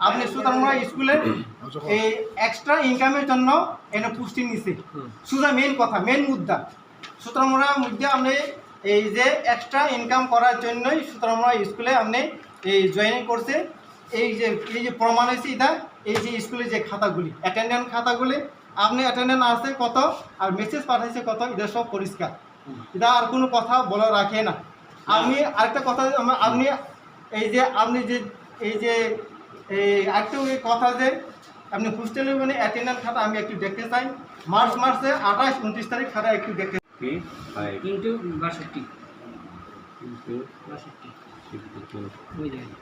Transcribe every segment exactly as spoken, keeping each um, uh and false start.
আপনি সুতারমুড়া স্কুলে এই এক্সট্রা ইনকামের জন্য এনে পোস্টিং নিছে। সুজা মেইন কথা, মেইন মুদ্দা। সুতারমুড়া মধ্যে আপনি এই যে এক্সট্রা ইনকাম করার জন্যই সুতারমুড়া স্কুলে আপনি এই জয়েনিং করছে। এই যে, এই যে প্রমাণ হয়েছে এটা, এই যে স্কুলে যে খাতাগুলি, অ্যাটেন্ডেন্স খাতাগুলি, আপনি অ্যাটেন্ডেন্স আছে কত আর মেসেজ পাঠাইছে কত, এটা সব পরিষ্কার। এটা আর কোনো কথা বলা রাখে না। আমি আরেকটা কথা, আমা-, আপনি এই যে, আপনি যে, এই যে, এই আরেকটা ওই কথা যে আপনি হোস্টেলে মানে অ্যাটেন্ডেন্স খাতা আমি একটু দেখতে চাই। মার্চ মাসে আঠাশ ঊনত্রিশ তারিখ খাতা একটু দেখতে কি? ফাইভ। ইন্টু বাষট্টি। ইন্টু বাষট্টি। Sixty two. ওই দেখেন।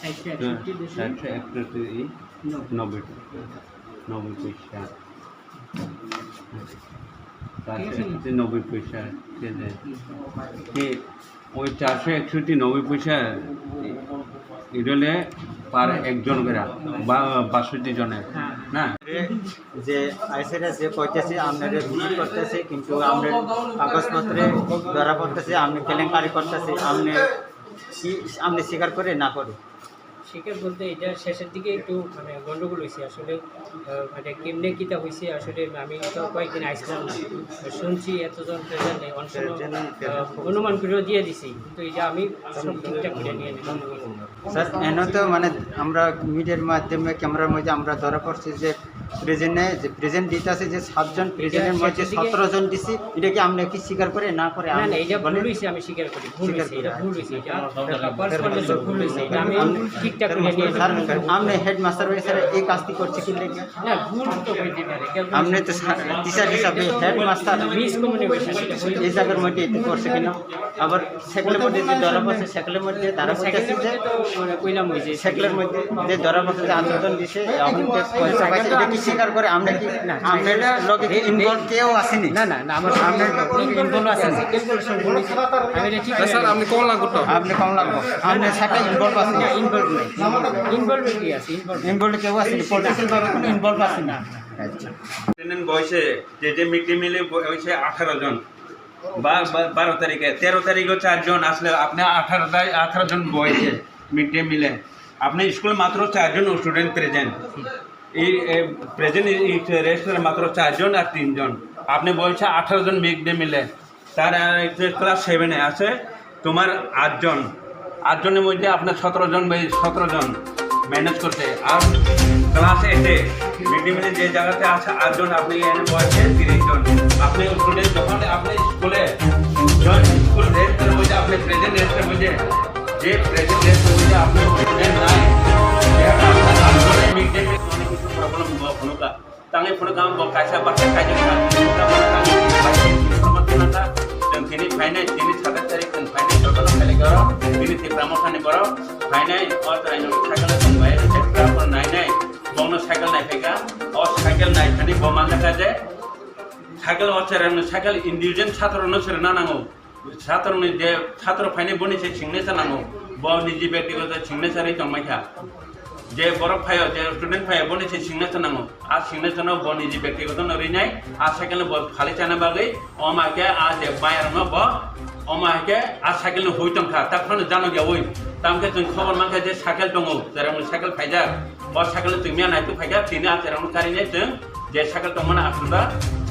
ষাটটা হ্যাঁ, একষট্টি, দুশো ষাটটা একষট্টি, নব্বই। নব্বই। নব্বই পয়সা। চারশো একষট্টি, নব্বই পয়সা। ঠিক আছে। হুম। কি ওই চারশো একষট্টি নব্বই পয়সা এটা হলে পার একজন করে বা বাষট্টি জনের, না? যে আইসিরা যে কইতেছে আপনারা ভিজিট করতেছে, কিন্তু আমরা কাগজপত্রে ধরা পড়তেছে, আপনি কেলেঙ্কারি করতেছে, আপনি কি, আপনি স্বীকার করে না করে? স্বীকার বলতে এটা শেষের দিকে একটু মানে গন্ডগোল হয়েছে আসলে, আহ, মানে কেমনে কিতা হয়েছে আসলে আমি তো কয়েকদিন আইসলাম না, শুনছি এতজন প্রেজেন্ট নেই, অনেক সময়, আহ, অনুমান করেও দিয়ে দিছি, কিন্তু এটা আমি সব ঠিকঠাক করে নিয়ে নিই। স্যার, এনে তো মানে আমরা মিডিয়ার মাধ্যমে, ক্যামেরার মধ্যে আমরা ধরা পড়ছি যে প্রেজেন্টে, যে প্রেজেন্ট দিতে আছে যে সাতজন, প্রেজেন্টের মধ্যে সতেরো জন দিছি, এটা কি আপনি কি স্বীকার করে না করে? না, না, এটা ভুল হয়েছে, আমি স্বীকার করি, ভুল হয়েছে, এটা ভুল হয়েছে, এটা পার্সোনালি ভুল হয়েছে, এটা আমি ঠিকঠাক করে নিয়ে স্যার, আপনি হেডমাস্টার হয়ে স্যার এই কাজটি করছে কি লেগে? না, ভুল তো হইতে পারে, এটা ভুল আপনি তো স্যার, টিচার হিসাবে হেডমাস্টার মিসকমিউনিকেশন, এটা হইতে এই জায়গার মধ্যে এটি করছে কিনা? আবার সাইকেলের মধ্যে যে ধরা পড়ছে, সাইকেলের মধ্যে তারা বলতেছে যে তো, মানে, কইলাম ওই যে সাইকেলের মধ্যে যে ধরা পড়ছে যে আন্দোলন দিছে, এখন যে পয়সা পাইছে, এটা কি স্বীকার করে? আমরা কি, না, আপনার লগে কি ইনভলভ কেউ আসেনি? না, না, না, আমার সামনে ইনভলভ আসেনি। আমি এটা ঠিক না, স্যার, আপনি কোন লাগতো? আপনি কোন লাগতো? আপনার সাথে ইনভলভ আসেনি? ইনভলভ নেই। ইনভলভ কি আছে? ইনভলভ ইনভলভ কেউ আসেনি? পলিটিক্যাল ভাবে কোনো ইনভলভ আসেনি? না, না। আচ্ছা। বয়সে যে, যে মিড ডে মিলে বয়সে আঠারো জন, বা, বা, বারো তারিখে, তেরো তারিখও চারজন আসলে আপনি আঠারো তারিখ, আঠারো জন বয়সে মিড ডে মিলে। আপনি স্কুলে মাত্র চারজন স্টুডেন্ট প্রেজেন্ট। এই, এই প্রেজেন্ট এই রেস্টুরেন্টে মাত্র চারজন আর তিনজন। আপনি বলছে আঠারো জন মিড ডে মিলে। তার, আহ, ক্লাস সেভেনে আছে, তোমার আটজন। আটজনের মধ্যে আপনার সতেরো জন বা এই সতেরো জন ম্যানেজ করতে। আর ক্লাস এইটে মিড ডে মিলে যে জায়গাতে আছে আটজন, আপনি এখানে বসে তিরিশ জন। আপনি স্টুডেন্ট যখন আপনি স্কুলে জয়েন, স্কুল রেস্টের মধ্যে, আপনি প্রেজেন্ট রেস্টের মধ্যে, যে প্রেজেন্ট রেস্টের মধ্যে আপনি স্টুডেন্ট নাই, যে আপনার আটজনের মিড ডে মিল অনেক কিছু প্রবলেম হওয়া কোনো কা-, Tangwi phunukha ang bo kaisa baksa kaijak kha. Tamo tangwi kaisa information kha. Chwng tini phainai, tini satais tarik chwng phainai, jotono khailai kha oro. Tini Tipra Mothani borok phainai, o chwraino cycle tong bai, Tipra phano nainai, bono cycle naiphai kha. O cycle naiphani bo manjakha je cycle o chwraino cycle individual chatrokno se rwna nango. Chatroni je chatro phainai boni se signature nango, bo niji bektigoto signature ri tongmai kha. Je borok phaio, je student phaio, boni se signature nango. A signature no bo niji bektigoto no rinai, a second bo phali chana bagwi, oma khe a je bayar no bo, oma khe a cycle no hui tongkha, ta phano jano ya ui. Tamkhe chwng khobor mankha je cycle tongo, jeremni cycle phaijak. O cycle twi miya naituk phaikha, tini a cherang no karinai chwng je cycle tongmani aswkda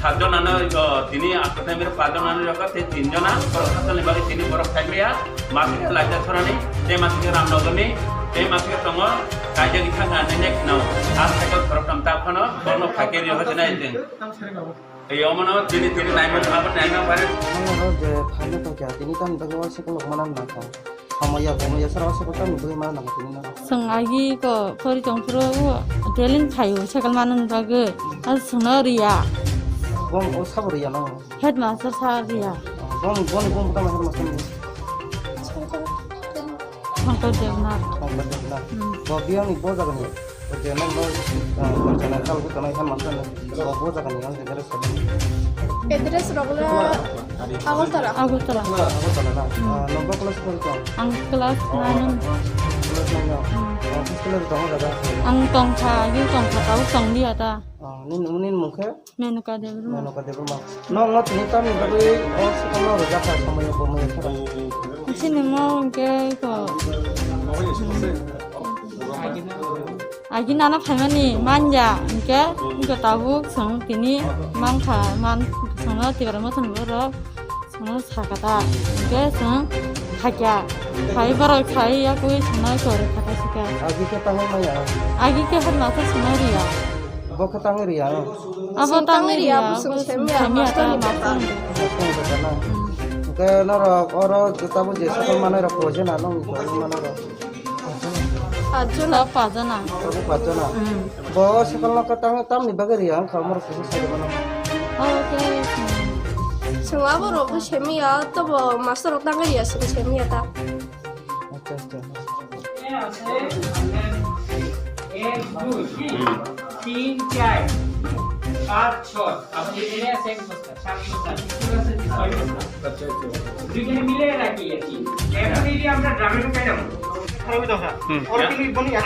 satjon ano, o, tini aswkda mirok pachjon ano rokha, tei tinjon a borok hasalni bagwi tini borok phaimaya, masike Laida Sorani, tei masike Ramnagarni, tei masike tongo kaijagwi thangkha nini kheno. A cycle khoroktham ta phano borokno phaikhe rio hwnwi nai chwng. Ei omono tini tini naimano abo naima pare. Ang oro je phaina tongkha, tini tamni bagwi o cycle rok manang nangkha. Hamaya, bumaya, sara sara tamo bui ma nang tini na. Swng agi ko pori tong phuru o deling phaio cycle manani bagwi. A swngno riya. Bom o sabo riya no. Headmaster sa riya. Bom, bom, bom, tamo headmaster ni. Shankar Debnath. Shankar Debnath. Hmm. Bo biyang ni bo jaga ni. Bo je nang bo, ah, bo channel kal bo tonai headmaster ni. Bo, bo jaga ni ang je address. Address rok la Agartala. Agartala. Agartala na. Hmm. Ah, nokbo class kori tong? Ang class nine. Class nine na. Hmm. Ah, school ni tong jaga. Ang tongkha, agi tongkha, tau tong dia ta. Ah, nini, nini mung khe? Menuka Debbarma. Menuka Debbarma. No, no, tini tamni bagwi o school no rwjak kha, samaya bo maya khe. Chini mo hwnkhe ko. Agi nana phaimani manya, hingke, hingke tabuk chwng tini mankha, man, chwngno Tipra Motha ni borok chwngno sakha ta, hingke chwng hakya, khai borok khai yakui chwngno chori khata sika. Agi khe tangwi maya. Agi khe hwnna khe chwngno riya. Bo khe tangwi riya. Abo tangwi riya, bo chwng semya, master ni bata. Hingke norok oro tabuk je sokol manai rok poje na nong manai rok. Pajana. Pajana. Tabuk pajana. Hmm. Bo sokol no tang tamni bagwi riya wngkha, omorok kisa sai mano. Oke. Chwng abo rok khe semiya, tobo master rok tangwi riya chwng semiya ta. Acha, acha. এক, দুই, তিন, চার, পাঁচ, ছয়। আপনি এখানে আছে এক বস্তা, সাত বস্তা, বিস্কুট আছে ছয় বস্তা। দুইখানে মিলে রাখি আর কি। এখন এই যে আমরা ড্রামের উপরে যাবো। হুম।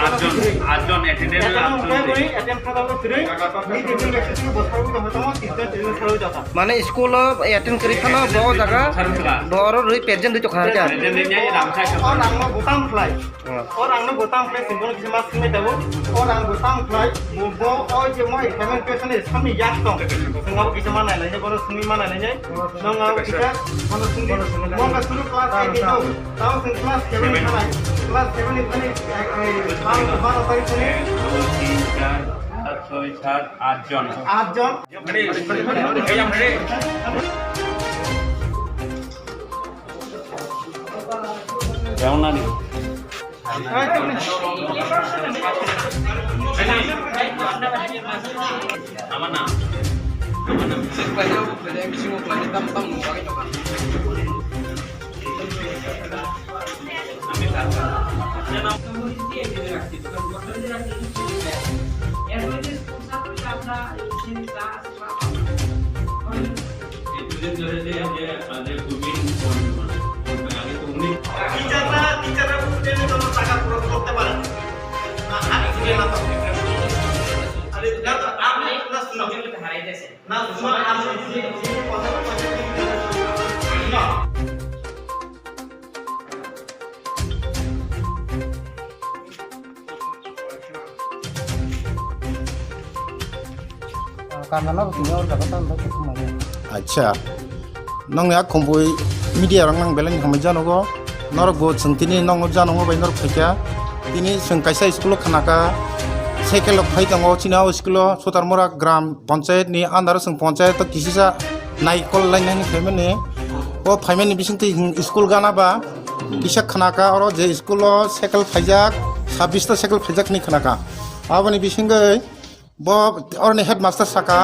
আটজন, আটজন অ্যাটেন্ডেন্ট, আটজন। মানে স্কুল অ্যাটেন্ড করি খানো বড় জায়গা, বড় রই প্রেজেন্ট দিতে খাওয়া যায়। Present din niya, lamsa. O rang no bo tamo khlai? O rang no bo tamo khlai, sing bono kisa mas khlai tabuk. O rang bo tamo khlai, bo, bo, o je mo exam question ni samni yak tong. Sing abo kisa ma nai lai, bono singwi ma nai lai. Nong abo kisa, bono singwi, mo ka suru class eight ni tong. Tamo sing class seven ni thanai. Class seven ni thani, eh, eh, baro, baro tarik thani. তিন, চার, পাঁচ, ছয়, সাত, আট জন। আট জন। Ready? Ready? টিচাররা, টিচাররা স্টুডেন্টের জন্য টাকা খরচ করতে পারে না। না, আমি ঘুরে না তো। আরে, না তো, আপনি, না, শুনো। না, শুনো, আমি যে, যে কথা বলছি, শুনো। Acha. Nong ya khumpui media rok nang belai ni hamai janogo. Norok bo chwng tini nong janogo bai norok phaikha. Tini chwng kaisa school o khanaka. Cycle rok phai tongo chini o school o Sutarmura Gram Panchayat ni under o chwng panchayat o kisisa naikol lainani phaimani. O phaimani bisingtwi school gana ba kisa khanaka oro je school o cycle phaijak, sabbish ta cycle phaijak hinwi khanaka. Aboni bisingtwi Bo oroni headmaster saka,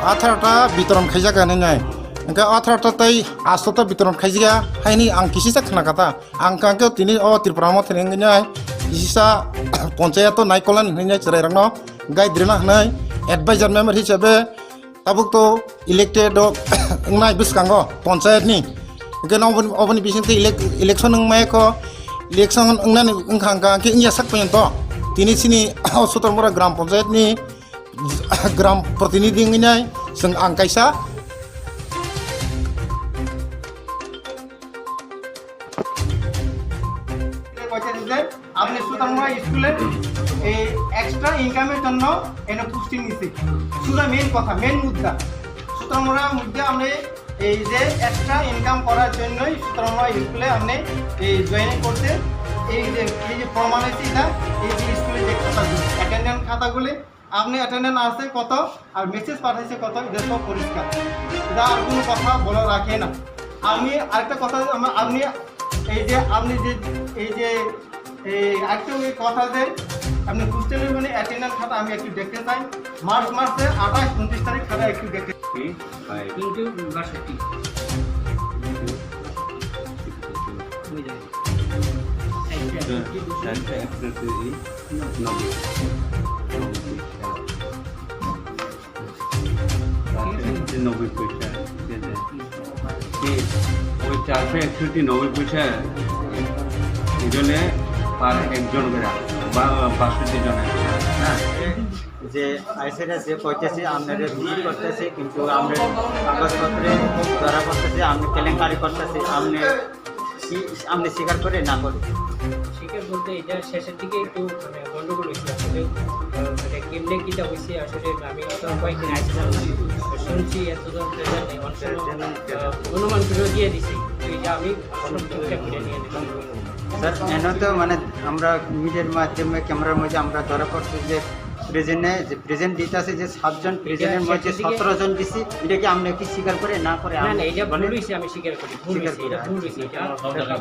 atharo ta bitoron khaijak hinwi nai. Hwnkhe atharo ta tei asto ta bitoron khaijak haini ang kisisa khna kha ta. Ang kha khe tini o Tripura Motha ni wngwi nai, kisisa ponchayato naikolnani hinwi nai chwrairokno guide rwna hinwi advisor member hisabe tabuk to elected o wngnai bwskango ponchayat ni. Hwnkhe no oboni, oboni bisingtwi elec-, election wngmaya kho, election wngnani wngkha, wngkha, hwnkhe wngya sak phaiyong to. Tini chini o Sutarmura Gram Panchayat ni Gram Protinidhi wngwi nai chwng ang kaisa. আপনি সুতারমুড়া স্কুলে এই এক্সট্রা ইনকামের জন্য এনে পোস্টিং নিছে। শুধু মেইন কথা, মেইন মুদ্রা। সুতারমুড়া মুদ্রা আপনি এই যে এক্সট্রা ইনকাম করার জন্যই সুতারমুড়া স্কুলে আপনি এই জয়েন করছে। এই যে, এই যে প্রমাণ হয়েছে এটা, এই যে স্কুলে যে খাতাগুলি, অ্যাটেন্ডেন্স খাতাগুলি, আপনি অ্যাটেন্ডেন্স আছে কত আর মেসেজ পাঠাইছে কত, এটা সব পরিষ্কার। এটা আর কোনো কথা বলা রাখে না। আমি আরেকটা কথা, আমা-, আপনি এই যে, আপনি যে, এই যে, এই আরেকটা ওই কথা যে আপনি হোস্টেলের মানে অ্যাটেন্ডেন্স খাতা আমি একটু দেখতে চাই। মার্চ মাসে আঠাশ ঊনত্রিশ তারিখ খাতা একটু দেখতে চাই। কিন্তু ভার্সিটি। ওই যে। নব্বই। নব্বই পয়সা। কি? ওই চারশো একষট্টি নব্বই পয়সা। এজন্য পার একজন করে বা বাষট্টি জন। হ্যাঁ। যে আইসিরা যে কইতেছে, আপনারে ফোন করতেছে, কিন্তু আমরা কাগজপত্রে ধরা পড়তেছে, আপনি কেলেঙ্কারি করতেছে, আপনি কি, আপনি স্বীকার করে না করে? স্বীকার বলতে এটা শেষের দিকে একটু মানে আহ, এটা কেমনে কিটা হইছে আসলে আমি তো কয়েকদিন আসছিলাম না। শুনছি এতজন প্রেজেন্ট নেই, অনেক সময়, আহ, অনুমান করে দিয়ে দিছি। তো এটা আমি আসলে ঠিকঠাক করে নিয়ে নিলাম। স্যার, এনে তো মানে আমরা মিডিয়ার মাধ্যমে, ক্যামেরার মধ্যে আমরা ধরা পড়ছে যে প্রেজেন্টে, যে প্রেজেন্ট দিতে আছে যে সাতজন, প্রেজেন্টের মধ্যে সতেরো জন দিছি। এটা কি আপনি কি স্বীকার করে না করে? না, না, এটা ভুল হইছে, আমি স্বীকার করি। ভুল হইছে, এটা ভুল হইছে, এটা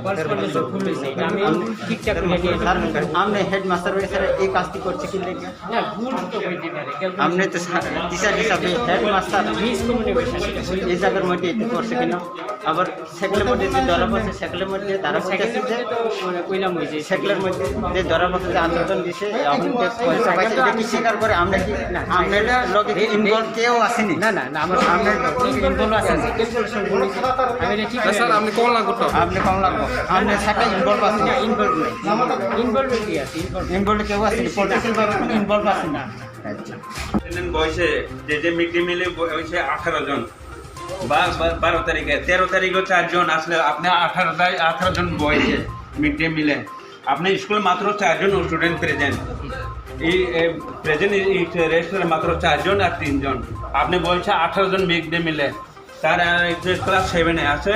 পারফরম্যান্সে ভুল হইছে, এটা আমি ঠিকঠাক করে নিয়ে স্যার, আপনি হেডমাস্টার হয়ে স্যার এই কাজটি করছে কি লেগে? না, ভুল তো হইতে পারে, কেউ আপনি তো স্যার, টিচার হিসাবে হেডমাস্টার মিসকমিউনিকেশন, এটা হইতে এই জায়গার মধ্যে এটি করছে কিনা? আবার সাইকেলের মধ্যে যে ধরা পড়ছে, সাইকেলের মধ্যে তারা বলতেছে যে তো মানে কইলাম ওই যে সাইকেলের মধ্যে যে ধরা পড়ছে, যে আন্দোলন দিছে, এখন যে পয়সা পাইছে, এটা কি স্বীকার করে? আমরা কি, আপনার লগে কি ইনভলভ কেউ আসেনি? না, না, না, আমার, আপনার লগে ইনভলভ আসেনি? আমি এটা ঠিক না, স্যার, আপনি কোন লাগতো? আপনি কোন লাগতো? আপনি সাথে ইনভলভ আছেন? না, ইনভলভ নাই। ইনভলভ কি আছে? ইনভলভ ইনভলভ কেউ আসেনি? পলিটিক্যাল ভাবে কোনো ইনভলভ আসেনি? আচ্ছা। বয়সে যে, যে মিড ডে মিলে বয়সে আঠারো জন, বা, বা, বারো তারিখে, তেরো তারিখও চারজন, আসলে আপনি আঠারো তারিখ, আঠারো জন বয়সে মিড ডে মিলে, আপনি স্কুলে মাত্র চারজন স্টুডেন্ট প্রেজেন্ট। এই, এ, প্রেজেন্ট এই, এই রেস্টুরেন্টে মাত্র চারজন আর তিনজন। আপনি বলছে আঠারো জন মিড ডে মিলে, তার, আহ, যে ক্লাস সেভেনে আছে,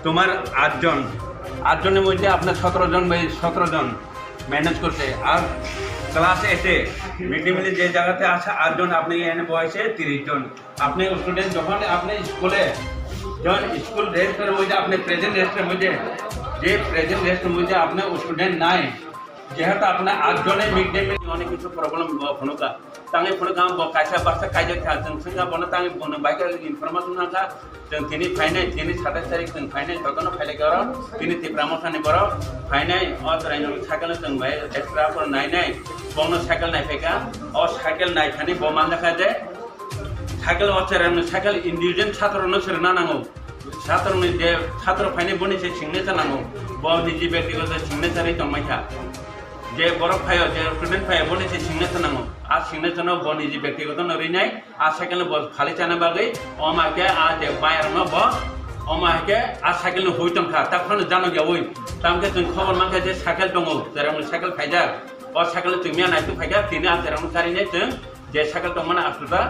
তোমার আটজন, আটজনের মধ্যে আপনার সতেরো জন বা সতেরো জন ম্যানেজ করতে, আর ক্লাস এইটে মিড ডে মিলে যে জায়গাতে আছে আটজন, আপনি এনে বয়সে তিরিশ জন। আপনি স্টুডেন্ট যখন আপনি স্কুলে যখন স্কুল রেস্টের মধ্যে আপনি প্রেজেন্ট রেস্টের মধ্যে যে প্রেজেন্ট রেস্টের মধ্যে আপনার স্টুডেন্ট নাই, যেহেতু আপনার আটজনের মিড ডে মিল অনেক কিছু প্রবলেম হনো কা, তাই ফোন কাম ব কাইসা বাসা কাইজা খা, जों sengkha bono tangwi bono baikha information nangkha, जों tini phainai, tini satais tarik जों phainai, jotono phailai karo, tini Tipra Mothani borok phainai, o chwraino cycle no जों bai extra por nainai, bono cycle nai phaikha, o cycle nai thani bo manjakha je, cycle o chwraino cycle individual chhatro no srwna nango, chhatro ni je chhatro phainai boni se singnaisa nango, bo niji bektigoto singnaisa ri tongmaikha. Je borok phaio, je student phaio, boni se singnaisa nango. A singnaisa no bo niji bektigoto no rinai, a cycle no bo phali chana bagwi, oma ke a je bayar no bo, oma ke a cycle no hui tongkha, ta phano jano yawi. Tamke chwng khobor mankha je cycle tongo, jerang cycle phaijak. O cycle no chwng miya naitu phaijak, tini a jerang no charinai chwng je cycle tongmani aswkta,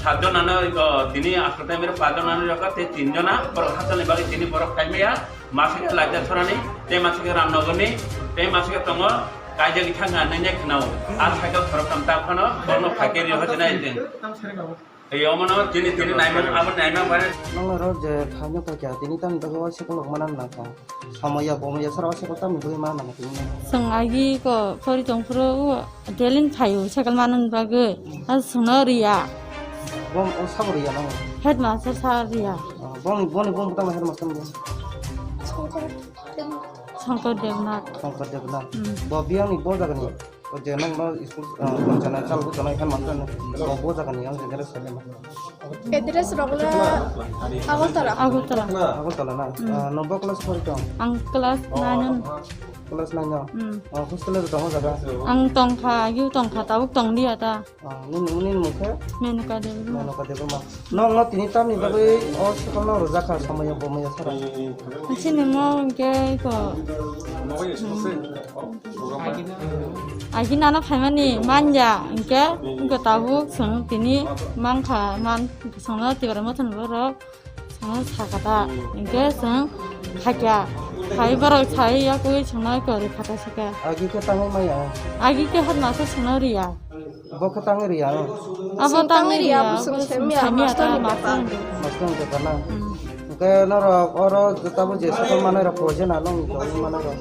satjon ano, o, tini aswkta mero pachjon ano rokha, tei tinjon a borok hachal ni bagwi tini borok phaimaya. Masike laijak sorani, tei masike Ramnagarni, tei masike tongo kaijagwi thangna nini khnao. A cycle khoroktham ta phano borokno phaikhe ri hojinai chwng. Ei omono tini tini naimano abo naima bare. Nongno ro je phaino kha kya tini tamni bagwi o cycle rok mana nangkha. Samoya bomoya sara o cycle tamni bagwi mana nangkha tini. Chwng agi ko pori tongphuru o Delhi ni phaio cycle manani bagwi. A chwngno riya. Bom o sabo riya nang. Headmaster sa riya. Ah, bom boni bom tamo headmaster bom. Shankar Devnath. Shankar Devnath. Hmm. Bo biyang ni bo jaga ni. O je nang no school, ah, bo jana chal bo jana headmaster ni. Bo bo jaga ni ang jengere sale ma. Address rogla Agartala. Agartala. Agartala na. Hmm. Ah, no bo class pori tong. Ang class nine. Class nine no. Hmm. Ah, hostel e tong jaga. Ang tongkha, yu tongkha, tabuk tong dia ta. Ah, nini, nini mung khe? Menuka Debbarma. Menuka Debbarma. Nong no tini tamni bagwi o cycle no rwjak kha, samoya bomoya sara? Chini mo hwnkhe ko, hmm. Agi nana phaimani manya hwnkhe, hwnkhe tabuk chwng tini mankha, man, chwngno Tipra Mothani borok. Chwngno sakha ta, hwnkhe chwng khaikha. Khai borok sai yakwi chwngno kori khata sikha. Agi khe tangwi maya? Agi khe hot masa chwngno riya. Bo khe tangwi riya, no? Abo chwng tangwi tangwi riya, riya, bo chwng bo chwng semiya, semiya master ta, ni master bepar. Master ni bepar na? Hmm. Hwnkhe norok oro tabuk je cycle manai rok poisa na, nong manai rok?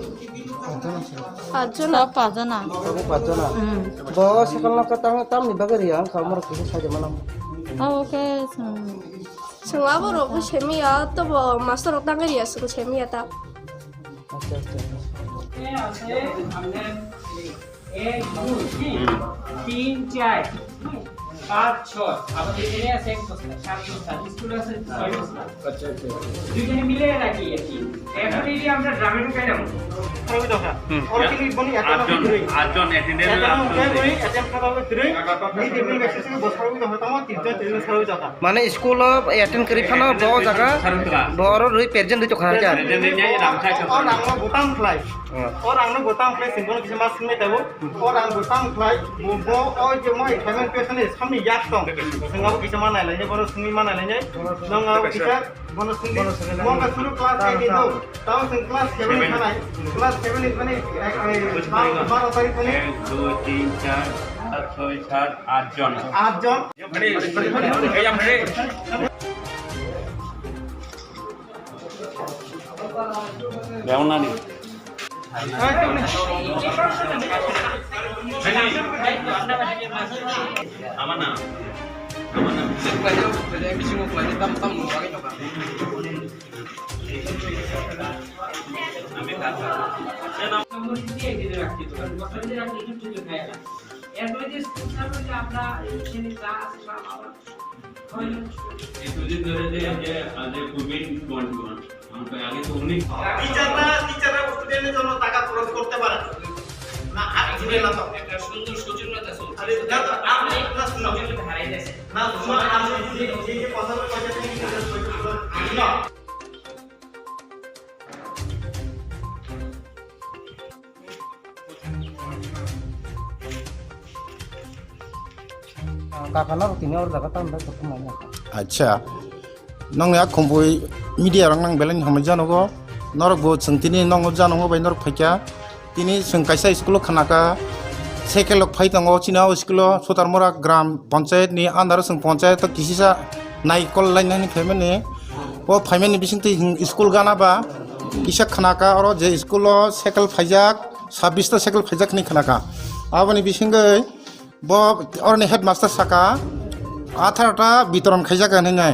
Pachjona. Tabuk pachjona. Tabuk pachjona. Hmm. Bo cycle no khe tang-, tamni bagwi riya, wngkha omorok kisa sai de mano. Abo khe chwng Chwng aborok bo semiya, tobo master rok tangwi riya chwng semiya ta. Acha, acha, acha. ये है हमने एक, दो, तीन, तीन, चार, पाँच, छः। আবার এখানে আছে এক বস্তা, সাত বস্তা। স্কুল আছে ছয় বস্তা। আচ্ছা, আচ্ছা, আচ্ছা। দুইজনে মিলে রাখি আর কি। এখন এই যে আমরা ড্রামে ঢুকাইলাম, Hmm. Oro kini boni attendance aatjon, aatjon attendance aatjon aatjon. Boni attendance khata bai kwrwi. Ni table basis ni bosaro wi tongkha tamo, tijjon table saro wi tongkha. Mane school o attend kwrwi phano bo jaga, bo oro rwi present rwi tongkha kha. Present rwi tongkha. O rang no butang khlai. Hmm. O rang no butang khlai sing bono kisa ma swngwi tabo. O rang butang khlai, bo, bo, o je mo examen question ni samni yak tong. Swngabo kisa ma nailai, bono swngwi ma nailai. Nang abo kisa Bono swngdi, bono swngdi, mo ka suru class eight ni do. Tamo swng class seven ni thanai. Class seven ni thani, ek, ek, baro, baro tarik thani. এক, দুই, তিন, চার, পাঁচ, ছয়, সাত, আট জন। আট জন। Ready? এই আমরা ready? Level nani? Ama na. Ama na. এতদিন ধরে যে, যে, আহ, যে কোভিড টোয়েন্টি ওয়ান, আমরা আগে তো অনেক টিচাররা, টিচাররা স্টুডেন্টের জন্য টাকা খরচ করতে পারে না। না, আর জুড়ে না তো। একটা সুন্দর সুযোগ না তো। আরে, না তো, আপনি না, শুনো। সুযোগ হারাই গেছে। না, তোমার আমি যে, যে, যে কথাগুলো বলছি, তুমি কিন্তু না। Kaka norok tini oro jaga tamo bai kothoma wngkha. Acha. Nongni a khumpui media rok nang belai ni hambai janogo. Norok bo chwng tini nongo janogo bai norok phaikha. Tini chwng kaisa school o khnakha. Cycle rok phai tongo chini o school o Sutarmura gram panchayat ni under o chwng panchayat o kisisa naikol lainani phaimani. O phaimani bisingtwi school gana ba kisa khnakha oro je school o cycle phaijak. Sabbish ta cycle phaijak hinwi khnakha. Aboni bisingwi bo oroni headmaster saka, atharo ta bitoron khaijak hinwi nai.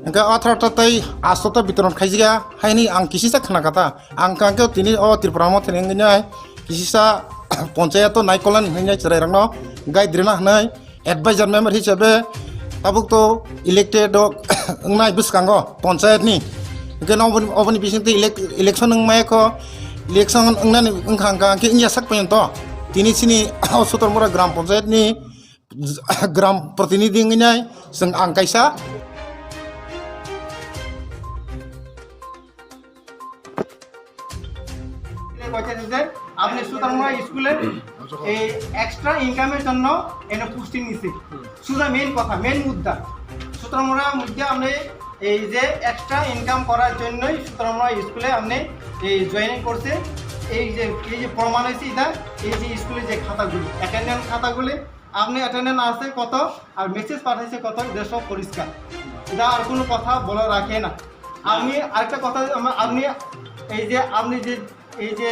Hwnkhe atharo ta tei asto ta bitoron khaijak ya, haini ang kisisa khnakha ta. Ang kangkhe tini o Tripura Motha ni wngwi nai, kisisa ponchayato naikolani hinwi nai chwrairokno guide rwna hinwi. Advisor member hisabe tabuk to elected rok wngnai bwskango panchayat ni. Hwnkhe no oboni, oboni bisingtwi elec-, election wngmaya kho, election wngnani wngkha wngkha hwnkhe wngya sak poyonto tini chini o Sutarmura gram panchayat ni gram protinidhi wngwi nai chwng ang kaisa. এটা কইতেছে যে আপনি সুতারমুড়া স্কুলে এই এক্সট্রা ইনকামের জন্য এনে পোস্টিং নিছে। সুজা মেইন কথা, মেইন মুদ্দা। সুতারমুড়া মধ্যে আপনি এই যে এক্সট্রা ইনকাম করার জন্যই সুতারমুড়া স্কুলে আপনি এই জয়েনিং করছে। এই যে, এই যে প্রমাণ হয়েছে এটা, এই যে স্কুলে যে খাতাগুলি, অ্যাটেন্ডেন্স খাতাগুলি, আপনি অ্যাটেন্ডেন্স আছে কত আর মেসেজ পাঠাইছে কত, এটা সব পরিষ্কার। এটা আর কোনো কথা বলা রাখে না। আমি আরেকটা কথা, আমা-, আপনি এই যে, আপনি যে, এই যে,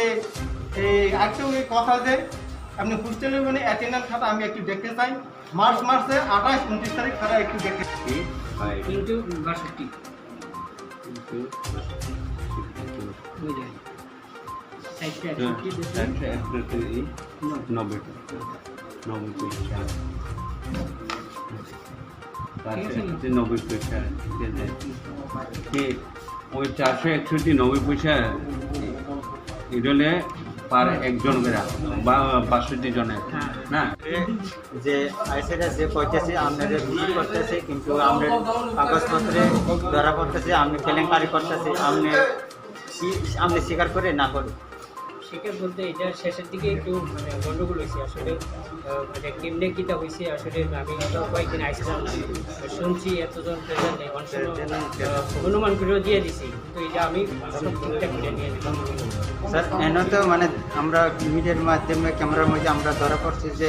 এই আরেকটা ওই কথা যে আপনি হোস্টেলের মানে অ্যাটেন্ডেন্স খাতা আমি একটু দেখতে চাই। মার্চ মাসে আঠাশ ঊনত্রিশ তারিখ খাতা একটু দেখতে চাই। কিন্তু বাষট্টি। কিন্তু ওই যে। ষাটটা হ্যাঁ, একষট্টি, দুশো। ষাটটা একষট্টি, নব্বই। নব্বই। নব্বই পয়সা। চারশো একষট্টি, নব্বই পয়সা। ঠিক আছে? কি, ওই চারশো একষট্টি, নব্বই পয়সা, এটা হলে পার একজন করে, বা বাষট্টি জনের, হ্যাঁ। না? যে আইসিটা যে কইতেছে, আপনাদের ভিজিট করতেছে, কিন্তু আপনার কাগজপত্রে ধরা পড়তেছে, আপনি কেলেঙ্কারি করতেছে, আপনি কি, আপনি স্বীকার করে না করে? স্বীকার বলতে এটা শেষের দিকে একটু মানে গন্ডগোল হয়েছে আসলে, আহ, মানে কেমনে কিটা হয়েছে আসলে আমি তো কয়েকদিন আইসলাম না, শুনছি এতজন প্রেজেন্ট নেই, অনেক সময়, আহ, অনুমান করেও দিয়ে দিছি, কিন্তু এটা আমি সব ঠিকঠাক করে নিয়ে নিলাম। স্যার, এনে তো মানে আমরা মিডিয়ার মাধ্যমে ক্যামেরার মধ্যে আমরা ধরা পড়ছি যে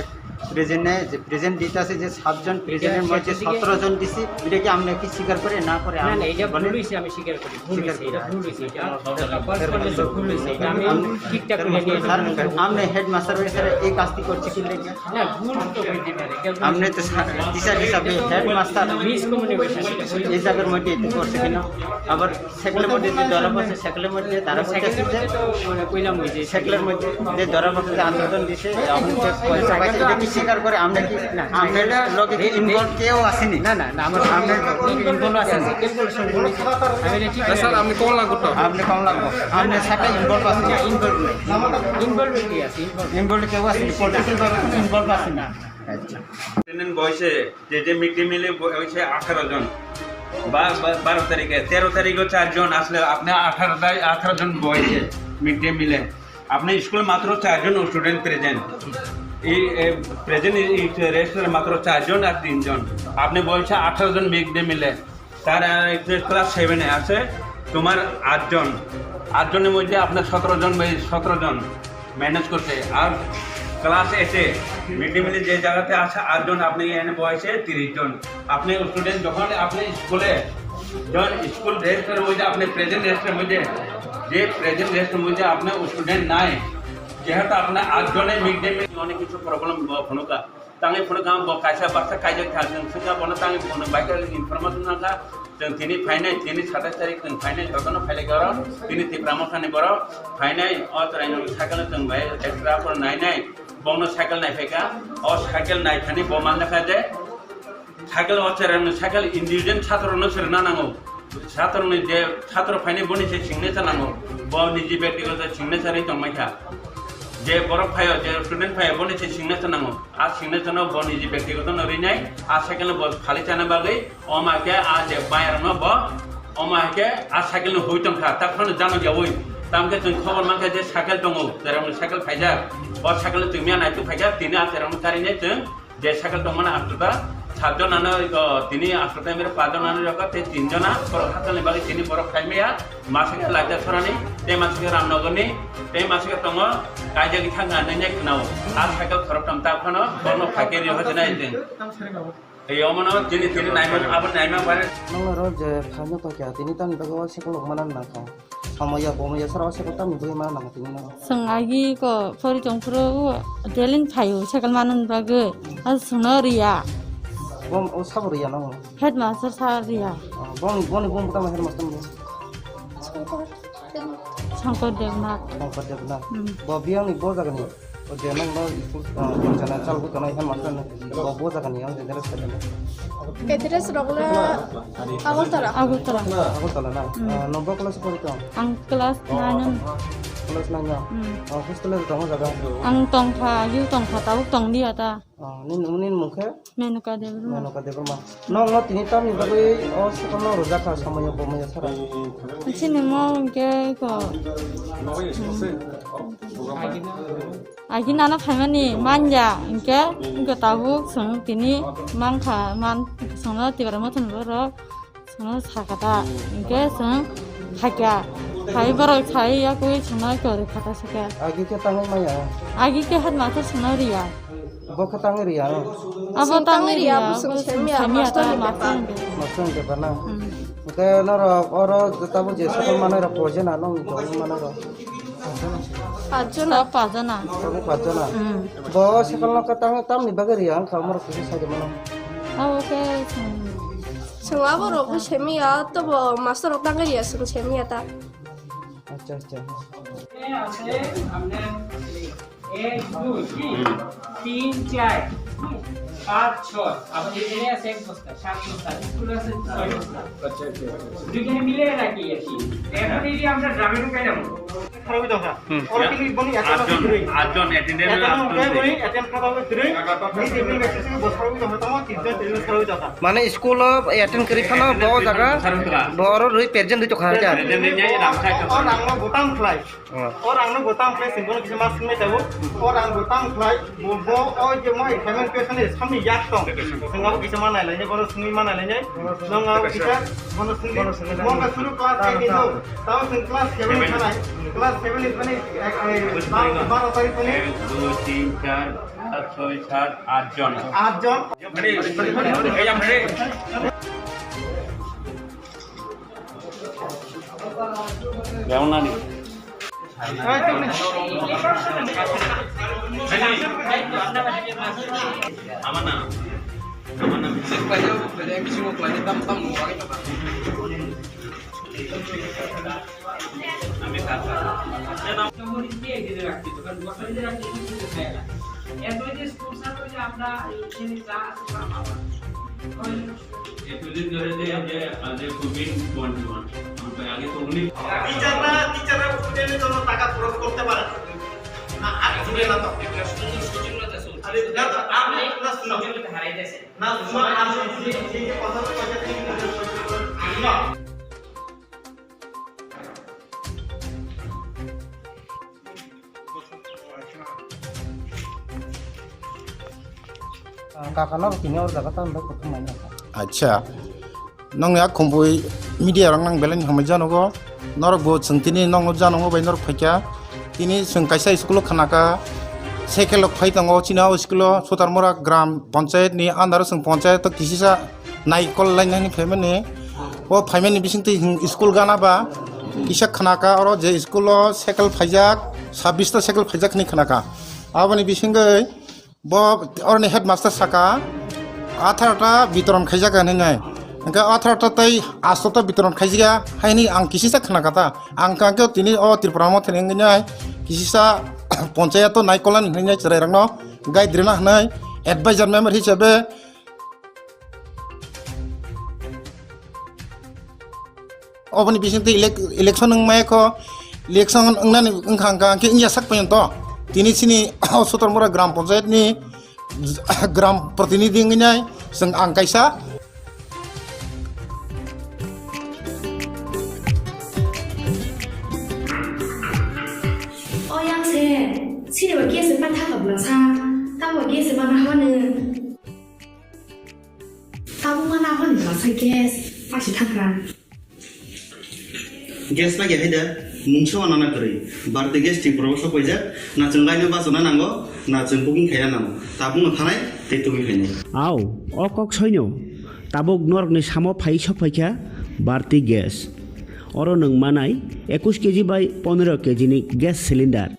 প্রেজেন্ট নেই, যে প্রেজেন্ট দিতে আছে যে সাতজন, প্রেজেন্টের মধ্যে শেষের দিকে সতেরো জন দিছি, এটা কি আপনি কি স্বীকার করে না করে না, আপনি না, এটা বলেন? ভুল হয়েছে, আমি স্বীকার করি, ভুল স্যার, হয়েছে, এটা ভুল হয়েছে, এটা পারফরম্যান্সে ভুল হয়েছে, এটা আমি ঠিকঠাক করে নিয়ে স্যার, যাবো। আপনি হেডমাস্টার হয়ে স্যার এই কাজটি করছে কি লেগে? না, ভুল তো হইতে পারে, এটা ভুল আপনি তো স্যার, টিচার হিসাবে হেডমাস্টার মিসকমিউনিকেশন, এটা ভুল। হিসাবের মধ্যে এটি করছে কিনা? আবার সেকেন্ডের মধ্যে যে ধরা পড়ছে, সেকেন্ডের মধ্যে তারা বলতেছে যে সেকেন্ডের মধ্যে তো মানে কইলাম ওই যে সেকেন্ডের মধ্যে যে ধরা পড়ছে যে আন্দোলন দিছে, এখন যে পয়সা পাইছে, এটা কি স্বীকার করে আমরা কি, না, আমরা লগে কি ইনভলভ কেউ আসেনি? না, না, না, আমার আমরা ইনভলভ আসেনি। আমি এটা ঠিক না, স্যার, আপনি কোন লাগতো? আপনি কোন লাগতো? আপনার সাথে ইনভলভ আসেনি? ইনভলভ নেই। ইনভলভ কি আছে? ইনভলভ ইনভলভ কেউ আসেনি? পলিটিক্যাল ভাবে কোনো ইনভলভ আসেনি। আচ্ছা। বয়সে যে, যে মিড ডে মিলে ব-, হয়েছে আঠারো জন বা, বা বারো তারিখে, তেরো তারিখেও চারজন আসলে আপনি আঠারো তারিখ, আঠারো জন বয়সে মিড ডে মিলে। আপনার স্কুলে মাত্র চারজন স্টুডেন্ট প্রেজেন্ট। এই, এ, প্রেজেন্ট এই, এই রেস্টুরেন্টে মাত্র চারজন আর তিনজন। আপনি বলছে আঠারো জন মিড ডে মিলে। তার, আহ, একটা ক্লাস সেভেনে আছে, তোমার আটজন। আটজনের মধ্যে আপনার সতেরো জন বা সতেরো জন ম্যানেজ করতে। আর ক্লাস এইটে মিড ডে মিলে যে জায়গাতে আছে আটজন, আপনি এখানে বয়সে তিরিশ জন। আপনি স্টুডেন্ট যখন আপনি স্কুলে যখন স্কুল রেস্টের মধ্যে আপনি প্রেজেন্ট রেস্টের মধ্যে, যে প্রেজেন্ট রেস্টের মধ্যে আপনার স্টুডেন্ট নাই, যেহেতু আপনার আটজনের মিড ডে মিল অনেক কিছু প্রবলেম হনুকা। Tangwi phunukha bo kaisa baksa kaijak kha, chwng swngkha bono tangwi bono bai khe information nangkha, chwng tini phainai, tini satais tarik chwng phainai, jotono phailai khe oro, tini Tipra Mothani borok phainai, o chwraino cycle no chwng bai extra phano nainai, bono cycle naiphai kha, o cycle naiphani bo manjakha je, cycle o chwraino cycle individual chatrokno swrwngna nango, chatrokni je chatro phainai boni se signature nango, bo niji byaktigoto signature ri tongmai kha, je borok phaio, je student phaio boni se signature nango. A signature no bo niji byaktigoto no rinai, a cycle no bo khali chana bagwi, oma khe a je bayar no bo, oma khe a cycle no hui tongkha, ta phano jano yawi. Tamkhe chwng khobor mankha je cycle tongo, cherang cycle phaijak, bo cycle no chwng miya naituk phaikha, tini a cherang no karinai chwng je cycle tongmani astuta, satjon ano, o, tini astuta emre pajjon ano rokha, tei tinjon a, borok hasalni bagwi tini borok khaimaya. Masike Laita Sorani, tei masike Ramnagarni, tei masike tongo kaijagwi thangna nini khnao. A cycle khoroktham ta phano bono phaikhe ri hojna ite. Ei omono tini tini naima abo naima bare. Nongno ro je phaino tokya tini tani bagwi o cycle rok manan nangkha. Samoya bomoya sara o cycle tani bagwi manan nangkha tini no. Swng agi ko pori tongphuru delin phaio cycle manan bagwi. A swngno riya. Bom o sabo riya no. Headmaster sir riya. Boni boni bom tamo headmaster ni. Shankar Debnath. Shankar Debnath. Hmm. Bo biyang ni bo jaga ni. O je nang no school, ah, jana chal bu tonai headmaster ni. Bo bo jaga ni ang jana chal. Address rok le Agartala. Agartala. Agartala na. Hmm. Ah, no bo class pori tong? Ang class nine. Class nine na. Hmm. Ah, hostel e tong jaga. Ang tongkha, yu tongkha, tabuk tong dia ta. Ah, nini, nini mung khe? Menuka Debbarma. Menuka Debbarma. Nong no tini tamni bagwi o swkang no rwjak kha, samoyo bomoyo sara? Chini mo hwnkhe ko, hmm, agi nana phaimani manya hwnkhe, hwnkhe tabuk chwng tini mankha, man, chwngno Tipra Mothani borok. Chwngno sakha ta, hwnkhe chwng khaikha. Khai borok sai yakwi chwngno kwrwi kha ta sakha. Agi khe tangwi maya? Agi khe headmaster chwngno riya. Bo khe tangwi riya, no? Abo chwng tangwi tangwi riya, riya, bo chwng bo chwng semiya, semiya master ta, ni master bepar. Master ni bepar na? Hmm. Hwnkhe norok oro tabuk je school manwi rok poje na, nong tongwi manwi rok? Pachjona. Tabuk pachjona. Tabuk pachjona. Hmm. Bo cycle no khe tang-, tamni bagwi riya wngkha, omorok kisa sai de mano. Abo khe, hmm. Chwng abo rok bo semiya, tobo master rok tangwi riya, chwng semiya ta. Acha, acha. আছে আপনার এক, দুই, তিন, তিন, চার, পাঁচ, ছয়। আবার এখানে আছে এক বস্তা, সাত বস্তা। স্কুল আছে ছয় বস্তা। আচ্ছা, আচ্ছা, আচ্ছা। দুইখানে মিলিয়ে রাখি আর কি। এখন এই যে আমরা ড্রামে ঢুকাইলাম। খারাপ হইতো না। হুম। ওরা কিন্তু বনি এত আটজন, আটজন attendance এত আটজন বনি করে। এত খারাপ হইতো রে। এই যে এমনি ব্যক্তি থেকে বসার হইতো না, তখন তিনজন, চারজন খারাপ হইতো না। Mane school o attend kwrwi phano bo jaga bo oro rwi present rwi tongkha khe. Present rwi nyai ram khai tongkha. O rang no bwtang khlai. Oh. O rang no bwtang khlai, sing bono kisa ma swngwi tabuk. O rang bwtang khlai, bo, bo, o je mo exam question ni samni yak tong. Swngabo kisa ma nai lai, bono swngwi ma nai lai. Nong abo kisa, bono swngwi, bono swngwi. Mo ka suru class eight ni do. Tao swng class seven ni thanai. Class seven ni thanai, ek, ek, baro, baro tarik ni. Ek, dui, tin, char, soi, sat, aat jon. Aat jon. Ready? Hey, I'm ready. Level nani? Ama na. Ama na. Teacher-রা, teacher-রা student-দের জন্য টাকা খরচ করতে পারে না। না, আর student না তো। একটা সুযোগ, সুযোগ না তো। আরে, না তো, আপনি, না, শুনো। সুযোগ তো হারাই গেছে। না, শুনো, আমি যে, যে, যে কথা বলতে চাই, আমি না। Kaka norok tini o jaga tamo bai kuthum mai nangkha. Acha. Nong ya khumpui media rok nang belai ni hamai janogo. Norok bo chwng tini nong janogo bai norok phaikha. Tini chwng kaisa school o khanaka. Cycle rok phai tongo chini o school o Sutarmura gram panchayat ni under o chwng panchayat o kisisa naikol lainani phaimani. O phaimani bisingtwi school gana ba kisa khanaka oro je school o cycle phaijak sabbish ta cycle phaijak hinwi khanaka. Aboni bisingtwi bo oroni headmaster saka atharo ta bitoron khaijak hinwi nai. Hwnkhe atharo ta tei asto ta bitoron khaijak haini ang kisisa khanaka ta. Ang kangkhe tini o Tripura Motha ni wngwi nai kisisa panchayat o naikol hinwi nai chwrai rokno guide rwna hinwi advisor member hisabe. Oboni bisingtwi elek-, election wngmaya kho, election wngnani wngkha wngkha, hwnkhe wngya sak porjonto tini chini Sutarmura gram panchayat ni gram protinidhi wngwi nai chwng ang kaisa. O yang se, sini ba gas se patha ka bla sa, tamo gas se mana hwane. Tabuk ma na hwn bwsai gas pasi thakra. Gas na ya haida mungsa wana na kwrwi. Barti gas Tripura o sok paijak. Na chwng laino bachana nango, na chwng booking khaina nango. Tabuk no thanai tei tubui phainai. Au, o kok soino. Tabuk norokni samo phai sok phaikha Barti gas. Oro nwng manai ekush keji bai pondro keji ni gas cylinder.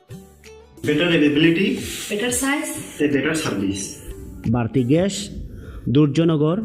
Better availability, better size, a better service. Barti Gas, Durjanagar.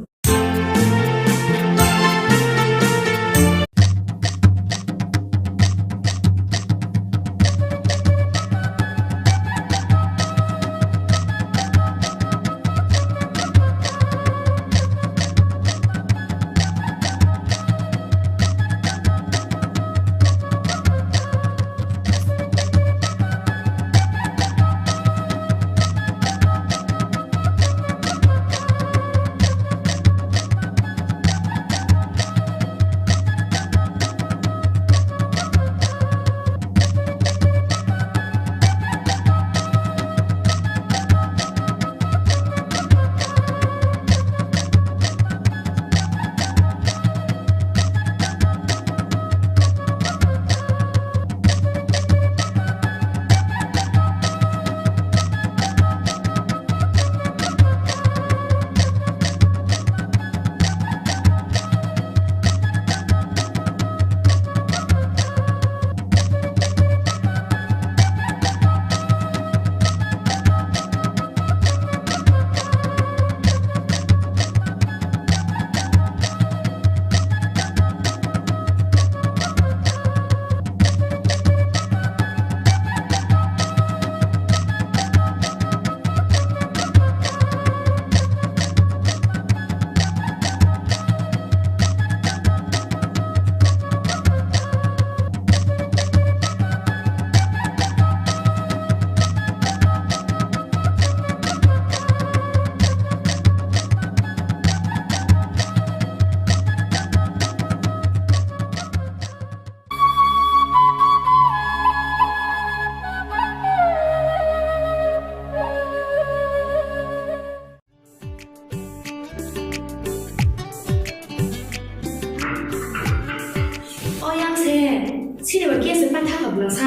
O yang se, sini ba gas se patha ka bla sa,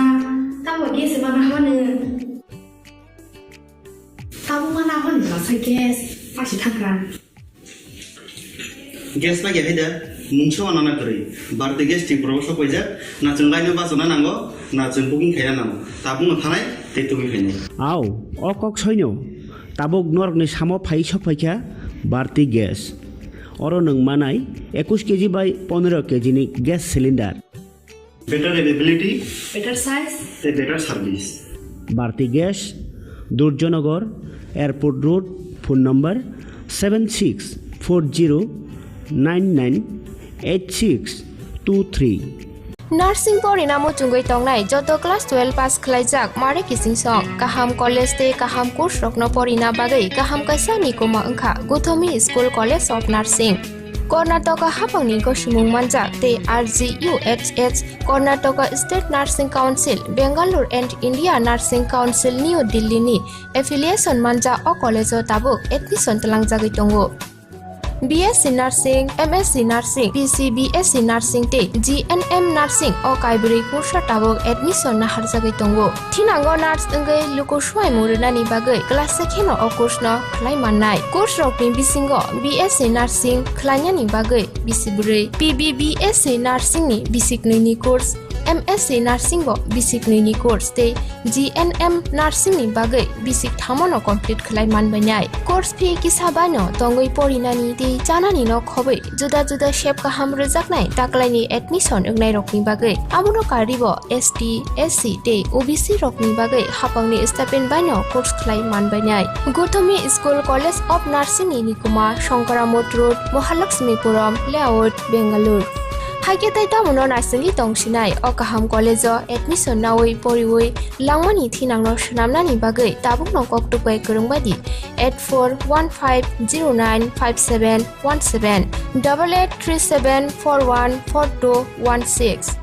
tamo gas se mana hwane. Tabuk ma na hwn bwsai gas pasi thakra. Gas na ya haida mungsa wana na kwrwi. Barti gas Tripura o sok paijak. Na chwng laino bachana nango, na chwng booking khaina nango. Tabuk no thanai tei tubui phainai. Au, o kok soino. Tabuk norokni samo phai sok phaikha Barti Gas. Oro nwng manai ekush keji bai pondro keji ni gas cylinder. Better availability, better size, a better service. Barti Gas, Durjanagar, Airport Road, Phone number seven six four zero nine nine eight six two three. Nursing porina muchungwi tongnai joto class twelve pass khlaijak mare kiching song, kaham college tei kaham course rokno porina bagwi kaham kaisa nikuma wngkha Guthomi School College of Nursing. Karnataka haphangni gosimung manjak tei R G U H H, Karnataka State Nursing Council, Bangalore and India Nursing Council, New Delhi ni affiliation manjak o college o tabuk admission tlangjagwi tongo. B S C Nursing, M S C Nursing, P C B S C Nursing tei G N M Nursing o kaibrwi course o tabuk admission naharjagwi tongo. Thinango nurse wngwi luku suaimung rwnani bagwi class se kheno o course no khlai mannai. Course rokni bisingo B S C Nursing khlainani bagwi bisi bwrwi, P B B S C Nursing ni bisi knwi ni course, M S C Nursing bo bisi knwi ni course tei G N M Nursing ni bagwi bisi thamo no complete khlai manbainai. Course fee kisa baino tongwi porinani tei chanani no khobwi juda juda sep kaham rwjaknai taklaini admission wngnairokni bagwi. Abono karwibo S T, S C tei O B C rokni bagwi haphangni stipend baino course khlai manbainai. Guthomi School College of Nursing ni nikuma Shankaramot Road, Mahalakshmipuram Layout, Bangalore. Haikhe tei tamono naisingwi tongsinai o kaham college o admission nawi poriwi langmani thinangno swnamnani bagwi tabukno kok tukbai kwrwngbaidi eight four one five zero nine five seven one seven, double eight three seven four one four two one six.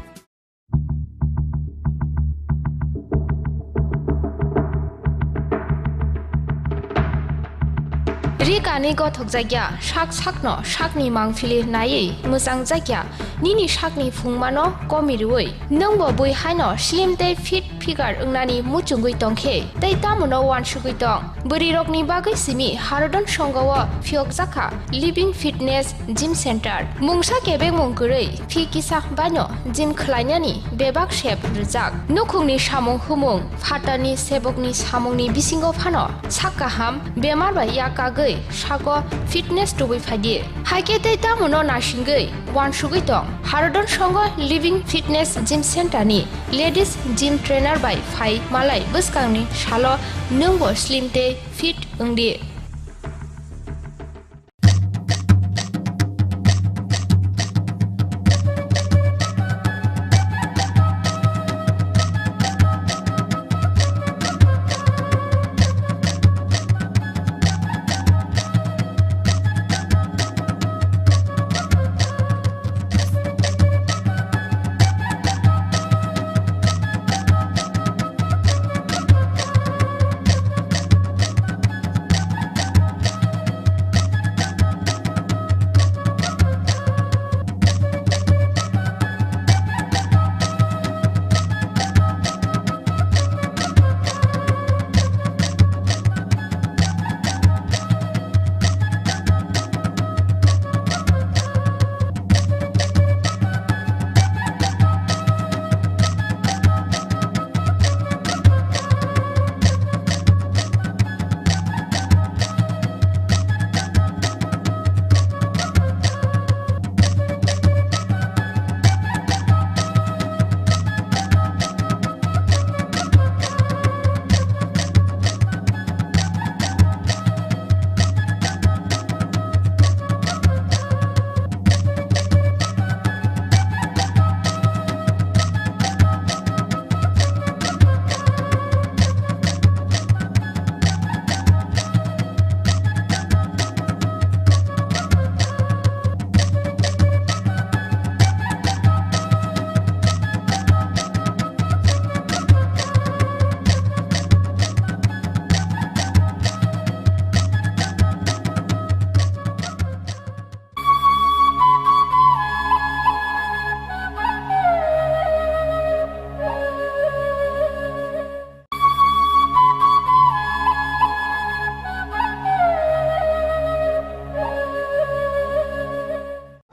Ri kanwi gothokjakya, sak sakno sakni mangpili naiwi mwchangjakya, nini sakni phungmano komirwi, nwngbo bui haino slim tei fit figure wngnani muchungwi tongkhe tei tamono uansugwi tong. Bwrwirokni bagwi simi Harodon Songho o phiyokjakha Living Fitness Gym Center. Mungsa kebengmung kwrwi phi kisa baino gym khlainani bebak sep rwjak. Nukhungni samung humung, phatarni sebokni samungni bisingo phano sak kaham bemar bai yakagwi sago fitness tubui phaidi. Haikhe tei tamono naisingwi uansugwi tong. Harodon Songho Living Fitness Gym Center ni ladies gym trainer bai phai malai bwskangni salo nwngbo slim tei fit wngdi.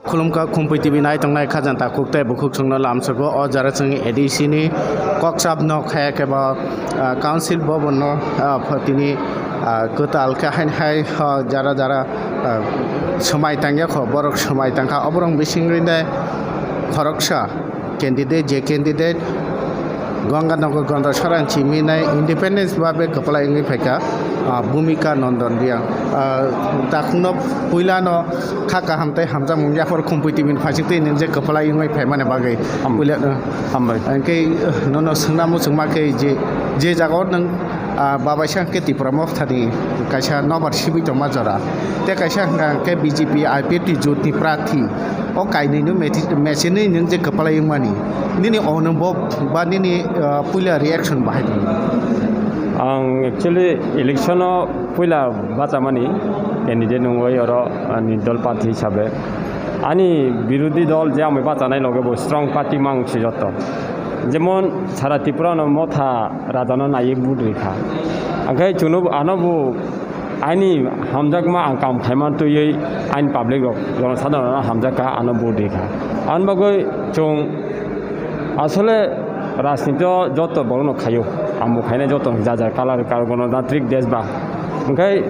Khulumkha Khumpui T V nai tongnai khajang takhuk tei bukhuk chwngno lamsoko. O jara chwng A D C ni kokchap nok hai khe bo, ah, council bhavan no, ah, pho-, tini, ah, kwtal khe haini hai, ah, jara jara, ah, swmai tangya kho, borok swmai tangkha. Oborok bisingni de khoroksa candidate, je candidate Ganganagar Gandacherra chimi nai independence babe kwplai wngwi phaikha. Ah, Bhumika Nondon Reang. Ah, takhukno puilano kha kaham tei hamjakmung yaphar Khumpui T V ni phaising twi nwng je kwphlai wngwi phaimani bagwi. Ham-, puila, ah, hambai. Hwnkhe, ah, nono swngna muchungma khe je, je jagao nwng, ah, babaisa hwnkhe Tipra Mothani kaisa nobar sibwi tongma jora. Tei kaisa hwnkha hwnkhe B J P I P F T jotni prathi. O kainwino methi-, mechinwi nwng je kwphlai wngmani, nini onubhob ba nini, ah, puila reaction bahai tong? Ang actually election-o puila bachamani candidate wngwi oro, ah, nirdol party hisabe. Ani birodhi dol je amwi bachanai loge bo strong party mang si joto. Jemon sara Tripura no Motha raja no naiwi vote rikha. Angkhe chwngno ano bo ani hamjakma ang kam khaima twiwi ani public rok, jonosadharon no hamjakha, ano vote rikha. Ani bagwi chwng asole rajniti o joto borok no khaio, ang bo khainai joto ja ja color, color, Ganatantrik desh ba. Hwnkhe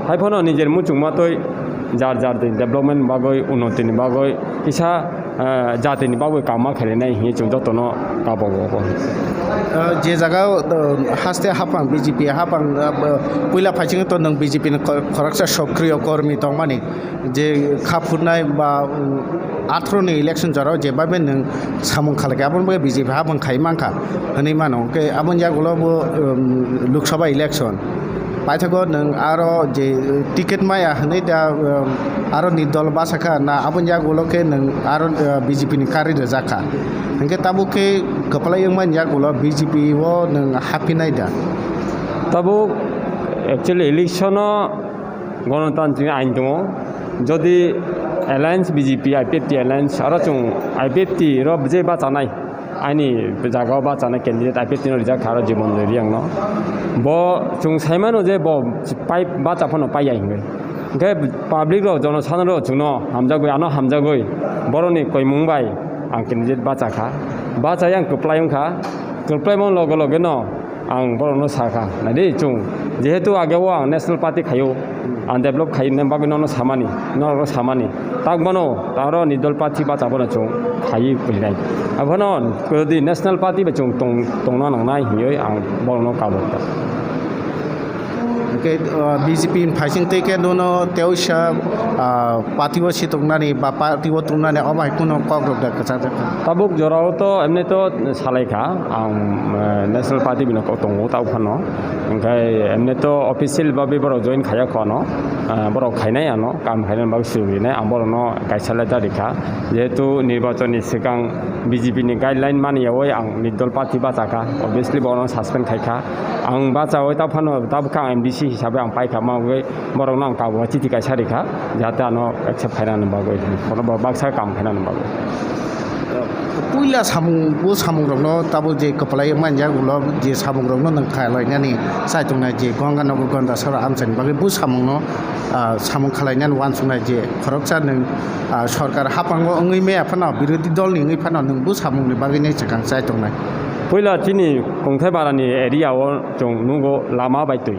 haiphano nijer muchungma twi jar jar development bagwi, unnoti ni bagwi kisa eh, jatini bagwi kama khainai hinwi chwng jotono kabogo. Eh, je jaga, eh, haste hapang B J P hapang, eh, puila phaising to nwng B J P ni kho-, khoroksa sokriyo kormi tongmani, je kha phurnai ba, um, athro ni election jorao je babe nwng samung khalai kha, aboni bagwi B J P hapang khai mankha hwnwi mano. Hwnkhe aboni yagulo bo, um, Lok Sabha election. Paithago nwng aro je ticket maya hwnwi da, um, aro nirdol bachakha na aboni yagulo khe nwng aro, uh, B J P ni karwi rwjakha. Hwnkhe tabuk khe kwplai wngmani yagulo B J P o nwng haphinai da? Tabuk actually election o Ganatantrik ain tongo. Jodi alliance B J P I P F T alliance aro chwng I P F T ro je bachanai, ani jagao bachana candidate I P F T no rijak kha aro Jibon Joy Reang no. Bo chwng saimano je bo pai, bacha phano paiya hinwi. Hwnkhe public rok, jonosadharon rok chwngno hamjagwi, ano hamjagwi borokni koimung bai ang candidate bacha kha. Bachai ang kwplai wngkha, kwplai mani loge loge no ang borokno sakha, naidi chwng, jehetu ageo ang national party khaio, ang develop khaina bagwi nono samani, norokno samani, tak bono aro nirdol party bacha bono chwng khaiwi phulinai. Abono jodi national party bai chwng tong-, tongna nangnai hinwi ang borokno kabo. Hwnkhe, uh, B J P ni phaising tei khe nono teisa, uh, party o si tongnani ba party o tongnani omo hai kheno kok rok da kwchajak kha? Tabuk jorao to emni to salai kha, ang, eh, National Party bini kok tongo tau phano. Hwnkhe emni to official bagwi borok join khaiya kho ano, eh, borok khainai ano, kam khainani bagwi swijak rinai, ang borokno kaisa letter rikha. Jehetu nirbachon ni swkang B J P ni guideline mani yaui ang nirdol party bacha kha, obviously borokno suspend khai kha. Ang bachaui ta phano tabuk khe ang M D C hisabe ang paikha, ma bagwi borokno ang tabuk chithi kaisa rikha, jahate ano accept khainani bagwi, bono bo baksa kam khainani bagwi. Puila samung, bo samung rokno tabuk je kwplai manjak ulo je samung rokno nwng khlainani chai tongnai je Ganga Nagar Gandasara amchaini bagwi bo samungno, ah, samung khlainani uansuknai je khoroksa nwng, ah, sorkar haphango wngwi maya phano, birodhi dolni wngwi phano nwng bo samungni bagwino swkang chai tongnai. Puila chini Kongthai Barani area o chwng nugo lama bai twi.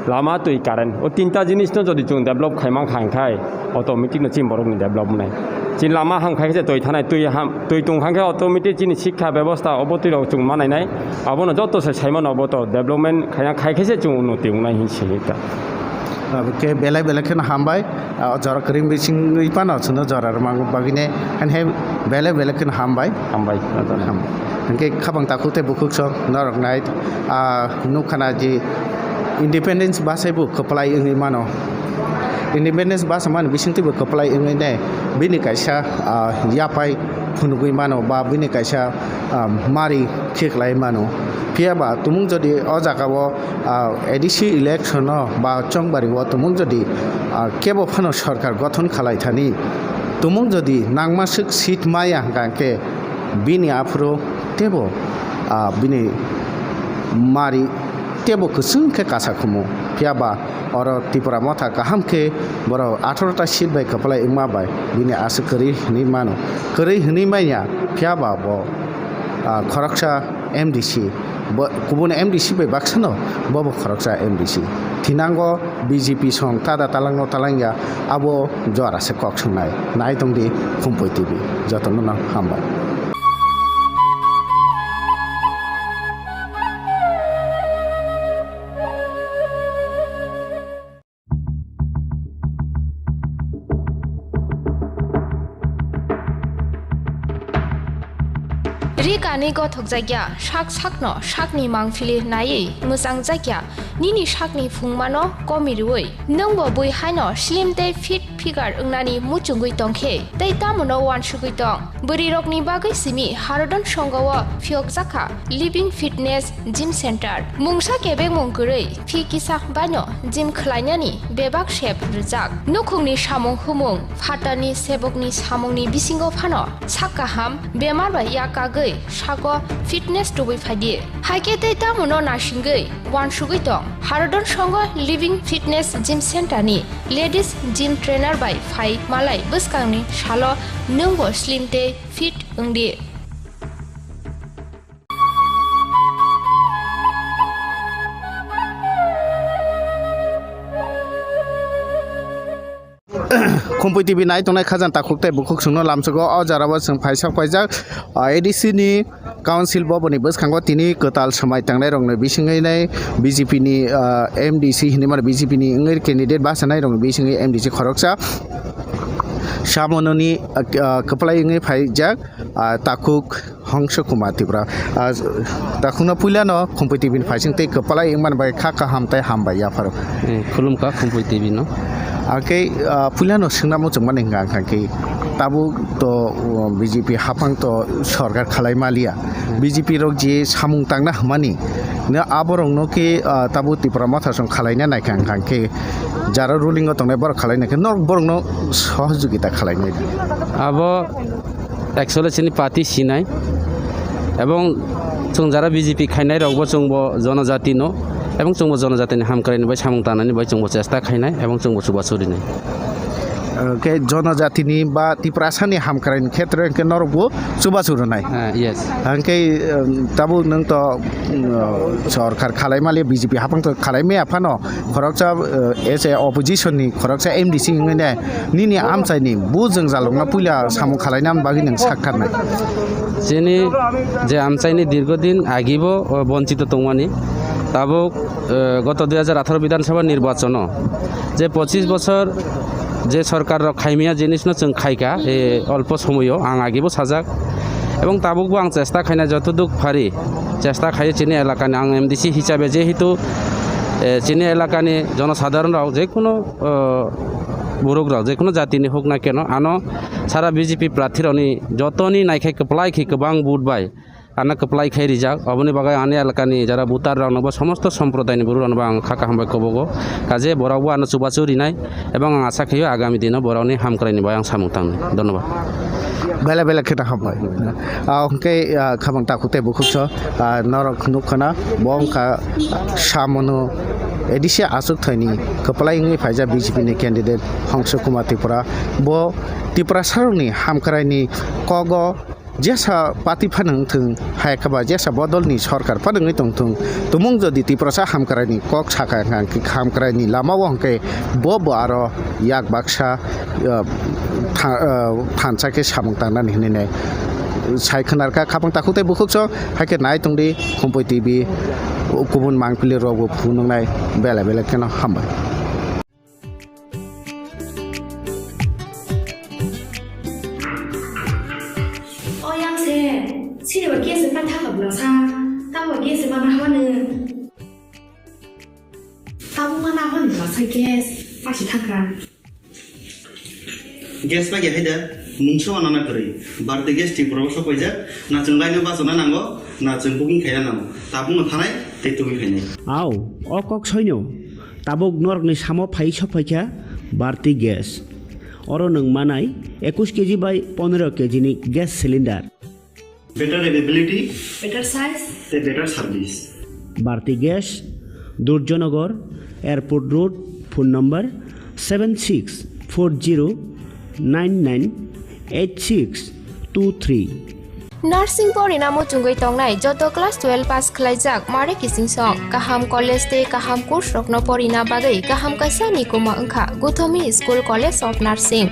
Lama, twi, current, o tinta jinisno jodi chwng develop khaima kha, hwnkhai automatic no chini borokni develop wngnai. Chini lama ham khai khe twi thanai, twi ham, twi tong kha khe automatic chini sikha bebosta obo twi rok chwng ma nainai. Abono joto se saimano obo to development khaina khai khe se chwng unnoti wngnai hin si ta. Obo khe belai belai kheno hambai. Ah, o jora kwrwi bisingwi phano chwngno jora rwmani bagwino, haino belai belai kheno hambai. Hambai. Ham-, hwnkhe khabang takhuk tei bukhuk song norok nai, ah, nukha na je independence bwsai bo kwplai wngwi mano. Independence bwsa mani bisingtwi bo kwplai wngwi ne bini kaisa, ah, yaphai phunugwi mano ba bini kaisa, ah, mari khiklai mano. Phiya ba tumung jodi o jaga o ah, A D C election o ba chongbario tumung jodi, ah, kebo phano sorkar gothon khalai thani, tumung jodi nangma swk seat maya hwnkha khe bini aphuru tebo, ah, bini mari tebo kwchwng khe kasa khumu. Phiya ba oro Tipra Motha kaham khe borok atharo ta seat bai kwplai wngma bai bini aswk kwrwi hwnwi mano. Kwrwi hwnwi manya, phiya ba bo, ah, khoroksa M D C, bo, kubun M D C bai baksano, bo bo khoroksa M D C. Thinango B J P song tada talangno talangya, abo jora se kok swngnai. Nai tongdi Khumpui T V. Jotono no hambai. Ri kanwi gothokjakya, sak sakno sakni mangphili naiwi mwchangjakya, nini sakni phungmano komi rwui nwngbo bui haino slim tei fit figure wngnani muchungwi tongkhe tei tamono uansugwi tong. Bwrwirokni bagwi simi Harodon Songho-o phiyokjakha Living Fitness Gym Center. Mungsa kebengmung kwrwi phi kisa baino gym khlainani bebak sep rwjak. Nukhungni samung humung, phatarni sebokni samungni bisingo phano sak kaham, bemar bai yak kagwi sago fitness tubui phaidi. Haikhe tei tamono nasingwi uansugwi tong. Harodon Songho Living Fitness Gym Center ni ladies gym trainer bai phai malai bwskangni salo nwngbo slim tei fit wngdi. Khumpui T V nai tongnai khajang takhuk tei bukhuk chwngno lamsugo. O jora o chwng phaisa paijak, ah, A D C ni council boboni bwskango tini kwtal swmai tangnai rokni bisingwi nai B J P ni, ah, M D C hinwi mano, B J P ni wngwi candidate bachanai rokni bisingwi M D C khoroksa samononi, ah, kwplai wngwi phaijak, ah, takhuk Hongso Kumar Tripura. Ah, takhukno puilano Khumpui T V ni phaising tei kwplai wngmani bai kha kaham tei hambai yapharo. Eh, khulumkha Khumpui T V no. Akhe, ah, puilano swngna muchungmani hwnkha, hwnkha khe tabuk to, uh, B J P haphang to sorkar khalai maliya. B J P rok je samung tangna hwnmani, no aborokno khe, ah, tabuk Tipra Motha song khalaina naikha, hwnkha khe jara ruling o tongnai borok khalaina khe norok borokno sohojogita khalainai. Abo Actually chini party sinai, ebong chwng jara B J P khainai rokbo chwngbo jonojati no, ebong chwngbo jonojati ni hamkrai ni bai samung tanani bai chwngbo chesta khainai, ebong chwngbo chubachu rinai. Hwnkhe jonojati ni ba Tiprasa ni hamkrai ni khetre hwnkhe norokbo chubachu rwnai. Ah, yes. Hwnkhe, um, tabuk nwng to, um, sorkar khalai mali B J P haphang to khalai maya phano khoroksa, uh, as a opposition ni khoroksa M D C wngwi nai. Nini amchaini bu jwngjalrokno puila samung khalaina bagwi nwng saktharnai? Chini je amchaini dirgodin agibo, o, bonchito tongmani, tabuk, e, goto dui hajar atharo Bidhan Sabha nirbachono je pochis bochor je sorkar rok khaimya jinisno chwng khaika, e, olpo somoyo ang agibo sajak, ebong tabukbo ang chesta khaina jotoduk phari chesta khaio chini elakani ang M D C hisabe jehetu, e, chini elakani jonosadharon rok jekuno o, borok rok, jekuno jatini hok na keno, ano sara B J P prarthi rokni jotoni naikhai kwplai khe kwbang vote bai ano kwplai khai rijak. Oboni bagwi ani elakani jara voter rokno bo somosto somprodai ni borok rokno bo ang kha kaham bai kobogo. Kaje borok bo ano chubachu rinai, ebong ang asa khaio agami dino borokni hamkrai ni bai ang samung tangnai. Dhonnobad. Bela bela kheno hambai. Ah, hwnkhe, ah, khamang takhuk tei bukhuk so, ah, norok nukha na, bo wngkha samono A D C achuk thani kwplai wngwi phaijak B J P ni candidate Hongso Kumar Tripura. Bo Tiprasa rokni hamkrai ni kogo jesa party phano wngthung, hai khe ba jesa bodol ni sorkar phano wngwi tongthung, tumung jodi Tiprasa hamkrai ni kok sakha hwnkhe hamkrai ni lama o hwnkhe bo bo aro yak baksa, ah, tha-, ah, thansa khe samung tangnani hinwi nai sai khwnarkha. Khabang takhuk tei bukhuk so hai khe nai tongdi Khumpui T V, kubun mangpili rok bo phunuknai bela bela kheno hambai. O yang se, sini ba gas pa tha ka bla sa, ta ba gas pa na ha ne. Ta bu ma na ha ne ba sa gas, pa si tha ka. Gas pa ge hai da, mungsa wa na na kwrwi. Bharti gas Tripura o sok paijak, na chwng line o bachana nango, na chwng booking khaina nango. Tabuk no thanai, tei tubui phainai. Au, o kok soino. Tabuk norokni samo phai sok phaikha Bharti Gas. Oro nwng manai ekush K G bai pondro K G ni gas cylinder. Better availability. Better size. Tei better service. Bharti Gas, Durjanagar, Airport Road, phone number seven six four zero nine nine eight six two three. Nursing porina muchungwi tongnai joto class twelve pass khlaijak mare kiching song. Kaham college tei kaham course rokno porina bagwi kaham kaisa ni kuma wngkha Guthomi School College of Nursing.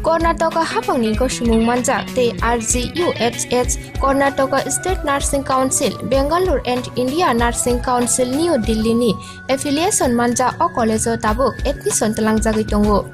Karnataka haphangni gosomung manjak tei R G U H H, Karnataka State Nursing Council, Bangalore and India Nursing Council New Delhi ni affiliation manjak o college o tabuk admission twlangjagwi tongo.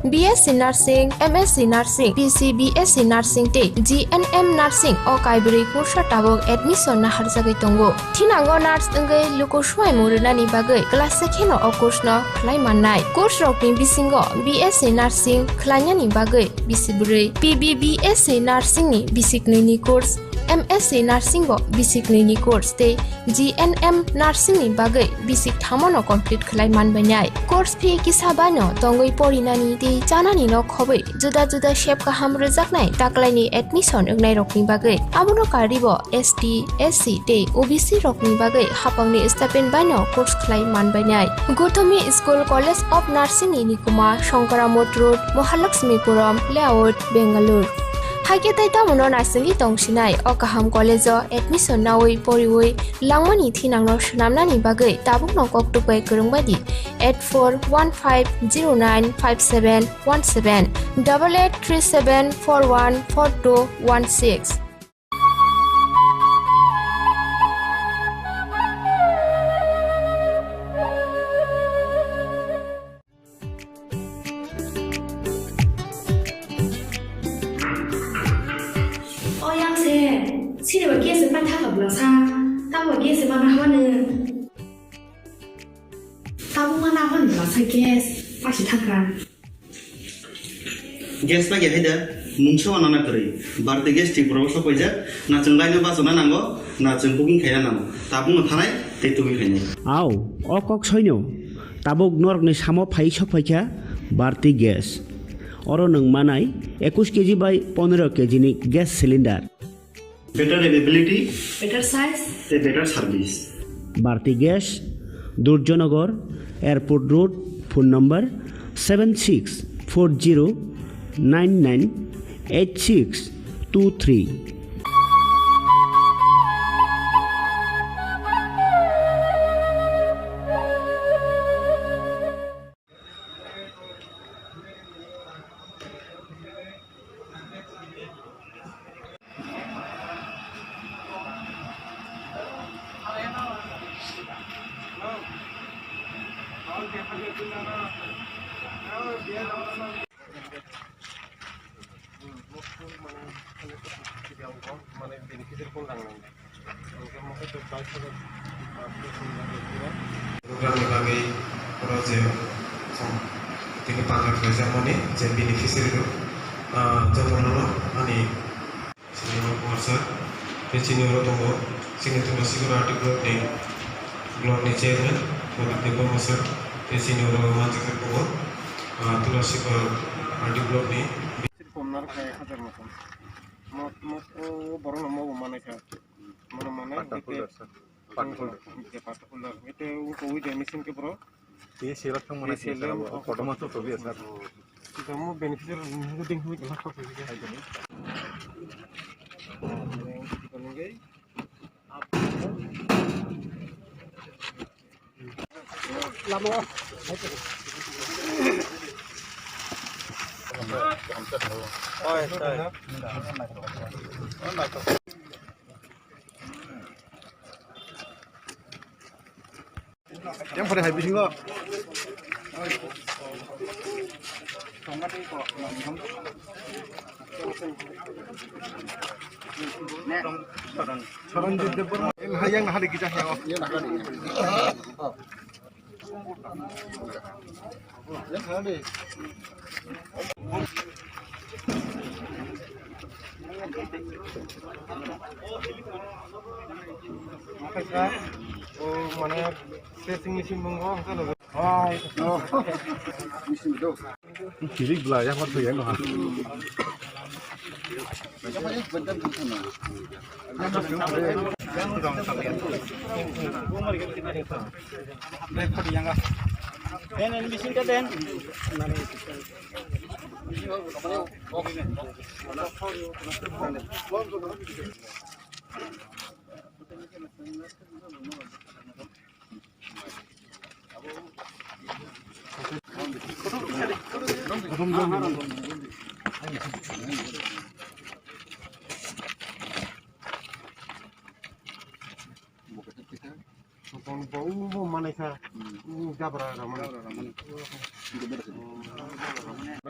B S C Nursing, M S C Nursing, P C B S C Nursing tei G N M Nursing o kaibrwi kursa tabuk admission naharjagwi tongo. Thinango nurse wngwi luku swmaimung rwnani bagwi class se kheno o course no khlai mannai. Course rokni bisingo B S C Nursing khlainani bagwi bisi bwrwi, P B B S C Nursing ni bisi knwi ni course, M S C Nursing bo bisi knwi ni course tei G N M Nursing ni bagwi bisi thamo no complete khlai manbainai. Course fee kisa bai no tongwi porinani tei chanani no khobwi juda juda sep kaham rwjaknai taklaini admission wngnai rokni bagwi. Abono karwi bo S T, S C tei O B C rokni bagwi hapangni stipend bai no course khlai manbainai. Gothomi School College of Nursing ni nikuma Shankaramot Road, Mahalakshmipuram Layout, Bengaluru. Haikhe tei tamono naisingwi tongsinai o kaham college o admission nawi poriwi langmani thinangno swnamnani bagwi tabukno koktwk bai kwrwngbaidi eight four one five zero nine five seven one seven, double eight three seven four one four two one six. O yang se, sini ba gas se paitha ka bwlasa, tamo gas se mana hwane. Tabuk mana hwn bwlasa gas, pasi thaka. Gas paikha hai da, mungsa wana na kwrwi. Bharti Gas Tripura o sok paijak, na chwng line o bachana nango, na chwng booking khaina nango. Tabukno thanai tei tubui khainai. Au, o kok soino. Tabuk norokni samo phai sok phaikha Bharti Gas. Oro nwng manai ekush K G bai pondro K G ni gas cylinder. Better availability. Better size. Tei better service. Bharti Gas, Durjanagar, Airport Road, phone number seven six four zero nine nine eight six two three. Mane beneficiary phone rang nang. Hingke mo khe to bike saka, program ni bagwi oro je song tini panjak khlaijak mani je beneficiary rok, ah, joto no ani sini Kumar sir, tei chini oro tongo chini Tulasi R D block ni, block ni chairman Pradip Debbarma sir, tei chini oro manjak tongo, ah, Tulasi R D block ni. Mot, mot, o borok no mo bo manai kha. Mono manai, Pata ete, cooler, sir. Pata cooler. Ete pata cooler. Ete ungko ui de machine ke bro. T C L thang mana T C L sir, thang o kodo ma to to biya, sir. Ito mo beneficiary ni ding hui kala ko. Lama. Oi, oi. Yang pada hai bisingo. Saranjit Debbarma. Yang hari kita yang. O mane pressing machine bungo hwnkhe no. Kirik bla ya hor thoi ano ha. Den, den, machine ta den. Bong bo u bo manai kha. U jabra ra manai. Jabra ra manai.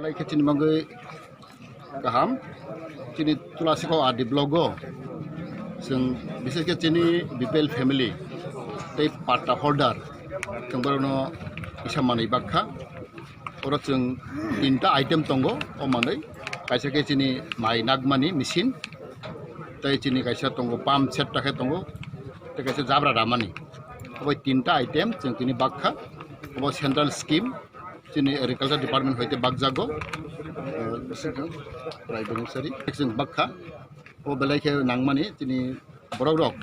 Lai khe chini bagwi kaham, chini Tulasikok R D block o chwng, bises khe chini B P L family tei patta holder, chwng borokno kisa manwi bakha. Oro chwng tinta item tongo, o manwi kaisa khe chini mai nakmani machine, tei chini kaisa tongo pump set ta khe tongo, tei kaisa jabra ramani. Obo tinta item chwng tini bakha. Obo central scheme, chini agriculture department hoite bakjago. Eh, private nursery chwng bakha. Obo belai khe nangmani chini borok rok,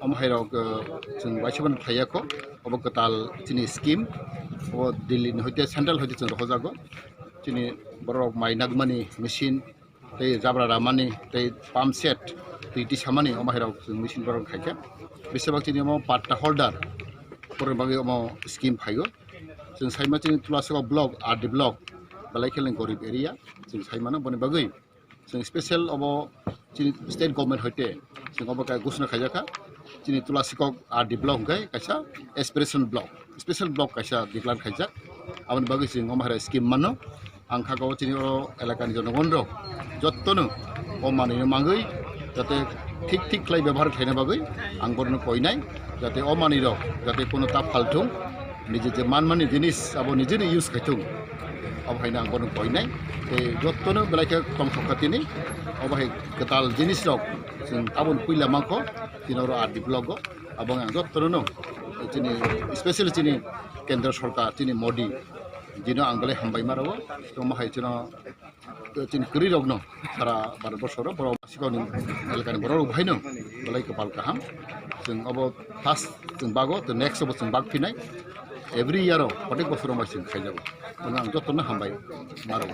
omo hai rok, eh, chwng waisa phano khlaiya kho. Obo kwtal chini scheme, obo Delhi ni hoite, central hoite chwng rohojago. Chini borok rok mai nakmani machine, tei jabra ramani, tei pump set, twi tisamani, omo hai rok chwng machine borok khai khe. Besibak chini omo patta holder, borok bagwi omo scheme phaio. Chwng saima chini Tulasikok block, R D block, belai khe gorib area, chwng saimano boni bagwi. Chwng special obo chini state government hoite chwng obo khe ghosona khaijakha. Chini Tulasikok R D block hwnkhe kaisa aspiration block, special block kaisa declare khaijak. Aboni bagwi chwng omo hai scheme mano. Ang kha o chini oro elakani jonogon rok jottono o manwino mangwi jate thik thik khlai bebohar khlaina bagwi ang borokno koinai, jate o manwirok jate kono ta phalthung, nije je manmani jinis abo nijeni use khaithung. Abo haino ang bono koinai. Tei jottono belai khe tong sokha tini. Obo hai kwtal jinis rok chwng tabun puila mankho, tini oro R D block o. Abo ang jottono no chini, specially chini Kendra Sarkar, chini Modi jino ang belai hambai ma rwo. Tongma hai chino chini kwrwi rokno sara Bharat borso ro borok sikoni elakani borok rok bahaino belai kwpal kaham. Chwng obo first chwng bago, the next obo chwng bak phinai. Every year o, protek bosor o mai chwng khaijago. Bono ang jotono hambai ma rwo.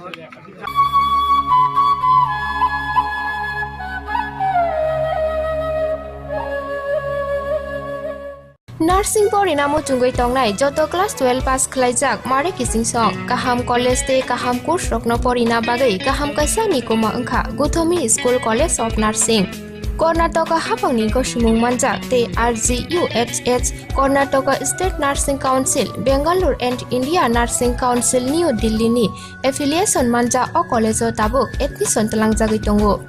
Nursing porina muchungwi tongnai joto class twelve pass khlaijak mare kiching song. Kaham college tei kaham course rokno porina bagwi kaham kaisa nikuma wngkha Gothomi School College of Nursing. Karnataka haphangni gosimung manjak tei R G U H H, Karnataka State Nursing Council, Bangalore and India Nursing Council, New Delhi ni affiliation manjak o college o tabuk admission twlangjagwi tongo.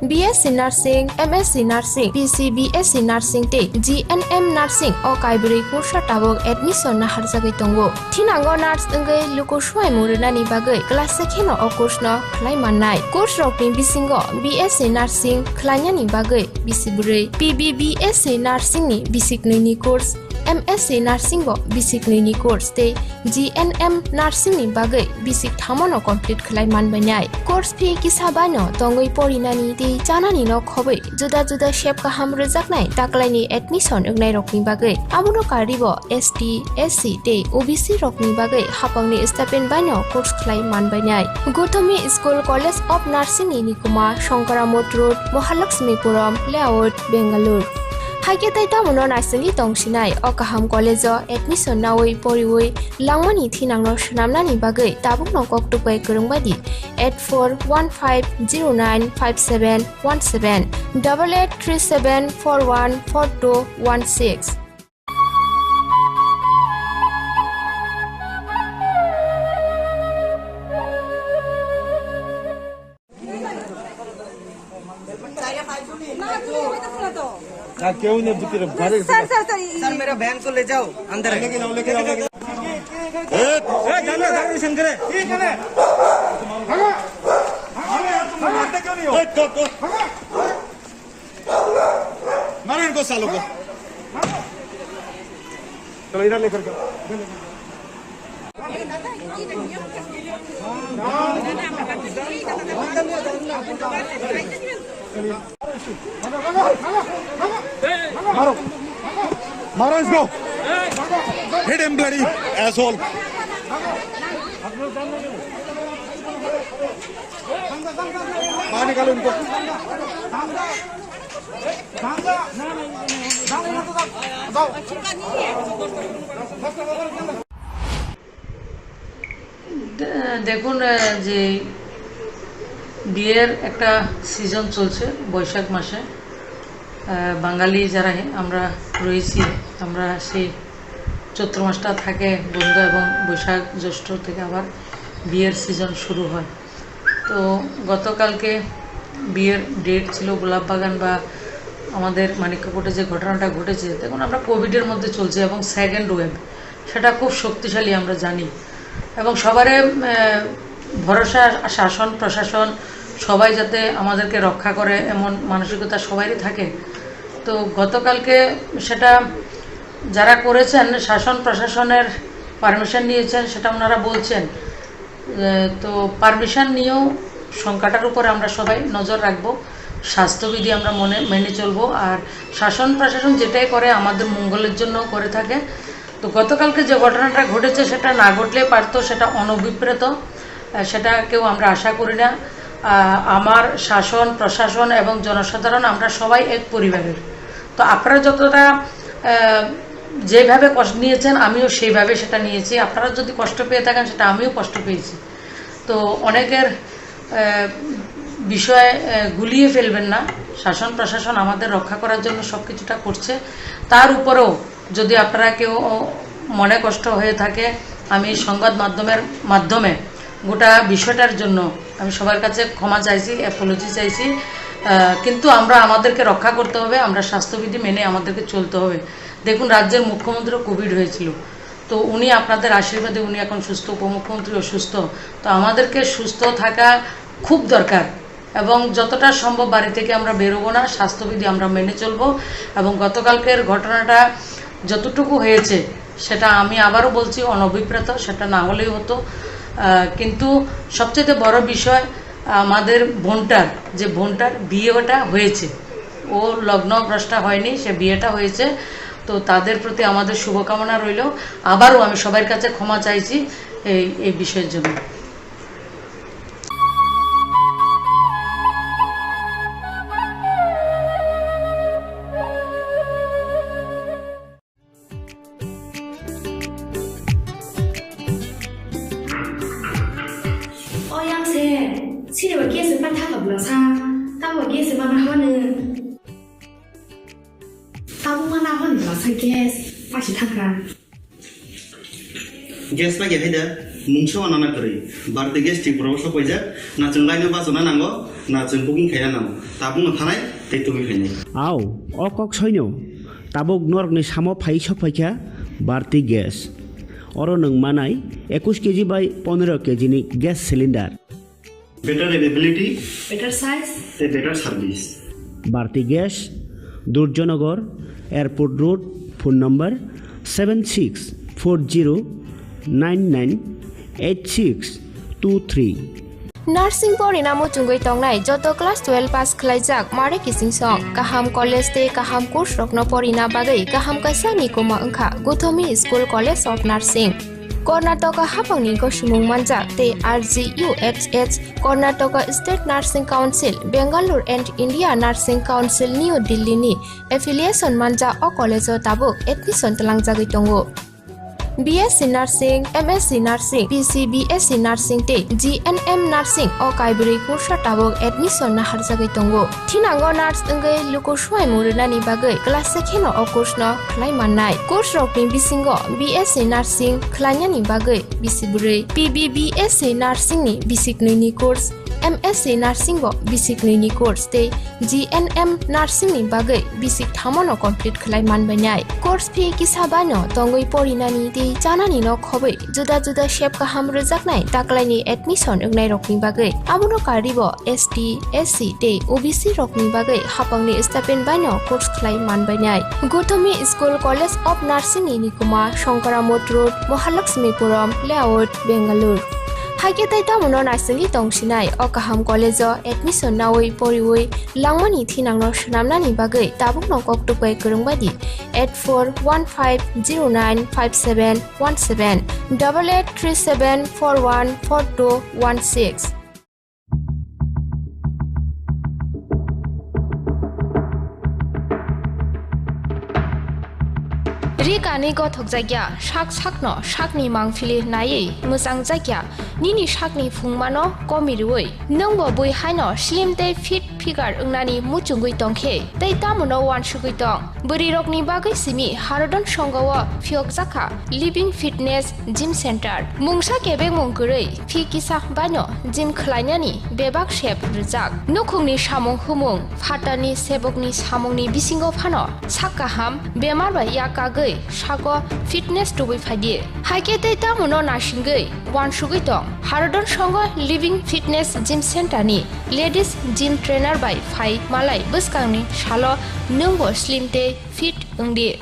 B S C Nursing, M S C Nursing, B C B S C Nursing tei G N M Nursing o kaibrwi kursa tabuk admission naharjagwi tongo. Thinango nurse wngwi luku suaimung rwnani bagwi class se kheno o course no khlai mannai. Course rokni bisingo B S C Nursing khlainani bagwi bisi bwrwi, P B B S C Nursing ni bisi knwi ni course, M S C Nursing bo bisi knwi ni course tei G N M Nursing ni bagwi bisi thamo no complete khlai manbainai. Course fee kisa baino tongwi porinani tei chanani no khobwi juda juda sep kaham rwjaknai taklaini admission wngnairokni bagwi. Abono karwibo S T, S C tei O B C rokni bagwi haphangni stipend baino course khlai manbainai. Gothomi School College of Nursing ni nikuma Shankaramot Road, Mahalakshmipuram Layout, Bangalore. Haikhe tei tamono naisingwi tongsinai o kaham college o admission nawi poriwi langmani thinangno swnamnani bagwi tabukno koktuk bai kwrwng bai di eight four one five zero nine five seven one seven, double eight three seven four one four two one six. আর কেউ নেই ভিতরে, বাইরে। Sir, sir, sir, ये স্যার, मेरा ভ্যান তো লে যাও, আন্দার। लेके जाओ, लेके जाओ, लेके जाओ। ए, ए, जानो, जानो, इसन करे। मारते क्यों नहीं हो? ए, तो, तो। मारो इनको सालों को। चलो, इधर लेकर के। मारो, मारो इसको। Hit him, bloody asshole. बाहर निकालो इनको। দে-, দেখুন, আহ, যে বিয়ের একটা সিজন চলছে বৈশাখ মাসে। আহ, বাঙালি যারা হে-, আমরা রয়েছি, আমরা সেই চৈত্র মাসটা থাকে বন্ধ এবং বৈশাখ জ্যৈষ্ঠ থেকে আবার বিয়ের সিজন শুরু হয়। তো গতকালকে বিয়ের ডেট ছিল গোলাপ বাগান বা আমাদের মানিক্যকোটে যে ঘটনাটা ঘটেছে, দেখুন, আমরা কোভিডের মধ্যে চলছি এবং সেকেন্ড ওয়েভ, সেটা খুব শক্তিশালী আমরা জানি। এবং সবারে, আহ, ভরসা, শাসন প্রশাসন সবাই যাতে আমাদেরকে রক্ষা করে, এমন মানসিকতা সবারই থাকে। তো গতকালকে সেটা যারা করেছেন, শাসন প্রশাসনের পারমিশন নিয়েছেন, সেটা ওনারা বলছেন। আহ, তো পারমিশন নিয়েও সংখ্যাটার উপর আমরা সবাই নজর রাখবো। স্বাস্থ্যবিধি আমরা মনে, মেনে চলবো। আর শাসন প্রশাসন যেটাই করে আমাদের মঙ্গলের জন্য করে থাকে। তো গতকালকে যে ঘটনাটা ঘটেছে, সেটা না ঘটলে পারতো, সেটা অনভিপ্রেত, আহ, সেটা কেউ আমরা আশা করি না। আহ, আমার শাসন প্রশাসন এবং জনসাধারণ, আমরা সবাই এক পরিবারের। তো আপনারা যতটা, আহ, যেভাবে কষ্ট নিয়েছেন, আমিও সেইভাবে সেটা নিয়েছি। আপনারা যদি কষ্ট পেয়ে থাকেন, সেটা আমিও কষ্ট পেয়েছি। তো অনেকের, আহ, বিষয়ে, আহ, গুলিয়ে ফেলবেন না। শাসন প্রশাসন আমাদের রক্ষা করার জন্য সব কিছুটা করছে। তার উপরেও যদি আপনারা কেউ মনে কষ্ট হয়ে থাকে, আমি সংবাদ মাধ্যমের মাধ্যমে গোটা বিষয়টার জন্য আমি সবার কাছে ক্ষমা চাইছি, অ্যাপোলজি চাইছি। আহ, কিন্তু আমরা আমাদেরকে রক্ষা করতে হবে, আমরা স্বাস্থ্যবিধি মেনে আমাদেরকে চলতে হবে। দেখুন, রাজ্যের মুখ্যমন্ত্রীরও কোভিড হয়েছিল, তো উনি আপনাদের আশীর্বাদে উনি এখন সুস্থ, উপমুখ্যমন্ত্রী অসুস্থ। তো আমাদেরকে সুস্থ থাকা খুব দরকার এবং যতটা সম্ভব বাড়ি থেকে আমরা বেরোবো না, স্বাস্থ্যবিধি আমরা মেনে চলবো। এবং গতকালকের ঘটনাটা যতটুকু হয়েছে, সেটা আমি আবারও বলছি, অনভিপ্রেত, সেটা না হলেই হতো। আহ, কিন্তু সবচেয়ে বড় বিষয়, আমাদের বোনটার, যে বোনটার বিয়েটা হয়েছে, ও লগ্নভ্রষ্টা হয়নি, সে বিয়েটা হয়েছে। তো তাদের প্রতি আমাদের শুভকামনা রইল। আবারও আমি সবার কাছে ক্ষমা চাইছি এই, এই বিষয়ের জন্য। O yang se, sini ba gas pa thaka bla sa, ta ba gas ma na hanu. Tabuk ma na hanu bla sa gas, pa si thaka. Gas pa ge haida, mungsa wa nana kwrwi. Bharti Gas Tripura o sok paijak, na chwng line o bachana nango, na chwng booking khaina nango. Tabuk no thanai, tei tubui khainai. Au, o kok soino. Tabuk norokni samo phai sok phaikha Bharti Gas. Oro nwng manai ekush kg bai pondro kg ni gas cylinder. Better availability, better size, tei better service. Bharti Gas, Durjanagar, Airport Road, phone number seven six four zero nine nine eight six two three. Nursing porina muchungwi tongnai joto class twelve pass khlaijak mare kiching song, kaham college tei kaham course rokno porina bagwi kaham kaisa ni koma wngkha Guthomi School College of Nursing. Karnataka hapangni gosomung manjak tei R G U H H, Karnataka State Nursing Council, Bangalore and India Nursing Council, New Delhi ni affiliation manjak o college o tabuk admission twlangjagwi tongo. B S C Nursing, M S C Nursing, B C B S C Nursing tei G N M Nursing o kaibrwi course o tabuk admission naharjagwi tongo. Thinango nurse wngwi luku swimung rwnani bagwi class se kheno o course no khlai mannai. Course rokni bisingo B S C Nursing khlainani bagwi bisi bwrwi, P B B S C Nursing ni bisi knwi ni course, M S C Nursing o bisi knwi ni course tei G N M Nursing ni bagwi bisi thamo no complete khlai manbainai. Course fee kisa bai no tongwi porinani tei chanani no khobwi juda juda sep kaham rwjaknai taklaini admission wngnairokni bagwi. Abono karwibo S T, S C tei O B C rokni bagwi hapangni stipend baino course khlai manbainai. Guthomi School College of Nursing ni nikuma Shankaramot Road, Mahalakshmipuram Layout, Bangalore. Haikhe tei tamono naisingwi tongsinai o kaham college o admission nawi poriwi langmani thinangno swnamnani bagwi tabukno koktwk bai kwrwng bai di. Eight four one five zero nine five seven one seven, double eight three seven four one four two one six. Ri kanwi gothokjakya, sak sakno sakni mangphili naiwi mwchangjakya, nini sakni phungmano komi rwui. Nwngbo bui haino slim tei fit figure wngnani muchungwi tongkhe, tei tamono uansugwi tong. Bwrwirokni bagwi simi Harodon Songho-o phiyokjakha Living Fitness Gym Center. Mungsa kebengmung kwrwi phi kisa baino gym khlainani bebak sep rwjak. Nukhungni samung humung, phatarni sebokni samungni bisingo phano sak kaham, bemar bai yak kagwi sago fitness tubui phaidi. Haikhe tei tamono nasingwi uansugwi tong. Harodon Songho Living Fitness Gym Center ni Ladies Gym Trainer bai phai malai bwskangni salo nwngbo slim tei fit wngdi.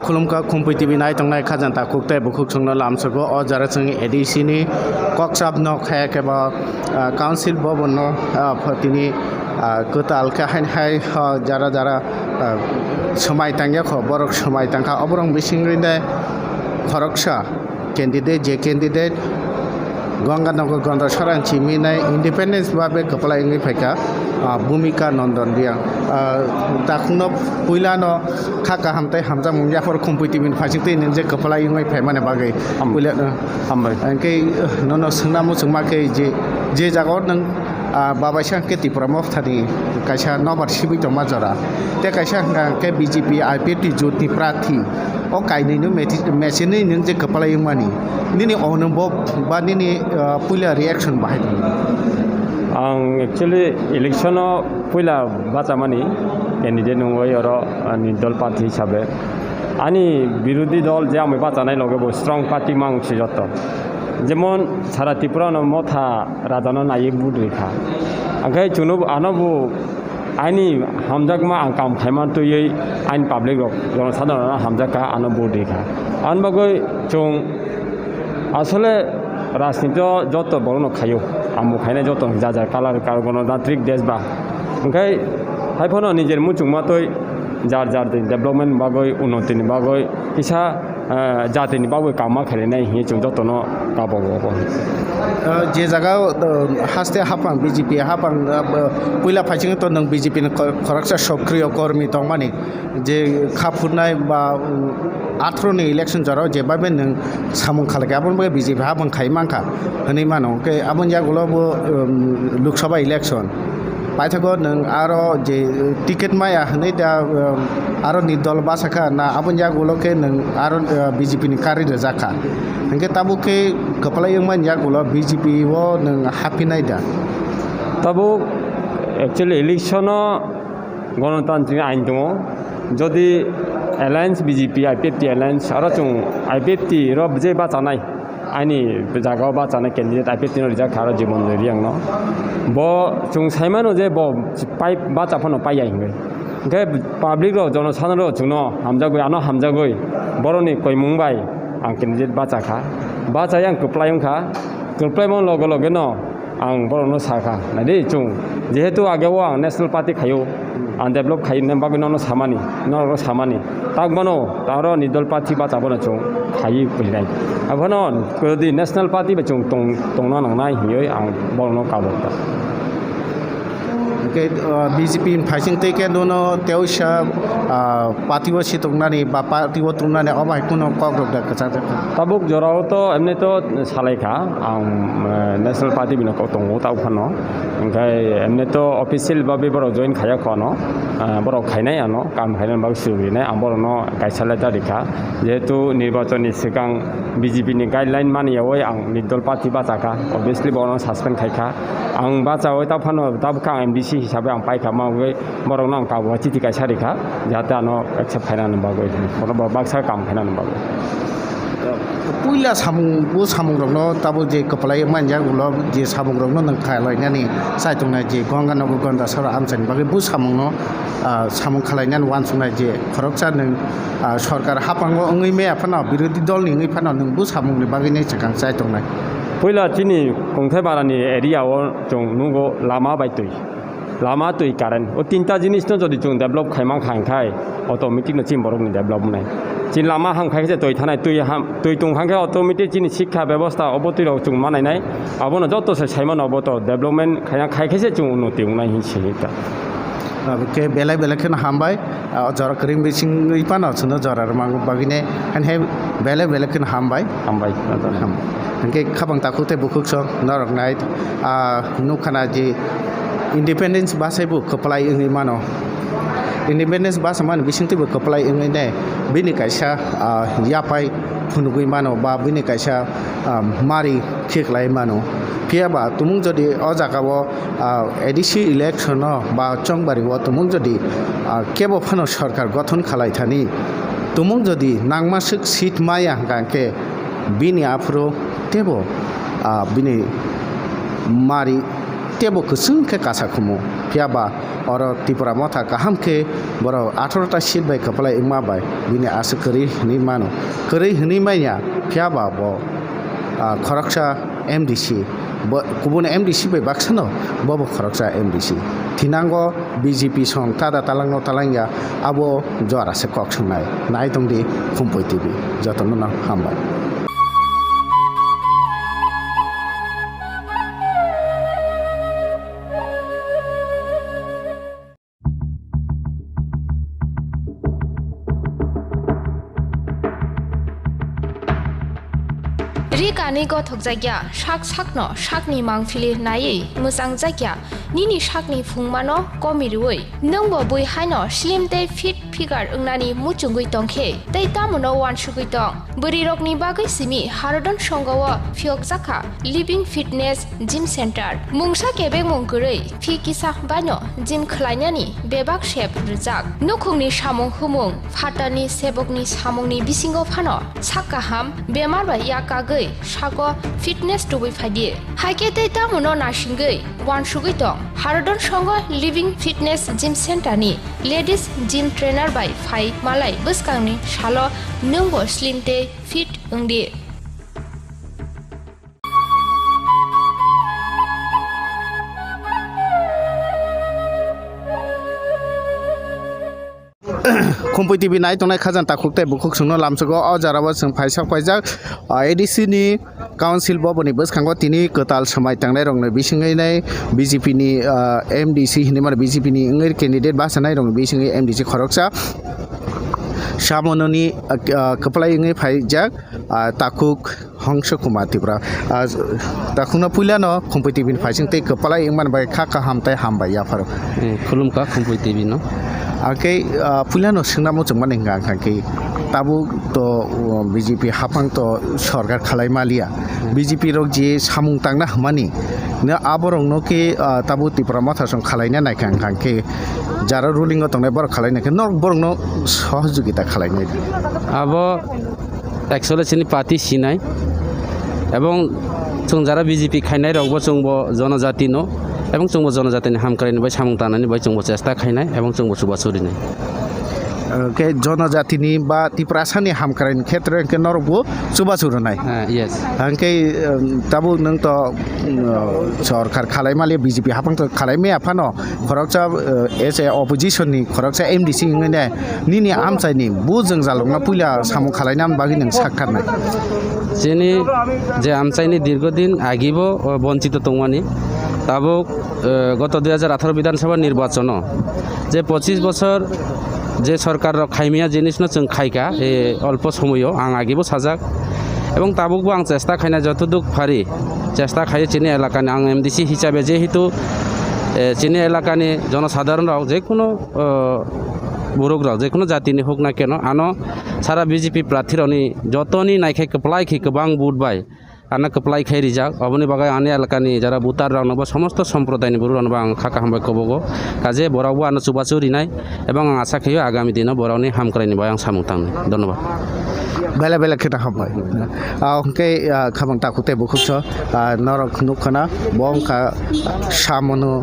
Khulumkha Khumpui T V nai tongnai khajanta kuk tei bukhuk chwngno lamsogo. O jora chwng A D C ni kokchap no khe kebo, ah, council bhavan no, ah, pho-, tini, ah, kwtal khe haini hai, ah, jara jara, ah, swmai tangya kho, borok swmai tangkha. Oborok bisingni de khoroksa candidate, je candidate Ganganagar Gandacherra hinwi minai independence babe kwplai wngwi phaikha, ah, Bhumika Nandan Reang. Ah, takhukno puilano kha kaham tei hamjakmung yaphar Khumpui T V ni phaising twi nwng je kwplai wngwi phaimani bagwi. Ham-, puila, ah, hambai. Hwnkhe, ah, nono swngna muchungma khe je, je jagao nwng, ah, babaisa hwnkhe Tipra Mothani kaisa nobar sibui tongma jora, tei kaisa hwnkha hwnkhe B J P I P F T jotni prathi. O kainwino meti-, mechenwi nwng je kwplai wngmani, nini onubhob ba nini, ah, puila reaction bahai tong? Ang actually election o puila bachamani candidate wngwi oro ani dol party hisabe. Ani birodhi dol je amwi bachanai loge bo strong party mang se joto. Jemon sara Tripura no Motha raja no naiwi vote rikha. Angkhe chwngno ano bo aini hamjakma ang kam khaima twiwi aini public rok jonosadharon no hamjakha ano vote rikha. Ani bagwi chwng asole rajniti o joto borok no khaio. Ang bo khainai joto ja ja color kar gono jantrik desh ba. Hwnkhe haiphano nijer muchungma twi jar jar development bagwi unnoti ni bagwi kisa ah, jatini bagwi kama khainai hinwi chwng jotono kabogo. Ah, je jaga, ah, haste haphang B J P haphang, ah, puila phaising to nwng B J P ni khor-, khoroksa sokriyo kormi tongmani, je kha phurnai ba, um, athro ni election jorao je babe nwng samung khalai kha, aboni bagwi B J P haphang khai mankha hinwi mano. Hwnkhe aboni yagulo bo, um, Lok Sabha election. Paithago nwng aro je ticket maya hwnwi da, um, aro ni dol bwsakha na aboni yagulo khe nwng aro, uh, B J P ni karwi rwjakha. Hwnkhe tabuk khe kwplai wngmani yagulo B J P o nwng haphinai da? Tabuk actually election o Gonotantrikni ain tongo. Jodi alliance B J P I P F T alliance aro chwng I P F T ro je bachanai, aini jaga o bachanai candidate I P F T no rijak kha aro Jibon Joy Reang no. Bo chwng saimano je bo pai, bacha phano paiya hinwi. Hwnkhe public rok, jonosadharon rok chwngno hamjagwi, ano hamjagwi borokni koimung bai ang candidate bacha kha. Bachai ang kwplai wngkha. Kwplaimo loge loge no ang borokno sakha, naidi chwng, jehetu age o ang National Party khaio, ang develop khaina bagwi nono samani, norokno samani, takmano aro Nirdol Party bacha bono chwng khaiwi phulinai. Abono jodi National Party bai chwng tong-, tongna nangnai hinwi ang borokno kabo kha. Hwnkhe, uh, B J P ni phaising tei khe nono teoisa, uh, party o si tongnani ba party o tongnani obo hai kheno kok rok da kwchajak kha. Tabuk jorao to emni to salai kha, ang, uh, National Party bini kok tongo tau phano. Hwnkhe emni to official babe borok join khaya khwno, uh, borok khainai ano, kam khainani bagwi swijak rinai, ang borokno kaisa letter rikha. Jehetu nirbachon ni swkang B J P ni guideline mani yaui ang Nirdol Party bacha kha, obviously borokno suspend khai kha. Ang bachaui ta phano tabuk khe ang M D C hisabe ang paikha, ma bai borokno ang tabuk chiti kaisa rikha, jahate ano accept khainani bagwi, borok baksa kam khainani bagwi. Puila samung, bo samung rokno tabuk je kwplai manjak ulo je samung rokno nwng khlainani chai tongnai je Ganga Nagar Gandasara amchaini bagwi bo samungno, ah, samung khlainani uansuknai je khoroksa nwng, ah, sorkar haphango wngwi maya phano birodhi dolni wngwi phano nwng bo samungni bagwi nai swkang chai tongnai. Puila chini Kongthai barani area o chwng nugo lama bai twi. Lama twi current. O tinta jinis no jodi chwng develop khai mankha hwnkhe automatic no chini borok ni develop wngnai. Chini lama ham khai khe twi thanai, twi ham, twi tong kha khe automatic chini sikha bebosta obo twi rok chwng manai nai. Abono joto se sai mano obo to development khaina khai khe se chwng unnoti wngnai hin si ta. Abo khe belai belai kheno hambai. Ah, o jora kwrwi bisingwi phano chwngno jora rwmani bagwino, haino belai belai kheno hambai. Hambai. Ham-, hwnkhe khabang takhuk tei bukhuk song norok nai, ah, nukha na je independence bwsai bo kwplai wngwi mano. Independence bwsamani bisingtwi bo kwplai wngwi ne bini kaisa, ah, yaphai phunugwi mano ba bini kaisa, ah, mari khiklai mano. Phiya ba tumung jodi o jaga o ah, A D C election o ba chongbario tumung jodi, ah, kebo phano sorkar gothon khalai thani, tumung jodi nangmaswk seat maya hwnkha khe bini aphuru tebo, ah, bini mari tebo kwchwng khe kasa khumu. Phiya ba oro Tipra Motha kaham khe borok atharo ta seat bai kwplai wngma bai bini aswk kwrwi hwnwi mano. Kwrwi hwnwi manya, phiya ba bo, ah, khoroksa M D C, bo, kubun M D C bai baksano, bo bo khoroksa M D C. Thinango B J P song tada talangno talangya, abo jora se kok swngnai. Nai tongdi Khumpui T V, jotono no hambai. Ri kanwi gothokjakya, sak sakno sakni mangpili naiwi mwchangjakya, nini sakni phungmano komirwi. Nwngbo bui haino slim tei fit figure wngnani muchungwi tongkhe, tei tamono uansugwi tong? Bwrwirokni bagwi simi Harodon Songho o phiyokjakha Living Fitness Gym Center. Mungsa kebengmung kwrwi phi kisa baino gym khlainani bebak sep rwjak. Nukhungni samung humung, phatarni sebokni samungni bisingo phano sak kaham, bemar bai yak kagwi sago fitness tubui phaidi. Haikhe tei tamono nasingwi uansugwi tong Harodon Songho Living Fitness Gym Center ni Ladies Gym Trainer bai phai malai bwskangni salo nwngbo slim tei fit wngdi. Khumpui T V nai tongnai khajang takhuk tei bukhuk songno lamsugo. O jora o chwng phaisa paijak, ah, A D C ni council boboni bwskango tini kwtal swmai tangnai rokni bisingwi nai B J P ni, ah, M D C hinwi mano B J P ni wngwi candidate bachanai rokni bisingwi M D C khoroksa samononi, ah, kwplai wngwi phaijak, ah, takhuk Hongso Kumar Tripura. Ah, takhukno puilano Khumpui T V ni phaising tei kwplai wngmani bai kha kaham tei hambai yapharo. Eh, khulumkha Khumpui T V no. Akhe, ah, puilano swngna muchungmani hwnkha hwnkha khe Tabuk to, uh, B J P haphang to sorkar khalai maliya. B J P rok je samung tangna hwnmani, no aborokno khe, uh, tabuk Tipra Motha song khalaina naikha, hwnkha khe jara ruling o tongnai borok khalaina khe norok borokno sohojogita khalainai. Abo actually chini party sinai, ebong chwng jara B J P khainai rokbo chwngbo jonojati no, ebong chwngbo jonojatini hamkraini bai samung tangnani bai chwngbo chesta khainai, ebong chwngbo chubachu rinai. Hwnkhe jonojatini ba Tiprasani hamkraini khetre hwnkhe norokbo chubachu rwnai. Ah, yes. Hwnkhe, um, tabuk nwng to, um, sorkar khalai mali B J P haphang to khalai maya phano khoroksa, uh, as a opposition ni khoroksa M D C wngwi ne nini amchaini bu jwngjalrokno puila samung khalaina bagwi nwng saktharnai. Chini je amchaini dirgodin agibo, uh, bonchito tongmani tabuk, uh, goto dui hajar atharo Bidhan Sabha nirbachono je pochis bochor je sorkar rok khaimya jinisno chwng khaika, e, olpo somoyo ang agibo sajak, ebong tabukbo ang chesta khaina jotoduk phari chesta khaio chini elakani ang M D C hisabe jehetu, e, chini elakani jonosadharon rok jekuno, o, borok rok jekuno jatini hok na keno ano sara B J P prarthi rokni jotoni naikhai kwplai khe kwbang vote bai ano kwplai khai rijak. Oboni bagwi ani elakani jara voter rokno bo somosto somprodaini borok rokno bo ang kha kaham bai kobogo. Kaje borok bo ano chubachu rinai ebong ang asa khaio agami dino borokni hamkraini bai ang samung tangnai. Dhonnobad. Belai belai kheno hambai. Ah, hwnkhe, ah, khamang takhuk tei bukhuk so, ah, norok nukha na bo wngkha samono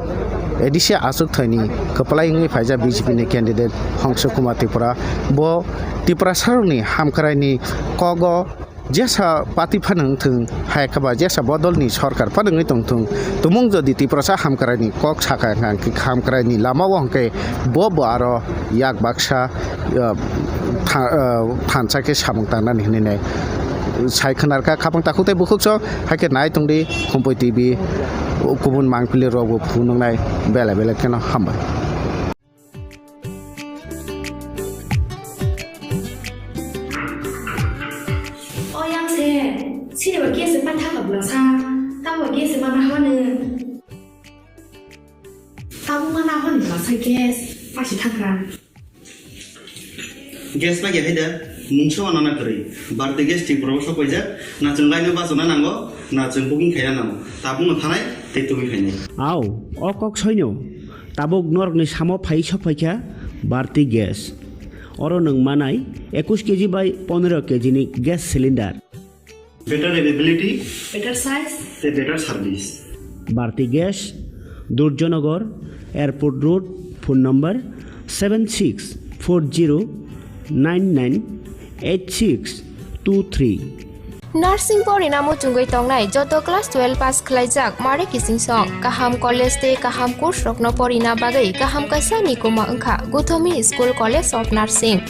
A D C achuk thani kwplai wngwi phaijak B J P ni candidate Hongso Kumar Tripura. Bo Tiprasarokni hamkraini kogo jesa party phano wngthung, hai khe ba jesa bodolni sorkar phano wngwi tongthung, tumung jodi Tiprasa hamkraini kok sakha hwnkhe hamkraini lama o hwnkhe bo bo aro yak baksa, ah, tha-, ah, thansa khe samung tangnani hinwi nai sai khwnarkha. Khapang takhuk tei bukhuk so hai khe nai tongdi Khumpui T V, kubun mangpili rok bo phunuknai belai belai kheno hambai. O yang se, sini ba gas se pan thaka bula sa, tamo gas se mana hwane. Tamo mana hwane bula sa gas, pasi thakra. Gas ma ya haida, mungsa wana na kwrwi. Barti gas Tripura o sok paijak, na chwng laino bachana nango, na chwng booking khaina nango. Tabuk no thanai, tei tubui khainai. Au, o kok soino. Tabuk norokni samo phai sok phaikha Bharti Gas. Oro nwng manai ekush K G bai pondro K G ni gas cylinder. Better availability. Better size. A better service. Bharti Gas, Durjanagar, Airport Road, phone number seven six four zero nine nine eight six two three. Nursing porina muchungwi tongnai joto class twelve pass khlaijak mare kiching song, kaham college tei kaham course rokno porina bagwi kaham kaisa nikuma wngkha Guthomi School College of Nursing.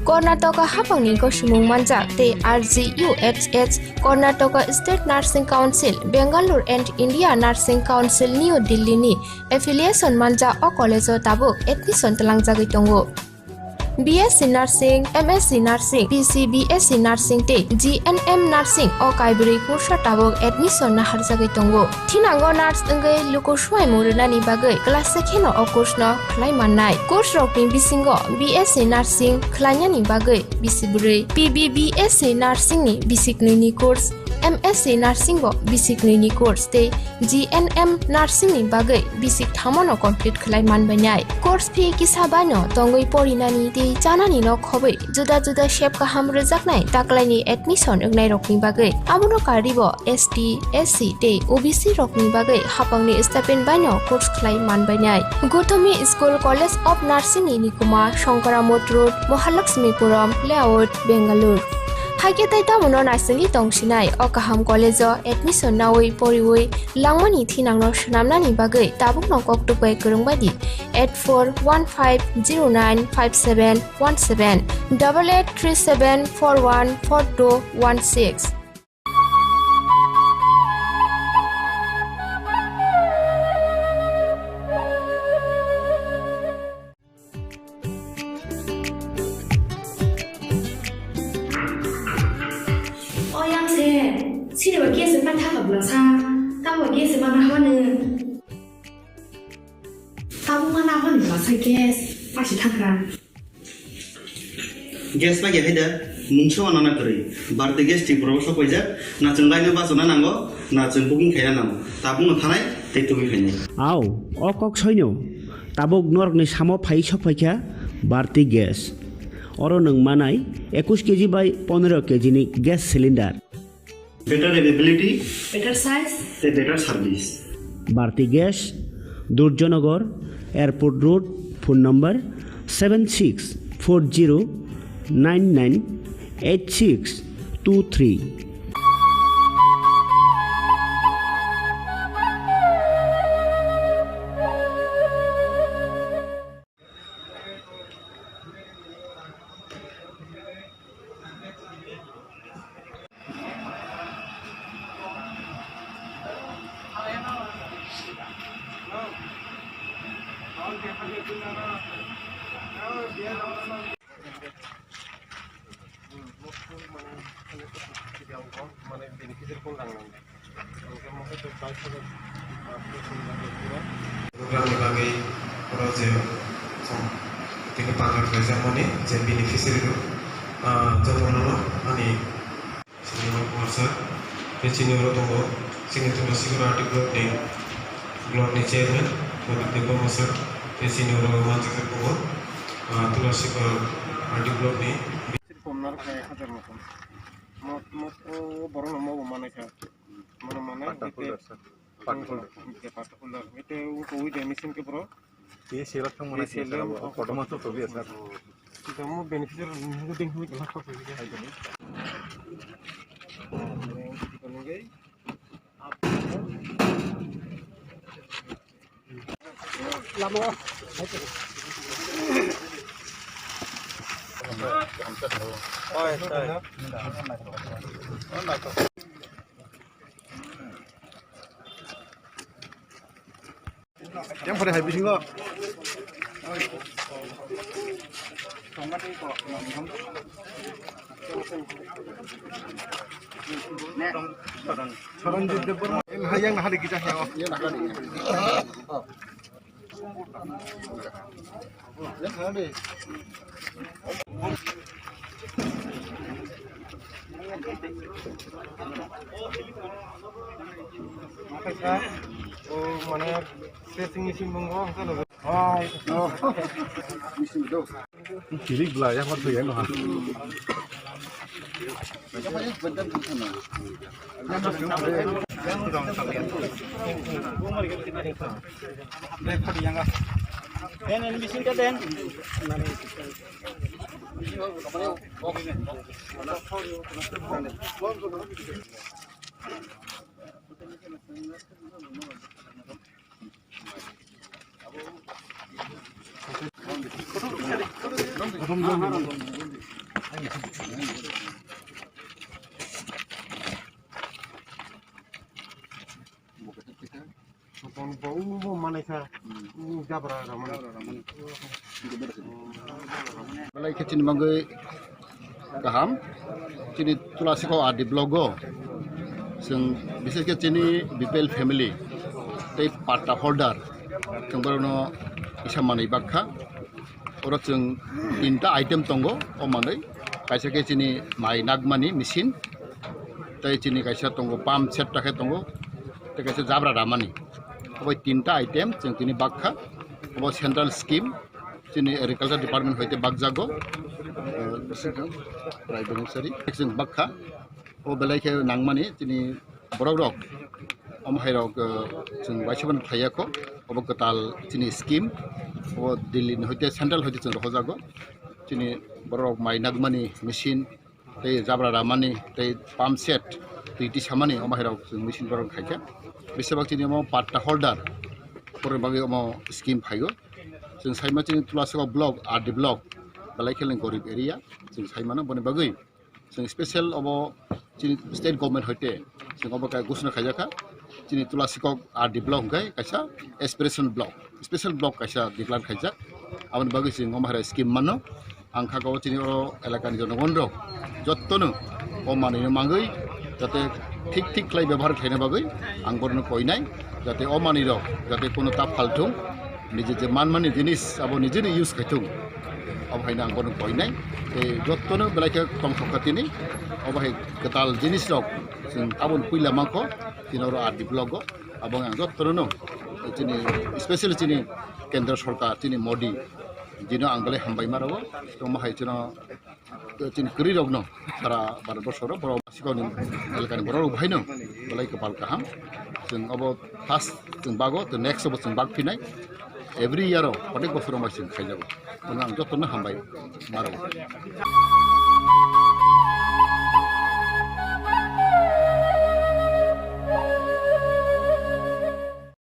Karnataka haphangni gosomung manjak tei R G U H H, Karnataka State Nursing Council, Bangalore and India Nursing Council, New Delhi ni affiliation manjak o college o tabuk admission twlangjagwi tongo. B S C Nursing, M S C Nursing, P C B S C Nursing tei G N M Nursing o kaibrwi kursa tabuk admission naharjagwi tongo. Thinango nurse wngwi luku swimung rwnani bagwi class se kheno o course no khlai mannai. Course rokni bisingo B S C Nursing khlainani bagwi bisi bwrwi, P B B S C Nursing ni bisi knwi ni course, M S C Nursing bo bisi knwi ni course tei G N M Nursing ni bagwi bisi thamo no complete khlai manbainai. Course fee kisa bai no tongwi porinani tei chanani no khobwi juda juda sep kaham rwjaknai taklaini admission wngnairokni bagwi. Abono karwibo S T, S C tei O B C rokni bagwi haphangni stipend baino course khlai manbainai. Guthomi School College of Nursing ni nikuma Shankaramot Road, Mahalakshmipuram Layout, Bangalore. Haikhe tei tamono naisingwi tongsinai o kaham college o admission nawi poriwi langmani thinangno swnamnani bagwi tabukno koktwk bai kwrwng baidi eight four one five zero nine five seven one seven, double eight three seven four one four two one six. O yang se, sini ba gas se pan thaka bula sa, tamo gas se mana hwane. Tamo mana hwane bula sa gas, pasi thakra. Gas ma ya haida, Mungsa wanana kwrwi, Bharti Gas Tripura o sok paijak, na chwng laino bachana nango, na chwng booking khaina nango, tabukno thanai tei tubui phainai. Ao, o kok soino, tabuk norokni samo phai sok phaikha Bharti Gas. Oro nwng manai ekush keji bai pondro keji ni gas cylinder. Better availability, better size, a better service. Bharti Gas, Durjanagar, Airport Road, phone number seven six four zero nine nine eight six two three. Program ni bagwi oro je song tini panel khlaijakmani je beneficiary rok, ah, jotono ani sini Kumar sir, tei chini oro tongo chini Tulasikhor R D block ni, block ni chairman Pradip Debbarma sir, tei chini oro manjak tongo, ah, Tulasikhor R D block ni. Komnar khe hajar moto. Mot, mot, o borok no mobo manai kha. Mono manai, Pata ite, folder, sir. Pata folder. Ite pata folder. Ite uko ui de machine ke bro. Ye sila thang mana sila sila thang. O kotorma to tobi asar. Ite mo beneficiary ni ding hui kala ko tobi. Yang pada habis ni kok. Saranjit Debbarma. Yang hari kita ya. O mane pressing machine bungo. Hai. Kirik bla ya hor ya no ha. Den, den, machine ta den. Bo, bo, bo manai kha. Hmm. U jabra ramani. Belai khe chini bagwi kaham. Chini Tulasikhor R D block o. Chwng bises khe chini B P L family tei patta holder. Chwng borokno kisa manwi bak kha. Oro chwng tinta item tongo, o manwi. Kaisa khe chini mai nakmani machine. Tei chini kaisa tongo, pump set ta khe tongo, tei kaisa jabra ramani. Obo tinta item chwng tini bakha. Obo central scheme, chini agriculture department hoite bakjago. Eh, private nursery chwng bakha. Obo belai khe nangmani chini borok rok, omo hai rok, eh, chwng waisa phano khlaiya kho. Obo kwtal chini scheme, obo Delhi ni hoite, central hoite chwng rohojago. Chini borok rok mai nakmani machine, tei jabra ramani, tei pump set, twi tisamani, omo hai rok chwng machine borok khaikha. Besibak chini omo patta holder, borokni bagwi omo scheme phaigo. Chwng saima chini Tulasikhor block, R D block, belai khe gorib area, chwng saimano boni bagwi. Chwng special obo chini state government hoite chwng obo khe ghosona khaijakha. Chini Tulasikhor R D block hwnkhe kaisa aspiration block, special block kaisa declare khaijak. Aboni bagwi chwng omo hai scheme mano. Ang kha o chini oro elakani jonogon rok jottono o manwino mangwi jate thik thik khlai bebohar khlaina bagwi ang borokno koinai, jate o manwirok jate kono ta phalthung. Niji je manmani jinis abo nijini use khaithung, abo haino ang bono koinai. Tei jottono belai khe tongthok kha tini, abo hai kwtal jinisrok chwng tabon puila mankho, tini oro R D block o. Abo ang jottono no chini, specially chini Kendra Sarkar, chini Modi jino ang belai hambai ma rwo. Tongma hai chino chini kwrwi rokno sara Bharat borso ro borok sikoni elakani borok rok bahaino belai kwpal kaham. Chwng abo first chwng bago, to next abo chwng bak phinai. Every year o, protek bosor o mai chwng khaijago. Bono ang jotono hambai ma rwo.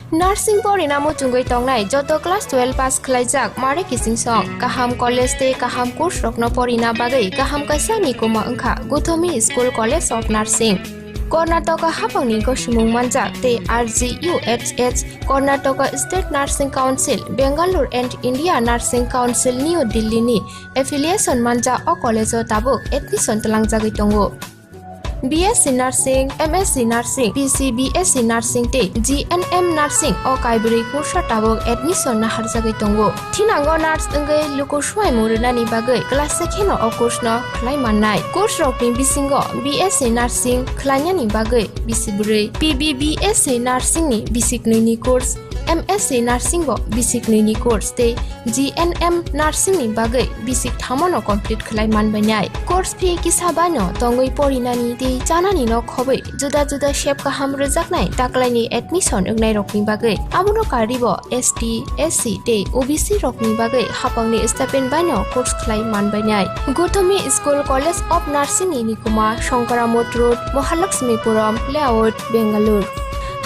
Nursing porina muchungwi tongnai joto class twelve pass khwlaijak mare kiching song, kaham college tei kaham course rokno porina bagwi kaham kaisa nikuma wngkha Guthomi School College of Nursing. Karnataka haphangni gosimung manjak tei R G U H H, Karnataka State Nursing Council, Bangalore and India Nursing Council New Delhi ni affiliation manjak o college o tabuk admission twlangjagwi tongo. B S C Nursing, M S C Nursing, P C B S C Nursing tei G N M Nursing o kaibrwi kursa tabuk admission naharjagwi tongo. Thinango nurse wngwi luku swimung rwnani bagwi class se kheno o course no khlai mannai. Course rokni bisingo B S C Nursing khlainani bagwi bisi bwrwi, P B B S C Nursing ni bisi knwi ni course, M S C Nursing bo bisi knwi ni course tei G N M Nursing ni bagwi bisik thamono complete khlai manbainai. Course fee kisa baino tongwi porinani tei chanani no khobwi juda juda sep kaham rwjaknai taklaini admission wngnairokni bagwi. Abono karwibo S T, S C tei O B C rokni bagwi haphangni stipend baino course khlai manbainai. Guthomi School College of Nursing ni nikuma Shankaramot Road, Mahalakshmipuram Layout, Bangalore.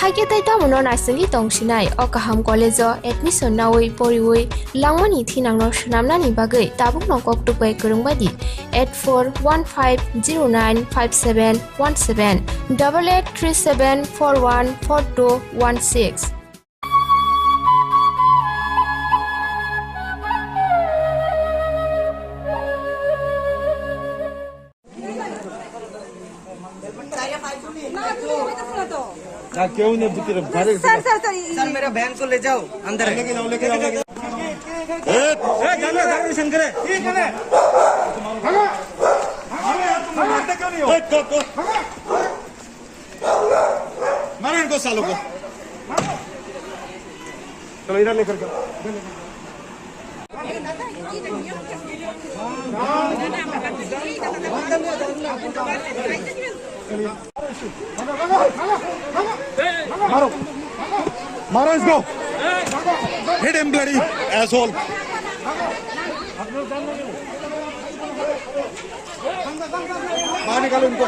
Haikhe tei tamono naisingwi tongsinai o kaham college o admission nawi poriwi langmani thinangno swnamnani bagwi tabukno koktwk bai kwrwng bai di eight four one five zero nine five seven one seven, double eight three seven four one four two one six. না, কেউ নেই ভিতরে, বাইরে। Sir, sir, sir, এই স্যার, मेरा बहन को ले जाओ अंदर। लेके जाओ, लेके जाओ, लेके जाओ। ए, ए, जानो, जानो, शंकर है। ठीक है ना? भागो। भागो यार, तुम मारते क्यों नहीं हो? ए, तो, तो। भागो। मारो इनको सालों को। चलो, इधर लेकर जाओ। मारो, मारो इसको। Hit him, bloody asshole. बाहर निकालो इनको।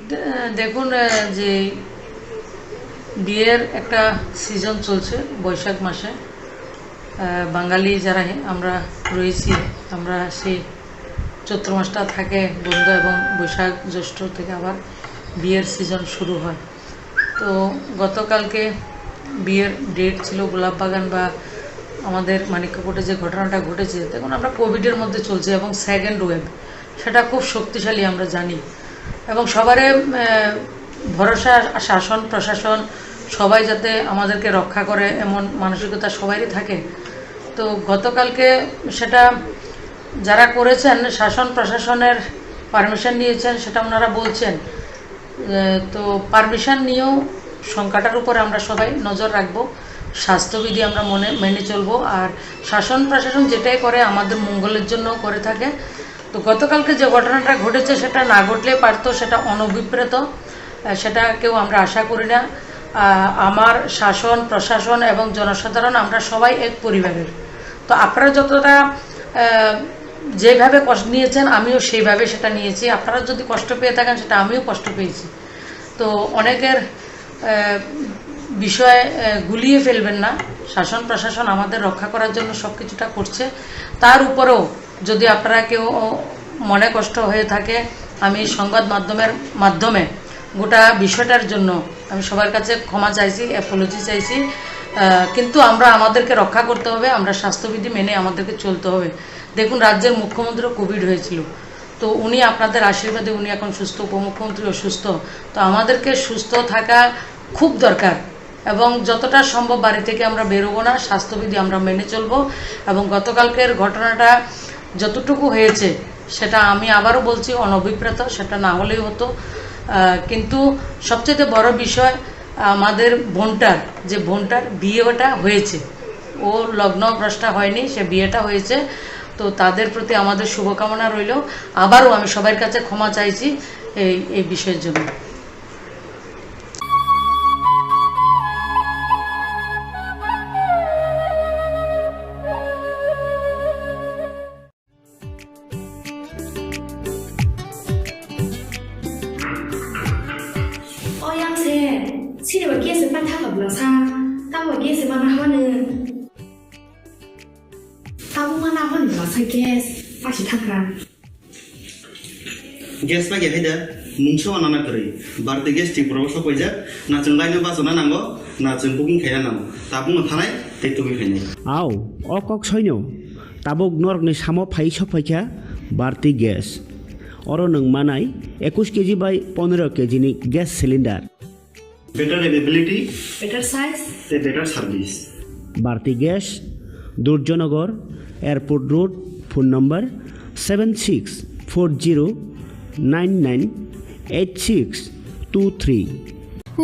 দে-, দেখুন, আহ, যে বিয়ের একটা সিজন চলছে বৈশাখ মাসে। আহ, বাঙালি যারা হে-, আমরা রয়েছি, আমরা সেই চৈত্র মাসটা থাকে বন্ধ এবং বৈশাখ জ্যৈষ্ঠ থেকে আবার বিয়ের সিজন শুরু হয়। তো গতকালকে বিয়ের ডেট ছিল গোলাপবাগান বা আমাদের মানিক্যকোটে যে ঘটনাটা ঘটেছে, দেখুন, আমরা কোভিডের মধ্যে চলছি এবং সেকেন্ড ওয়েভ, সেটা খুব শক্তিশালী আমরা জানি। এবং সবারে, আহ, ভরসা, শাসন প্রশাসন সবাই যাতে আমাদেরকে রক্ষা করে, এমন মানসিকতা সবারই থাকে। তো গতকালকে সেটা যারা করেছেন, শাসন প্রশাসনের পারমিশন নিয়েছেন, সেটা ওনারা বলছেন। আহ, তো পারমিশন নিয়েও সংখ্যাটার উপরে আমরা সবাই নজর রাখবো, স্বাস্থ্যবিধি আমরা মনে, মেনে চলবো। আর শাসন প্রশাসন যেটাই করে আমাদের মঙ্গলের জন্য করে থাকে। তো গতকালকে যে ঘটনাটা ঘটেছে, সেটা না ঘটলে পারতো, সেটা অনভিপ্রেত, আহ, সেটা কেউ আমরা আশা করি না। আহ, আমার শাসন প্রশাসন এবং জনসাধারণ আমরা সবাই এক পরিবারের। তো আপনারা যতটা, আহ, যেভাবে কষ্ট নিয়েছেন, আমিও সেইভাবে সেটা নিয়েছি। আপনারা যদি কষ্ট পেয়ে থাকেন, সেটা আমিও কষ্ট পেয়েছি। তো অনেকের, আহ, বিষয়ে, আহ, গুলিয়ে ফেলবেন না। শাসন প্রশাসন আমাদের রক্ষা করার জন্য সব কিছুটা করছে। তার উপরেও যদি আপনারা কেউ মনে কষ্ট হয়ে থাকে, আমি সংবাদ মাধ্যমের মাধ্যমে গোটা বিষয়টার জন্য আমি সবার কাছে ক্ষমা চাইছি, অ্যাপোলজি চাইছি। আহ, কিন্তু আমরা আমাদেরকে রক্ষা করতে হবে, আমরা স্বাস্থ্যবিধি মেনে আমাদেরকে চলতে হবে। দেখুন, রাজ্যের মুখ্যমন্ত্রীরও কোভিড হয়েছিল, তো উনি আপনাদের আশীর্বাদে উনি এখন সুস্থ, উপমুখ্যমন্ত্রী অসুস্থ। তো আমাদেরকে সুস্থ থাকা খুব দরকার এবং যতটা সম্ভব বাড়ি থেকে আমরা বেরোবো না, স্বাস্থ্যবিধি আমরা মেনে চলবো। এবং গতকালকের ঘটনাটা যতটুকু হয়েছে, সেটা আমি আবারও বলছি, অনভিপ্রেত, সেটা না হলেই হতো। আহ, কিন্তু সবচেয়ে বড় বিষয়, আমাদের বোনটার, যে বোনটার বিয়েটা হয়েছে, ও লগ্ন ভ্রষ্টা হয়নি, সে বিয়েটা হয়েছে। তো তাদের প্রতি আমাদের শুভকামনা রইল। আবারও আমি সবার কাছে ক্ষমা চাইছি এই এই বিষয়ের জন্য। O yang se, sini ba gas se pan thaka bla sa, tamo gas se mana hone. Tamo mana hone bla sa gas, pasi thaka. Gas pa ge haida, mungsa wana na kwrwi. Barti gas tik bro sa paijak, na chwng laino bachana nango, na chwng booking khaina nango. Tabuk no thanai, tei tubui khainai. Au, o kok soino. Tabuk norokni samo phai sok phaikha Bharti Gas. Oro nwng manai ekush keji bai pondro keji ni gas cylinder. Better availability. Better size. Tei better service. Bharti Gas, Durjanagar, Airport Road, phone number seven six four zero nine nine eight six two three.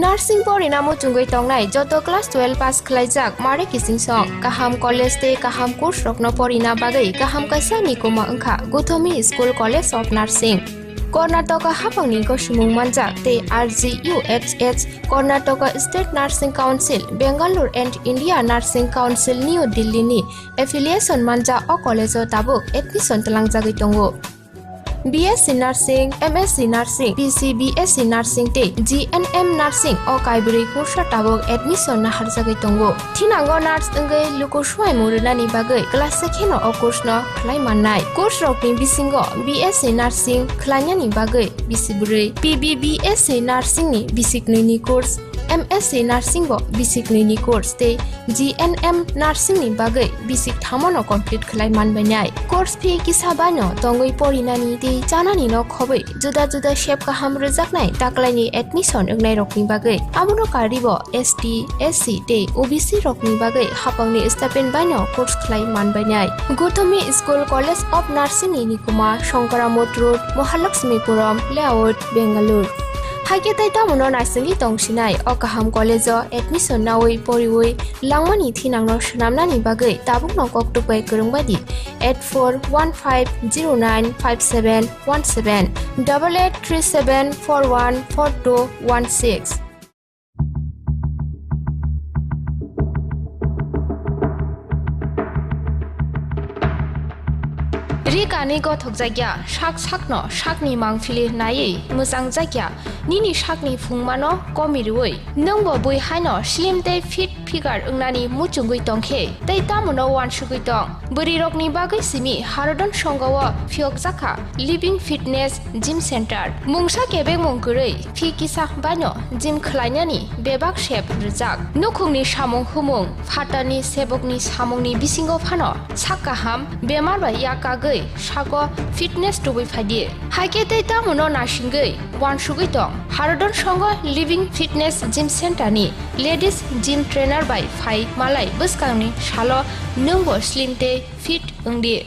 Nursing porina muchungwi tongnai joto class twelve pass khwlaijak mare kiching song. Kaham college tei kaham course rokno porina bagwi kaham kaisa nikuma wngkha Guthomi School College of Nursing. Karnataka haphangni gosomung manjak tei R G U H H, Karnataka State Nursing Council, Bangalore and India Nursing Council, New Delhi ni affiliation manjak o college o tabuk admission twlangjagwi tongo. B S C Nursing, M S C Nursing, P C B S C Nursing tei G N M Nursing o kaibrwi kursa tabuk admission naharjagwi tongo. Thinango nurse wngwi luku suaimung rwnani bagwi class se kheno o course no khlai mannai. Course rokni bisingo B S C Nursing khlainani bagwi bisi bwrwi, P B B S C Nursing ni bisi knwi ni course, M S C Nursing bo bisi knwi ni course tei G N M Nursing ni bagwi bisi thamo no complete khlai manbainai. Course fee kisa bai no tongwi porinani tei chanani no khobwi juda juda sep kaham rwjaknai taklaini admission wngnairokni bagwi. Abono karwibo S T, S C tei O B C rokni bagwi haphangni stipend baino course khlai manbainai. Guthomi School College of Nursing ni nikuma Shankaramot Road, Mahalakshmipuram Layout, Bangalore. Haikhe tei tamono naisingwi tongsinai o kaham college o admission nawi poriwi langmani thinangno swnamnani bagwi tabukno koktwk bai kwrwng bai di eight four one five zero nine five seven one seven, double eight three seven four one four two one six. Ri kani gothok jakya, sak sakno sakni mangphili naiwi mwchang jakya, nini sakni phungmano komi rwui. Nwngbo bui haino slim tei fit figure wngnani muchungwi tongkhe, tei tamono uansugwi tong. Bwrwirokni bagwi simi Harodon Songho o phiyokjakha Living Fitness Gym Center. Mungsa kebengmung kwrwi phi kisa baino gym khlainani bebak sep rwjak. Nukhungni samung humung, phatarni sebokni samungni bisingo phano sak kaham bemar bai yak kagwi sago fitness tubui phaidi. Haikhe tei tamono naisingwi uansugwi tong. Harodon Songho Living Fitness Gym Center ni ladies gym trainer bai phai malai bwskangni salo nwngbo slim tei fit wngdi.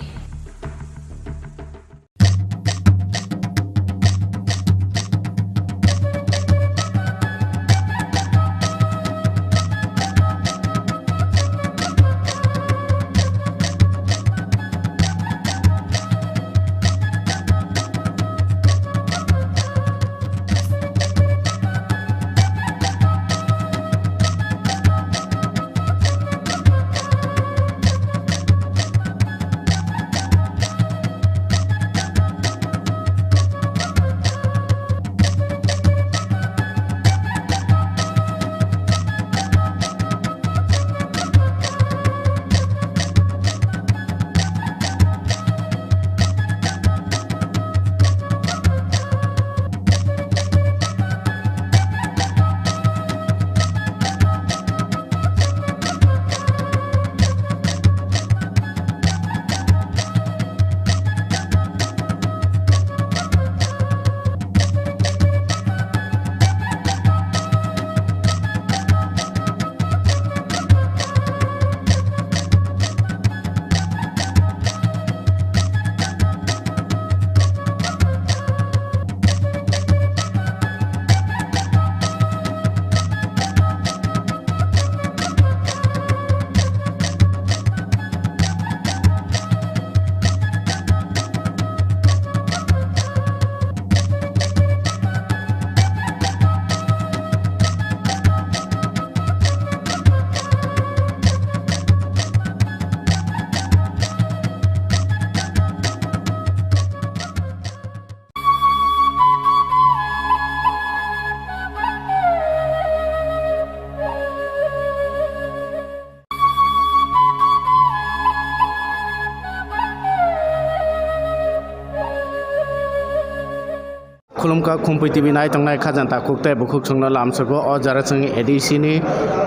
Khulumkha Khumpui T V nai tongnai khajanta khuk tei bukhuk chwngno lamsogo. O jora chwng A D C ni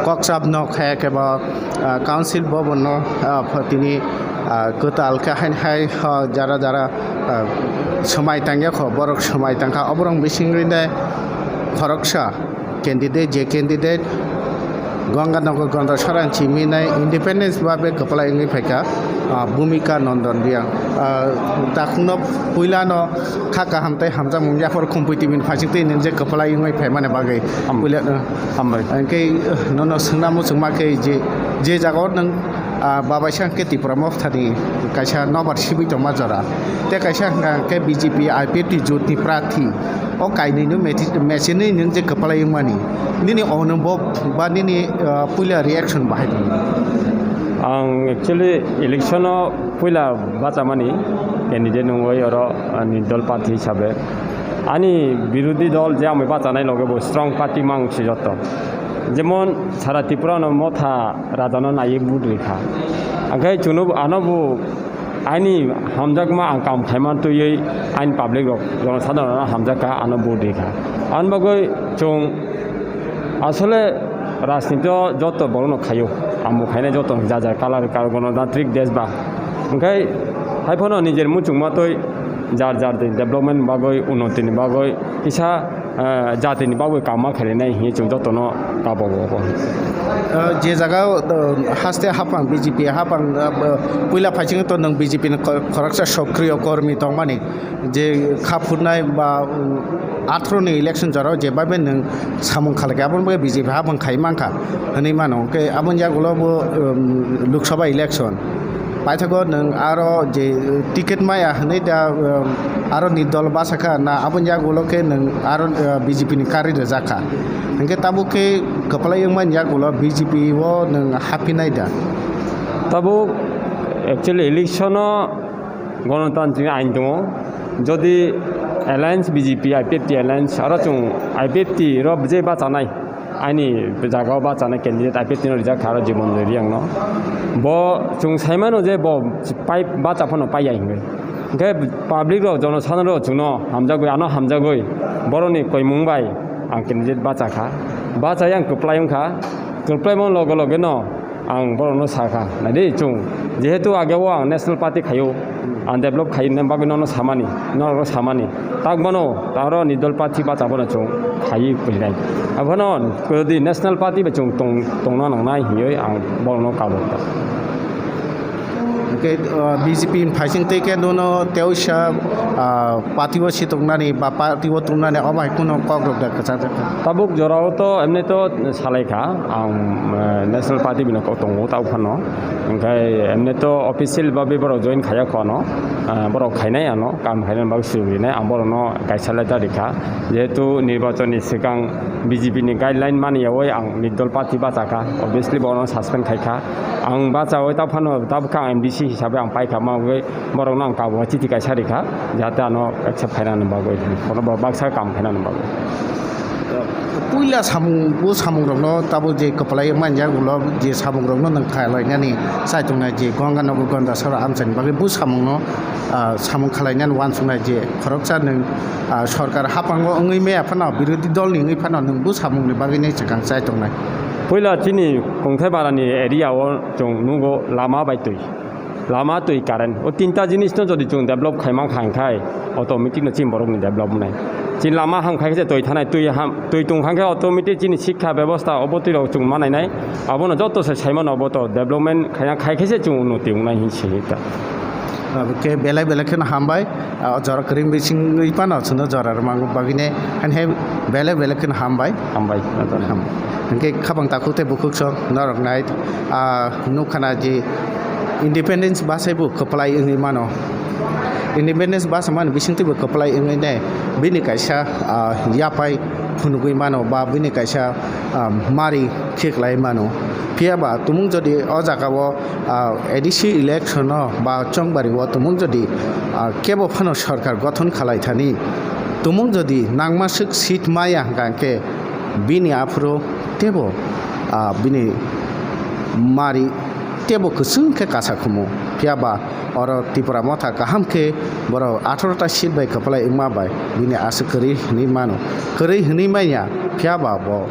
koksap no khaya khe bo, ah, council bhavan no, ah, pho-, tini, ah, kwtal khe hain hai, ah, jara jara, ah, swmai tangya kho, borok swmai tangkha. Oborok bisingni de khoroksa candidate, je candidate Ganganagar Gandacherra chimi nai independence babe kwplai wngwi phaikha, ah, Bhumika Nandan Reang. Ah, takhukno puilano kha kaham tei hamjakmung yaphar Khumpui T V ni phaising twi nung je kwplai wngwi phaimani bagwi. Ham-, puila, ah, hambai. Hwnkhe, ah, nono swngna muchungma khe je, je jagao nung, ah, babaisa hwnkhe Tipra Mothani kaisa nobar sibui tongma jora. Tei kaisa hwnkha hwnkhe B J P I P F T jotni prathi. O kainwino meti-, mechenwi nwng je kwplai wngmani, nini onubhob ba nini, ah, puila reaction bahai tongmani? Ang actually election-o puila bachamani candidate wngwi oro ani dol party hisabe. Ani birodhi dol je amwi bachanai loge bo strong party mang si joto. Jemon sara Tripura no Motha raja no naiwi vote rikha. Angkhai chwngno ano bo Ani hamjakma ang kam khaima twiwi ani public rok jonosadharon hamjakha, ano vote rikha. Ani bagwi chwng asole rajniti o joto borokno khaio, ang bo khainai joto ja ja color, color, Ganatantrik desh ba. Hwnkhe haiphano nijer muchungma twi jar jar development bagwi, unnoti ni bagwi kisa ah, jatini bagwi kama khainai hinwi chwng jotono kabogo. Ah, je jaga, ah, haste haphang B J P haphang, ah, puila phaising to nwng B J P ni kor-, khoroksa sokriyo kormi tongmani, je kha phurnai ba, um, atharoh ni election jorao je babe nwng samung khalai kha, aboni bagwi B J P haphang khai mankha hwnwi mano. Hwnkhe aboni yagulo bo, um, Lok Sabha election. Paithago nwng aro je ticket maya hwnwi da, um, aro ni dol basa kha na, aboni yagulo khe nwng aro, uh, B J P ni karwi rwjak kha. Hwnkhe tabuk khe kwplai wngmani yagulo B J P o nwng haphinai da? Tabuk actually election o Ganatantrik ain tongo. Jodi alliance B J P I P F T alliance aro chwng I P F T ro je bachanai, ani jagao bachana candidate I P F T no rijak kha aro Jibon Joy Reang no. Bo chwng saimano je bo pai, bacha phano paiya hinwi. Hwnkhe public rok, jonosadharon rok chwngno hamjagwi, ano hamjagwi borokni koimung bai ang candidate bacha kha. Bachai ang kwplai wngkha. Kwplaimo loge loge no ang borokno sakha, naidi chwng jehetu ageo ang National Party khaio, ang develop khaina bagwi nono samani, norokno samani. Takbono aro ni dol party bacha bono chwng khaiwi phulinai. Abono kwrwdi National Party bai chwng tong, tongna nangnai hinwi ang borokno kabo. Hwnkhe, uh, B J P ni phaising tei khe nono teisa, uh, party o si tongnani ba party o tongnani omo hai kheno kok rok da kwchajak kha. Tabuk jorao to emni to salai kha, ang, uh, National Party bini kok tongo tau phano. Hwnkhe emni to official babe borok join khaiya kho ano, uh, borok khainai ano, kam khainani bagwi swijak rinai, ang borokno kaisa letter rikha. Jehetu nirbachon ni swkang B J P ni guideline mani yawi ang nirdol party bachakha, obviously bono suspend khaikha. Ang bachawi ta phano tabukha ang M D C hisabe ang paikha, ma wngwi borokno ang tabukha chithi kaisa rikha, jahate ano accept khainani bagwi, bono bo baksa kam khainani bagwi. Puila samung, bo samung rokno tabuk je kwplai manjak ulo je samung rokno nwng khlainani chaitongnai je Ganga Nagar Gandachara amchaini bagwi bo samungno, ah, samung khlainani uansuknai je khoroksa nwng, ah, sorkar haphango wngwi maya phano, birodhi dolni wngwi phano nwng bo samungni bagwi nai swkang chai tongnai. Puila chini Kungthai Barani area o chwng nugo lama bai twi, lama twi current, o tinta jinisno jodi chwng develop khaima kha, hwnkhai automatic no chini borokni develop wngnai. Chini lama ham khai khe twi thanai, twi ham, twi tong kha khe automatic chini sikha bebosta obo twi rok chwng ma nainai. Abono joto se saimano obo to development khaina khai khe se chwng unnoti wngnai hin se ta. Abo khe belai belai kheno hambai. Ah, o jora kwrwi bisingwi phano chwngno jora rwmani bagwino, haino hai belai belai kheno hambai. Hambai. Ham-, hwnkhe khabang takhuk tei bukhuk sok norok nai, ah, nukha na je independence bwsai bo kwplai wngwi mano. Independence bwsa mani bisingtwi bo kwplai wngwi ne bini kaisa, ah, yaphai phunugwi mano ba bini kaisa, ah, mari khiklai mano. Phiya ba tumung jodi o jaga o, ah, A D C election o ba chongbari o tumung jodi, ah, kebo phano sorkar gothon khalai thani, tumung jodi nangma swk seat maya hwnkha khe bini aphuru tebo, ah, bini mari teibo kwchwng khe kasa khumu. Phiya ba oro Tipra Motha kaham khe borok atharo ta seat bai kwplai wngma bai bini aswk kwrwi hwnwi mano. Kwrwi hwnwi manya, phiya ba bo,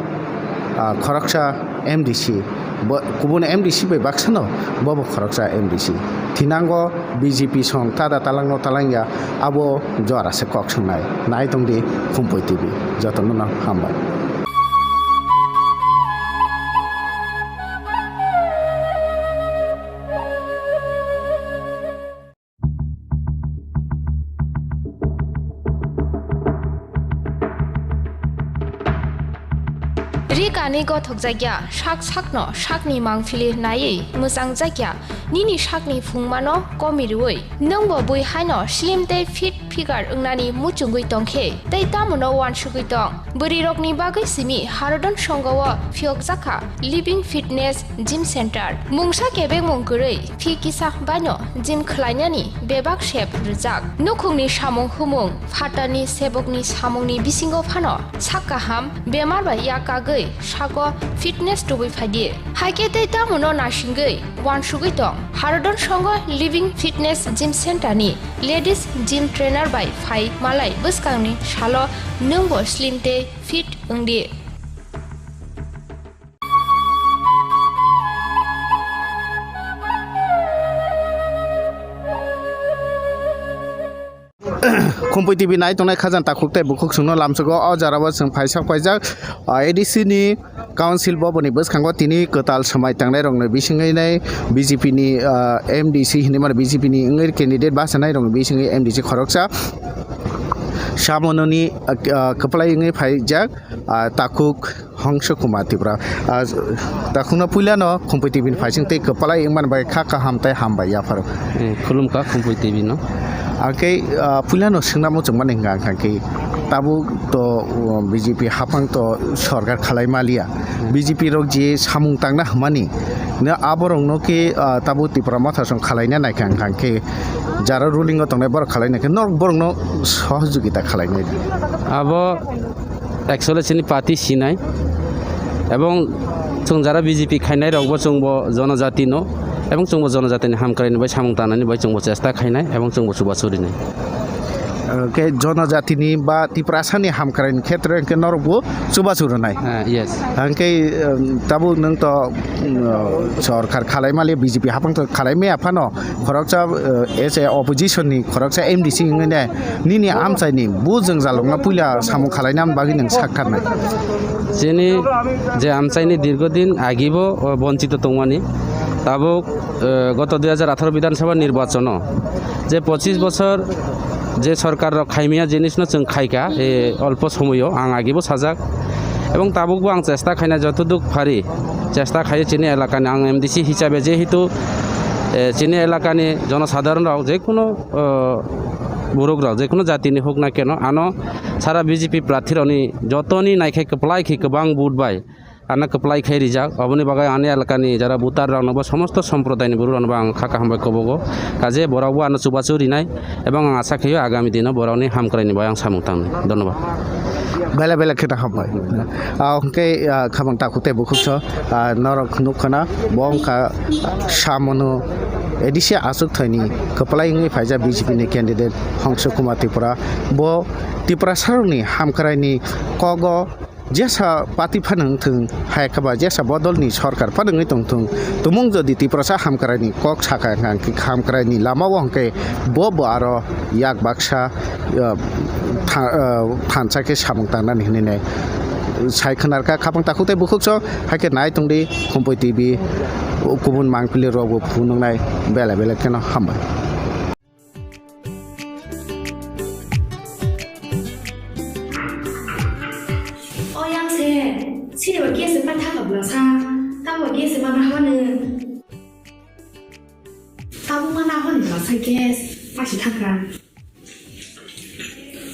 ah, khoroksa M D C, bo, kubun M D C bai baksano bobo khoroksa M D C. Thinango B J P song tada talangno talangya, abo jora se kok swngnai. Nai tongdi Khumpui T V, jotono no hambai. Ri kanwi gothokjakya, sak sakno sakni mangpili naiwi mwchangjakya, nini sakni phungmano komirwi. Nwngbo bui haino slim tei fit figure wngnani muchungwi tongkhe, tei tamono uansugwi tong? Bwrwirokni bagwi simi Harodon Songho-o phiyokjakha Living Fitness Gym Center. Mungsa kebengmung kwrwi phi kisa baino gym khwlainani bebak sep rwjak. Nukhungni samung humung, phatarni sebokni samungni bisingo phano sak kaham, bemar bai yak kagwi sago fitness tubui phaidi. Haikhe tei tamono nasingwi uansugwi tong. Harodon Songho Living Fitness Gym Center ni Ladies Gym Trainer bai phai malai bwskangni salo nwngbo slim tei fit wngdi. Khumpui T V nai tongnai khajang takhuk tei bukhuk chwngno lamsugo. O jora o chwng phaisa paijak, ah, A D C ni council boboni bwskango tini kwtal swmai tangnai rokni bisingwi nai B J P ni, ah, M D C hinwi mano, B J P ni wngwi candidate bachanairokni bisingwi M D C khoroksa Samononi, ah, ah, kwplai wngwi phaijak, ah, takhuk Hongso Kumar Tripura. Ah, takhukno puilano Khumpui T V ni phaising tei kwplai wngmani bai kha kaham tei hambai yapharo. Eh, khulumkha Khumpui T V no. Akhe, ah, puilano swngna muchungmani hwnka hwnkhe tabuk to, uh, B J P haphang to sorkar khalai maliya. B J P rok je samung tangna hwnmani, no aborokno khe, ah, tabuk Tipra Motha song khalaina naikha hwnkhe jara ruling o tongnai borok khalaina khe norok borokno sohojogita khalainai. Abo Actually chini party sinai, ebong chwng jara B J P khainai rokbo chwngbo jonojati no, ebong chwngbo jonojatini hamkraini bai samung tanani bai chwngbo chesta khainai, ebong chwngbo chubachu rinai. Hwnkhe jonojatini ba Tiprasani hamkraini khetre hwnkhe norokbo chubachu rwnai. Ah, yes. Hwnkhe, um, tabuk nwng to, um, sorkar khalai mali B J P haphang to khalai maya phano, khoroksa, uh, as a opposition ni khoroksa M D C wngwi ne nini amchaini bu jwngjalrokno puila samung khalaina bagwi nwng sak tharnai. Chini je amchaini dirgodin agibo, o, bonchito tongmani, tabuk, uh, goto dui hajar atharo Bidhan Sabha nirbachono je pochis bochor je sorkar rok khaimya jinisno chwng khaika, e, olpo somoyo ang agibo sajak. Ebong tabukbo ang chesta khaina jotoduk phari chesta khaio chini elakani, ang M D C hisabe jehetu, eh, chini elakani jonosadharon rok jekuno, eh, borok rok jekuno jatini huk na keno ano sara B J P prarthi rokni jotoni naikhai kwplai khe kwbang vote bai ano kwplai khai rijak, oboni bagwi ani elakani jara voter rokno bo somosto somprodaini borok rokno bo ang kha kaham bai kobogo, kaje borok bo ano chubachu rinai. Ebong ang asa khaio agami dino borokni hamkraini bai ang samung tangnai. Dhonnobad. Belai belai kheno hambai. Ah, hwnkhe, ah, khamang takhuk tei bukhuk so, ah, norok nukha na, bo wngkha Samono A D C achuk thani kwplai wngwi phaijak B J P ni candidate Hongso Kumar Tripura. Bo Tiprasarokni hamkraini kogo jesa party phano wngthung, hai khe ba jesa bodolni sorkar phano wngwi tongthung, tumung jodi Tiprasa hamkraini kok sakha hwnkha hwnkhe hamkraini lama o hwnkhe bo bo aro yak baksa, ah, tha-, ah, thansa khe samung tangnani hinwi nai sai khwnarkha. Khapang takhuk tei bukhuk so hai khe nai tongdi Khumpui T V, kubun mangpili rok bo phunuknai belai belai kheno hambai. O yang se, sini ba gas se patha ka bla sa, ta ba gas se mana haba ne. Tabuk mana haba ne bla sa gas, pa si thakra.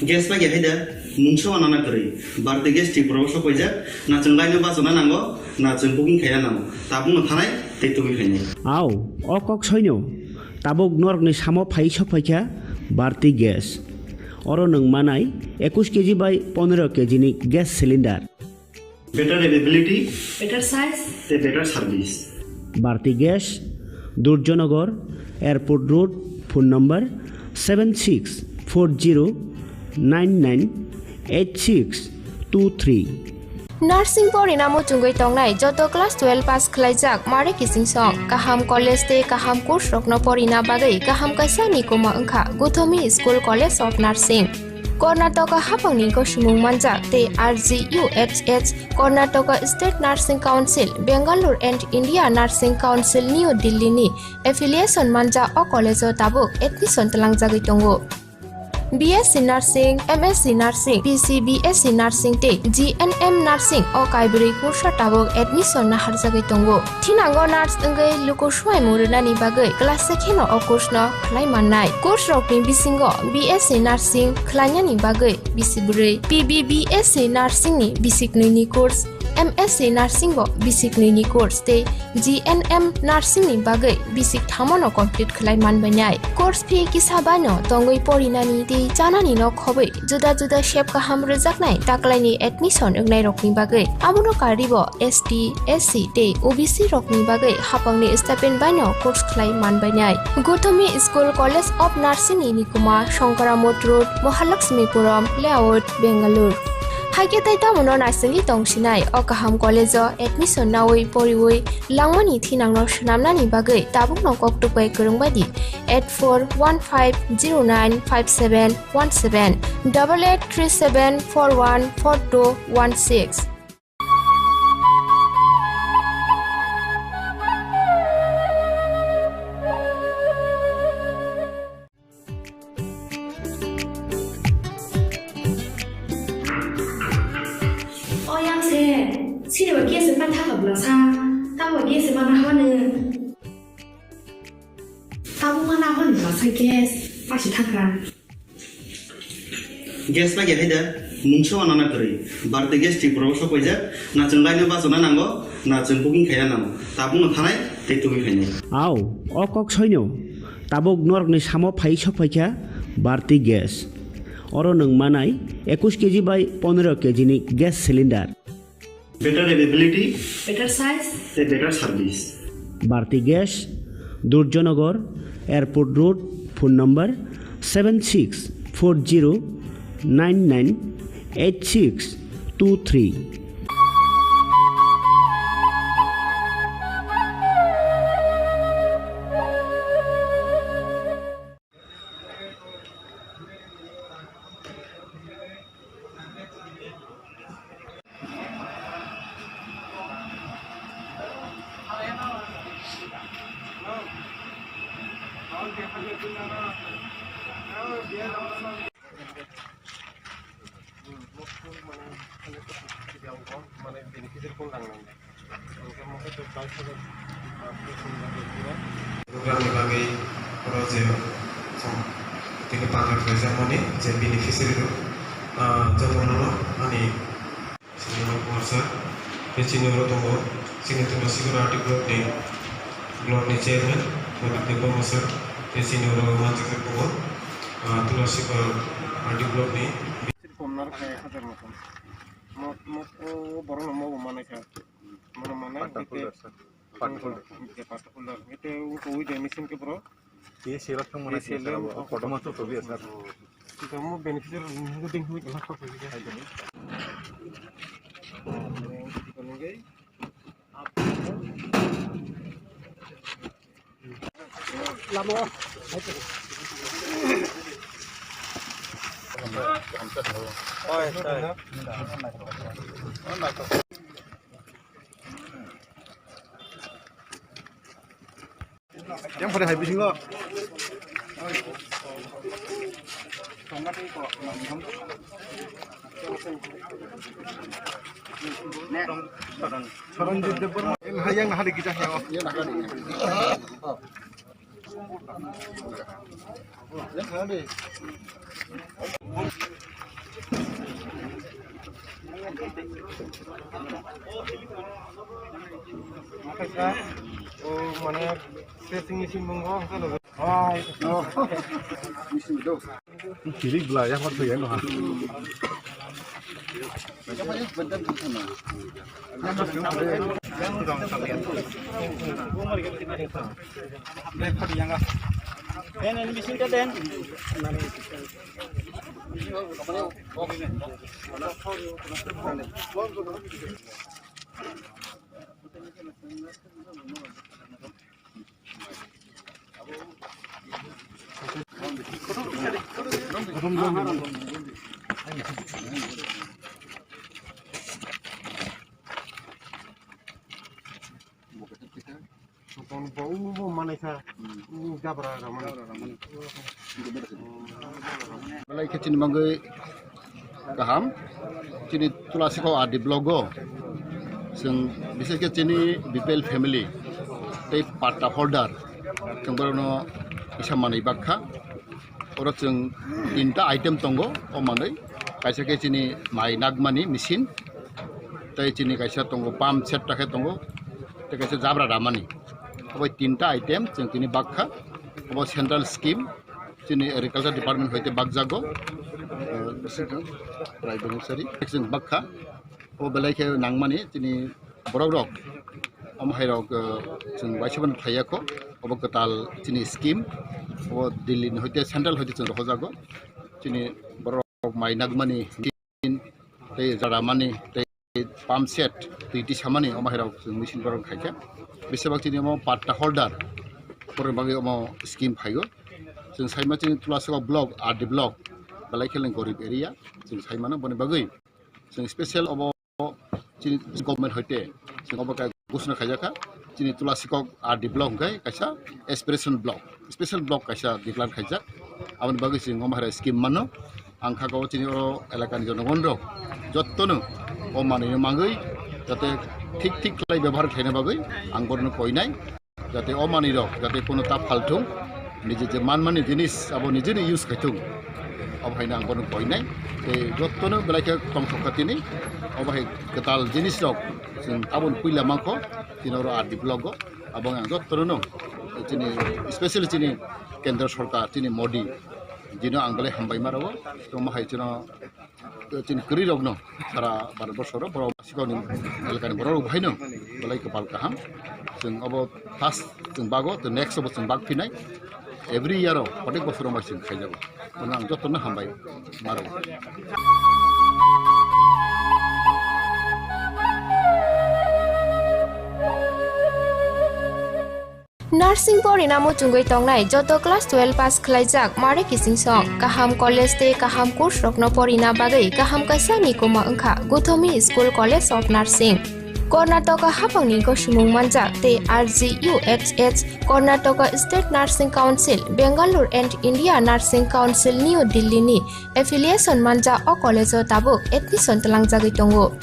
Gas pa ya haida, mungsa wana na kwrwi. Bharti gas Tripura o sokoijak, na chwng line o bachana nango, na chwng booking khaina nango. Tabuk no thanai, tei tubui khainai. Au, o kok soino. Tabuk norokni samo phai sok phaikha Bharti Gas. Oro nwng manai ekush K G bai pondro K G ni gas cylinder. Better availability. Better size. Tei better service. Bharti Gas, Durjanagar, Airport Road, phone number seven six four zero nine nine eight six two three. Nursing porina muchungwi tongnai joto class twelve pass khwlaijak mare kiching song, kaham college tei kaham course rokno porina bagwi kaham kaisa nikuma wngkha Gothomi School College of Nursing. Karnataka haphangni gosomung manjak tei R G U H H, Karnataka State Nursing Council, Bangalore and India Nursing Council, New Delhi ni affiliation manjak o college o tabuk admission twlangjagwi tongo. B S C Nursing, M S C Nursing, P C B S C Nursing tei G N M Nursing o kaibrwi kursa tabuk admission naharjagwi tongo. Thinango nurse wngwi luku swmai mung rwnani bagwi class se kheno o course no khlai mannai. Course rokni bisingo B S C Nursing khlainani bagwi bisi bwrwi, P B B S C Nursing ni bisi knwi ni course, M S C Nursing bo bisi knwi ni course tei G N M Nursing ni bagwi bisi kthamo no complete khlai manbainai. Course fee kisa bai no tongwi porinani tei chanani no khobwi juda juda sep kaham rwjaknai taklaini admission wngnairokni bagwi. Abono karwibo S T, S C tei O B C rokni bagwi haphangni stipend baino course khlai manbainai. Gothomi School College of Nursing ni nikuma Shankara Mott Road, Mahalakshmipuram Layout, Bangalore. Haikhe tei tamono naisingwi tongsinai o kaham college o admission nawi poriwi langmani thinangno swnamnani bagwi tabukno koktwk bai kwrwng bai di eight four one five zero nine five seven one seven, double eight three seven four one four two one six. O yang se, sini ba gas ma tha ka bla sa, ta ba gas ma na ha ne. Ta bu ma na ha ne bla sa gas, pa si tha ka. Gas ma ge hai da, mungsa wa na na kwrwi. Bharti Gas Tripura o sok paijak, na chwng line o bachana nango, na chwng booking khaina nango. Tabuk no thanai, tei tubui phainai. Au, o kok soino. Tabuk norokni samo phai sok phaikha Bharti Gas. Oro nwng manai ekush K G bai pondro K G ni gas cylinder. Better availability. Better size. Tei better service. Bharti Gas, Durjanagar, Airport Road, phone number seven six four zero nine nine eight six two three. Program ni bagwi oro je tini pangra khlaijakmani je beneficiary rok, ah, jotono ani Sumana Kumar sir, tei chini oro tongo chini Tulasi R D block ni, block ni chairman Pradip Debbarma sir, tei chini oro manjak tongo, ah, Tulasi R D block ni. Kom narwkha ek hajar moton. Mo, mo, o, o borokno mo bo manai kha. Mono manai, Pata hwnkhe folder, sir. Pata folder. Hwnkhe pata folder. Hwnkhe wngkha ui de machine khe borok. T S L thang manai T S L sir, o kotorma to tobi sir. Hwnkhe mo beneficiary hwnkhe ding hwnkhe lakh lakh hwnkhe. Yang pada habis enggak? Saranjit Debbarma. Yang hari kita ya. Mane, testing machine mung o, hwnkhe no. Kirik bla, ya hor thoi, ya no ha. Tong bo u bo manai kha. U jabra ra manai. Belai khe chini mangwi kaham. Chini Tulasikok R D block o. Chwng bises khe chini B P L family tei patta holder. Chwng borokno kisa manwi bak kha. Oro chwng tinta item tongo o manwi. Kaisa khe chini mai nakmani machine. Tei chini kaisa tongo pump set ta khe tongo. Tei kaisa jabra ramani. Obo tinta item chwng tini bak kha. Obo central scheme chini agriculture department hoite bakjago. Eh, bisi khe prai bwsari chwng bak kha. Obo belai khe nangmani chini borok rok. Omo hai rok, eh, chwng waisa bai khlai ya kho. Obo kwtal chini scheme. Obo Delhi ni hoite central hoite chwng rohojago. Chini borok rok mai nagmani tei jara mani tei pump set twi tisamani omo hai rok chwng machine borok khai khe. Bisi bak chini omo patta holder borok bagwi omo scheme phaigo. Chwng saima chini Tulasikok block, R D block, belai khe gorib area chwng saimano boni bagwi. Chwng special obo chini government hoite chwng obo khe ghosna khaijak kha. Chini Tulasikok R D block hwnkhe kaisa aspiration block, special block kaisa declare khaijak. Aboni bagwi chwng omo hai scheme mano. Ang kha o chini oro elakani jonogon rok jottono o manwino mangwi jate thik thik khlai bebohar khlaina bagwi ang borokno koinai. Jate o manwi rok jate kono ta phalthung, nije je manmani jinis abo nije ni use khaithung. Abo haino ang bono koinai. Tei jottono belai khe tongthok kha tini. Obo hai kwtal jinis rok chwng tabon puila mankho tini oro R D block o. Abo ang jottono no chini specially chini Kendra Sarkar chini Modi jino ang belai hambai ma rwo. Tongma hai chino chini kwrwi rokno sara Bharat borso ro borok sikoni elakani borok rok haino belai kwpal kaham. Chwng obo first chwng bago, the next obo chwng bak phinai. Every year o, protek bosor o bai chwng khaijago. Bono ang jotono hambai ma rwo. Nursing porina muchungwi tongnai joto class twelve pass khlaijak mare kichingsong kaham college tei kaham course rokno porina bagwi kaham kaisa nikuma wngkha Guthomi School College of Nursing. Karnataka haphangni gosimung manjak tei R G U H H, Karnataka State Nursing Council, Bangalore and India Nursing Council, New Delhi ni affiliation manjak o college o tabuk admission twlangjagwi tongo.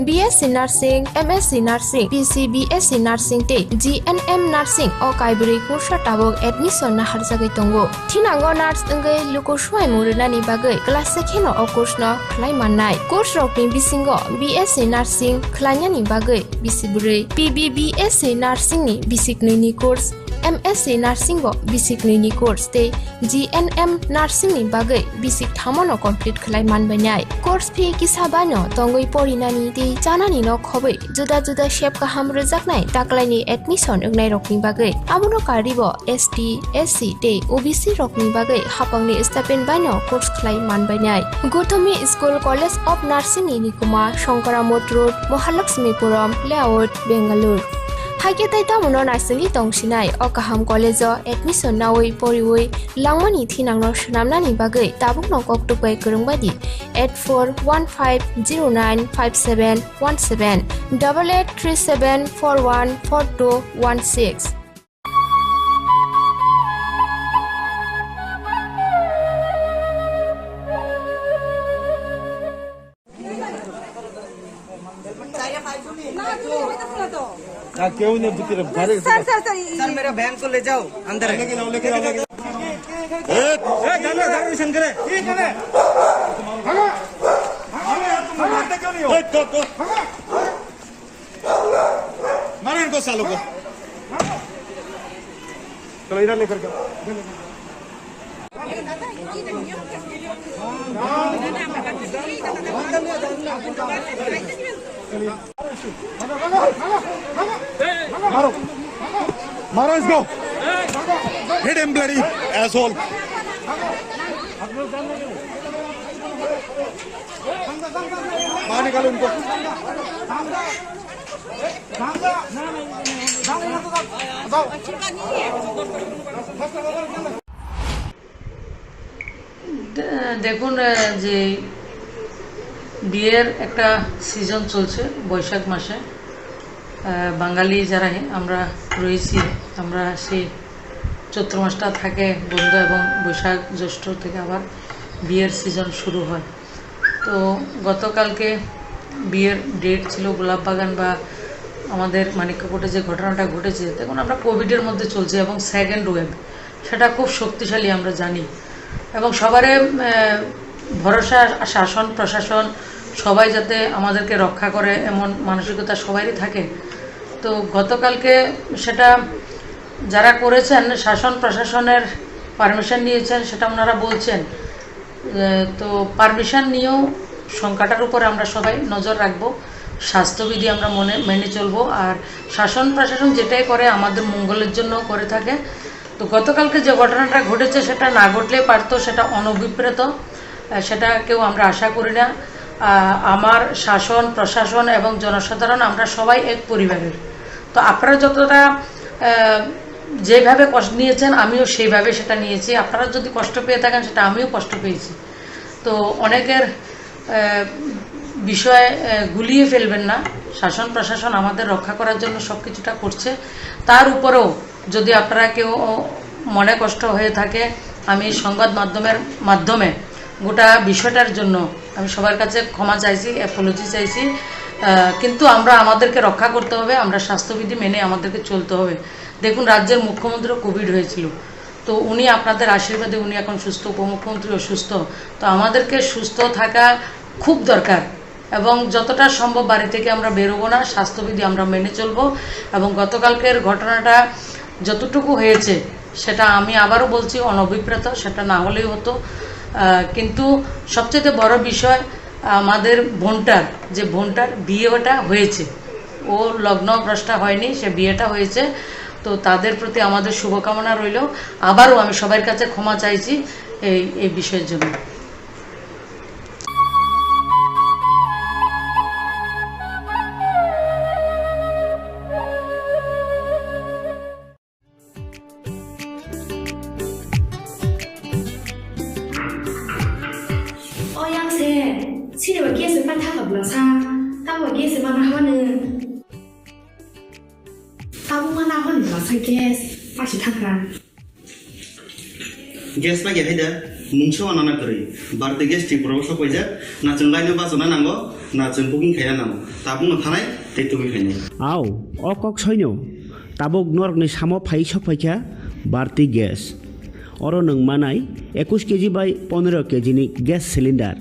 B S C Nursing, M S C Nursing, P C B S C Nursing tei G N M Nursing o kaibrwi kursa tabuk admission naharjagwi tongo. Thinango nurse wngwi luku swimung rwnani bagwi class se kheno o course no khlai mannai. Course rokni bisingo B S C Nursing khlainani bagwi bisi bwrwi, P B B S C Nursing ni bisi knwi ni course, M S C Nursing o bisi knwi ni course tei G N M Nursing ni bagwi bisi kthamo no complete khlai manbainai. Course fee kisa baino tongwi porinani tei chanani no khobwi juda juda sep kaham rwjaknai taklaini admission wngnai rokni bagwi. Abono karwibo S T, S C tei O B C rokni bagwi haphangni stipend baino course khlai manbainai. Guthomi School College of Nursing ni nikuma Shankara Mott Road, Mahalakshmipuram Layout, Bangalore. Haikhe tei tamono naisingwi tongsinai o kaham college o admission nawi poriwi langmani thinangno swnamnani bagwi tabukno koktwk bai kwrwng bai di eight four one five zero nine five seven one seven, double eight three seven four one four two one six. क्या क्यों नहीं बुद्धि रे बारे sir, sir, sir, ये सर, मेरा बैग को ले जाओ अंदर। लेके जाओ, लेके जाओ, लेके जाओ। ए, ए, जानो, जानो, शंकर है। ठीक है। भागो। भागो यार, तुम मारते क्यों नहीं हो? ए, तो, तो। भागो। मारो इनको सालों को। चलो, इधर लेकर जाओ, इधर लेकर जाओ। मारो, मारो इसको। Hit him, bloody asshole. बाहर निकालो इनको। দে-, দেখুন, আহ, যে বিয়ের একটা সিজন চলছে বৈশাখ মাসে। আহ, বাঙালি যারা হে-, আমরা রয়েছি, আমরা সেই চৈত্র মাসটা থাকে বন্ধ এবং বৈশাখ জ্যৈষ্ঠ থেকে আবার বিয়ের সিজন শুরু হয়। তো গতকালকে বিয়ের ডেট ছিল গোলাপ বাগান বা আমাদের মানিক্য কোর্টে যে ঘটনাটা ঘটেছে, দেখুন, আমরা কোভিডের মধ্যে চলছি এবং সেকেন্ড ওয়েভ, সেটা খুব শক্তিশালী আমরা জানি। এবং সবারে, আহ, ভরসা, শাসন প্রশাসন সবাই যাতে আমাদেরকে রক্ষা করে, এমন মানসিকতা সবারই থাকে। তো গতকালকে সেটা যারা করেছেন, শাসন প্রশাসনের পারমিশন নিয়েছেন, সেটা ওনারা বলছেন। আহ, তো পারমিশন নিয়েও সংখ্যাটার উপরে আমরা সবাই নজর রাখবো, স্বাস্থ্যবিধি আমরা মনে, মেনে চলবো। আর শাসন প্রশাসন যেটাই করে আমাদের মঙ্গলের জন্য করে থাকে। তো গতকালকে যে ঘটনাটা ঘটেছে, সেটা না ঘটলে পারতো, সেটা অনভিপ্রেত, আহ, সেটা কেউ আমরা আশা করি না। আহ, আমার শাসন প্রশাসন এবং জনসাধারণ আমরা সবাই এক পরিবারের। তো আপনারা যতটা, আহ, যেভাবে কষ্ট নিয়েছেন, আমিও সেইভাবে সেটা নিয়েছি। আপনারা যদি কষ্ট পেয়ে থাকেন, সেটা আমিও কষ্ট পেয়েছি। তো অনেকের, আহ, বিষয়ে, আহ, গুলিয়ে ফেলবেন না। শাসন প্রশাসন আমাদের রক্ষা করার জন্য সব কিছুটা করছে। তার উপরেও যদি আপনারা কেউ মনে কষ্ট হয়ে থাকে, আমি সংবাদ মাধ্যমের মাধ্যমে গোটা বিষয়টার জন্য আমি সবার কাছে ক্ষমা চাইছি, অ্যাপোলজি চাইছি। আহ, কিন্তু আমরা আমাদেরকে রক্ষা করতে হবে, আমরা স্বাস্থ্যবিধি মেনে আমাদেরকে চলতে হবে। দেখুন, রাজ্যের মুখ্যমন্ত্রীরও কোভিড হয়েছিল, তো উনি আপনাদের আশীর্বাদে উনি এখন সুস্থ, উপমুখ্যমন্ত্রী অসুস্থ। তো আমাদেরকে সুস্থ থাকা খুব দরকার এবং যতটা সম্ভব বাড়ি থেকে আমরা বেরোবো না, স্বাস্থ্যবিধি আমরা মেনে চলবো। এবং গতকালকের ঘটনাটা যতটুকু হয়েছে, সেটা আমি আবারও বলছি, অনভিপ্রেত, সেটা না হলেই হতো। আহ, কিন্তু সবচেয়ে বড় বিষয়, আমাদের বোনটার, যে বোনটার বিয়েটা হয়েছে, ও লগ্ন ভ্রষ্টা হয়নি, সে বিয়েটা হয়েছে। তো তাদের প্রতি আমাদের শুভকামনা রইল। আবারও আমি সবার কাছে ক্ষমা চাইছি এই, এই বিষয়ের জন্য। O yang se, sini ba gas se pan thaka bla sa, tamo gas se mana hama ne. Tamo mana hama ne bla sa gas, pasi thaka. Gas ma ya haida, mungsa wana na kari, Bharti Gas Tripura o sok paijak, na chwng line o bachana nango, na chwng booking khaina nango, tabuk no thanai, tei tubui khainai. Au, o kok soino. Tabuk norokni samo phai sok phaikha Bharti Gas. Oro nwng manai ekush K G bai pondro K G ni gas cylinder.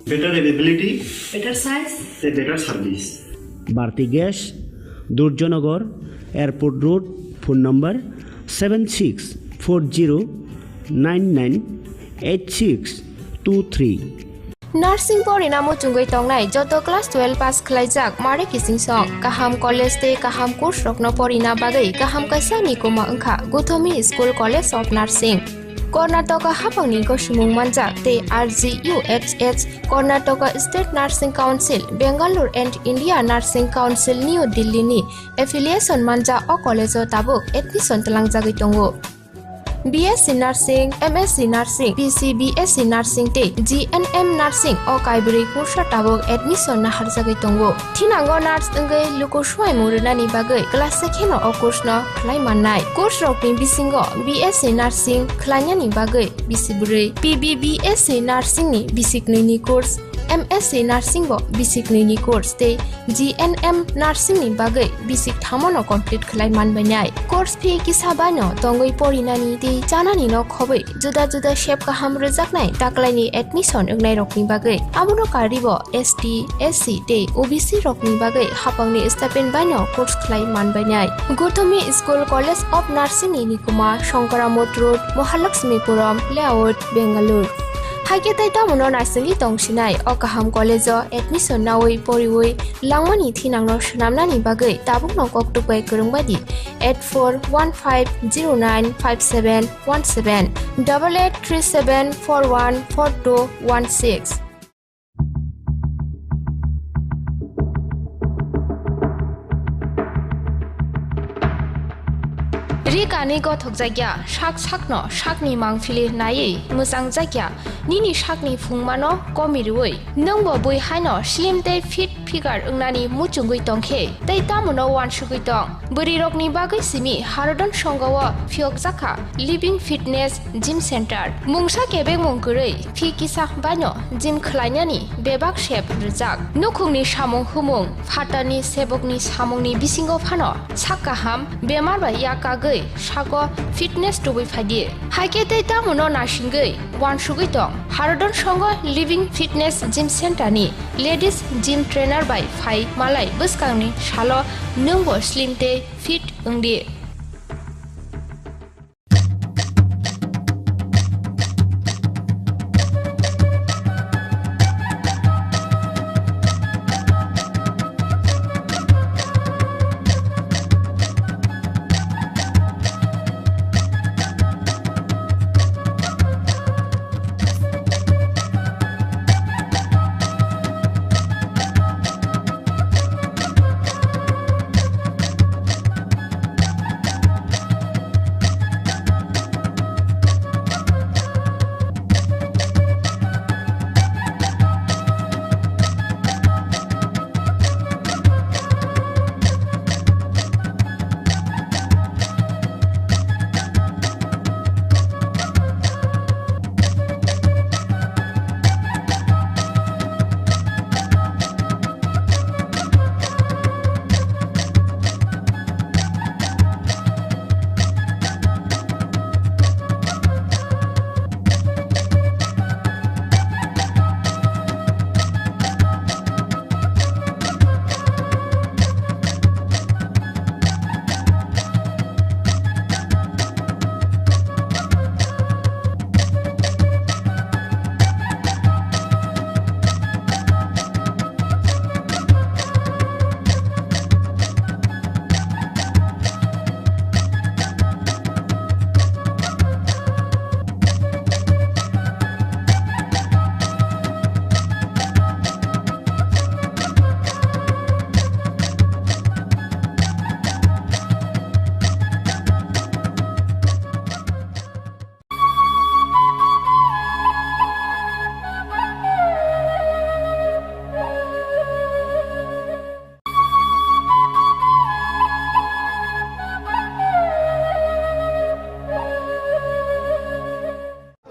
Better availability. Better size. Tei better service. Bharti Gas, Durjanagar, Airport Road, phone number seven six four zero nine nine eight six two three. Nursing porina muchungwi tongnai joto class twelve pass khlaijak mare kiching song. Kaham college tei kaham course rokno porina bagwi kaham kaisa ni koma wngkha Guthomi School College of Nursing. Karnataka hapangni gosimung manjak tei R G U H H, Karnataka State Nursing Council, Bangalore and India Nursing Council, New Delhi ni affiliation manjak o college o tabuk admission twlangjagwi tongo. B S C Nursing, M S C Nursing, B C B S C Nursing tei G N M Nursing o kaibrwi kursa tabuk admission naharjagwi tongo. Thinango nurse wngwi luku swimung rwnani bagwi class se kheno o course no khlai mannai. Course rokni bisingo B S C Nursing khlainani bagwi bisi bwrwi, P B B S C Nursing ni bisi knwi ni course, M S C Nursing bo bisik nwi ni course tei G N M Nursing ni bagwi bisik thamano complete khlai man bainai. Course fee kisa baino tongwi porinani tei chanani no khobwi juda juda sep kaham rwjaknai taklaini admission wngnairokni bagwi. Abono karwibo S T, S C tei O B C rokni bagwi hapangni stipend baino course khlai man bainai. Gurthumi School College of Nursing ni nikuma Shankaramot Road, Mahalakshmipuram Layout, Bengaluru. Haikhe tei tamono naisingwi tongsinai o kaham college-o admission naui poriui langmani thinangno swnamnani bagwi tabukno kok tukbai kwrwng baidi eight four one five zero nine five seven one seven, double eight three seven four one four two one six. Ri kani gothok jakya, sak sakno sakni mangphili naiwi mwchang jakya, nini sakni phungmano komi rwui, nwngbo bui haino slim tei fit figure wngnani muchungwi tongkhe, tei tamono uansugwi tong. Bwrwirokni bagwi simi Harodon Songho-o phiyokjakha Living Fitness Gym Center. Mungsa kebengmung kwrwi phi kisa baino gym khlainani bebak sep rwjak. Nukhungni samung humung, phatarni sebokni samungni bisingo phano sak kaham bemar bai yak kagwi sago fitness tubui phaidi. Haikhe tei tamono naisingwi uansugwi tong. Harodon Songho Living Fitness Gym Center ni Ladies Gym Trainer bai phai malai bwskangni salo nwngbo slim tei fit wngdi.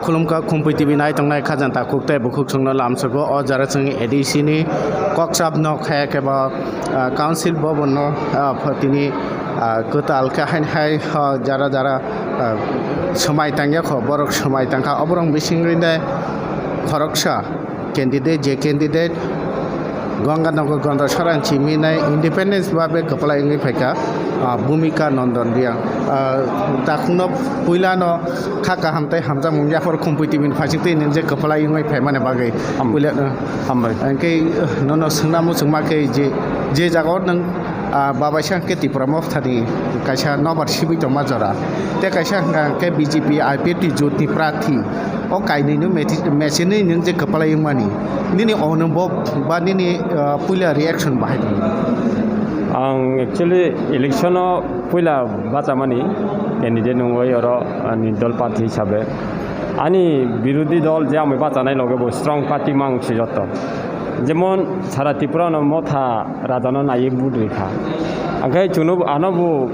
Khulumkha Khumpui T V nai tongnai khajanta khuk tei bukhuk chwngno lamsoko o jara chwng A D C ni kokchap no khaya khe bo, ah, council bhavan no, ah, pho-, tini, ah, kwtal khe haini hai, ah, jara jara, ah, swmai tangya kho, borok swmai tangkha, oborok bisingni de khoroksa candidate, je candidate Ganganagar Gandacherra chimi nai independence babe kwplai wngwi phaikha, ah, Bhumika Nandan Reang. Ah, takhukno puilano kha kaham tei hamjakmung yaphar Khumpui T V ni phaising twi nung je kwplai wngwi phaimani bagwi. Ham-, puila, ah, hambai. Hwnkhe, ah, nono swngna muchungma khe je, je jagao nung, ah, babaisa hwnkhe Tipra Motha ni kaisa nobar sibui tongma jora. Tei kaisa hwnkha hwnkhe B J P I P F T jotni prathi. O kainwino meti-, mechinwi nwng je kwplai wngmani, nini onubhob ba nini, ah, puila reaction bahai tong? Ang actually election o puila bachamani candidate wngwi oro, ah, ani dol party hisabe. Ani birodhi dol je ang bai bachanai loge bo strong party mang si joto. Jemon sara Tripura no Motha raja no naiwi vote rikha. Angkhe chwngno ano bo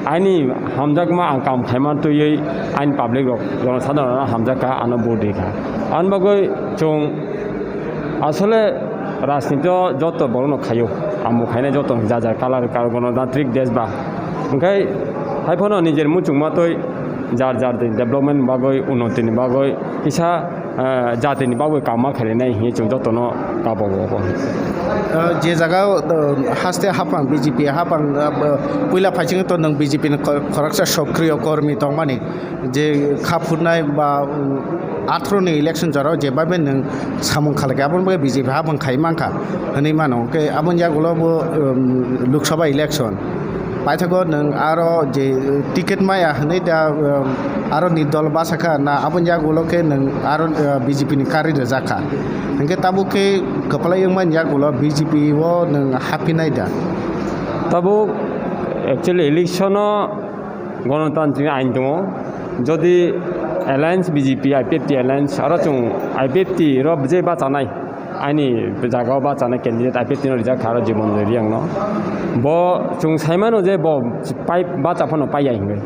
Aini hamjakma ang kam khaima twiwi aini public rok jonosadharon hamjakha, ano vote rikha. Ani bagwi chwng Asole rajniti o joto borokno khaio, amo khainai joto ja ja kalar kar gono jatrik desh ba. Hwnkhe haiphano nijer muchungma twi jar jar development bagwi, unnoti ni bagwi kisa, eh, jatini bagwi kama khainai hinwi chwng jotono kabogo. Ah, je jaga, ah, haste hapang B J P hapang, ah, puila phaising to nwng B J P ni kor-, khoroksa sokriyo kormi tongmani. Je kha phutnai ba, um, athro ni election jorao je babe nwng samung khalai kha, aboni bagwi B J P hapang khai mankha hwnwi mano. Hwnkhe aboni yagulo bo, um, Lok Sabha election paithago nwng aro je, uh, ticket maya hwnwi da, um, aro ni dol basa kha na, aboni yagulo khe nwng aro, uh, B J P ni kari rwjak kha. Hwnkhe tabuk khe kwplai wngmani yagulo B J P o nwng hapinai da? Tabuk actually election o Ganatantri ain tongo. Jodi alliance B J P, I P F T alliance, aro chwng I P F T ro je bachanai, ani jagao bachanai candidate I P F T no rijak kha aro Jibon Joy Reang no. Bo chwng saimano je bo pai, bacha phano paiya hinwi.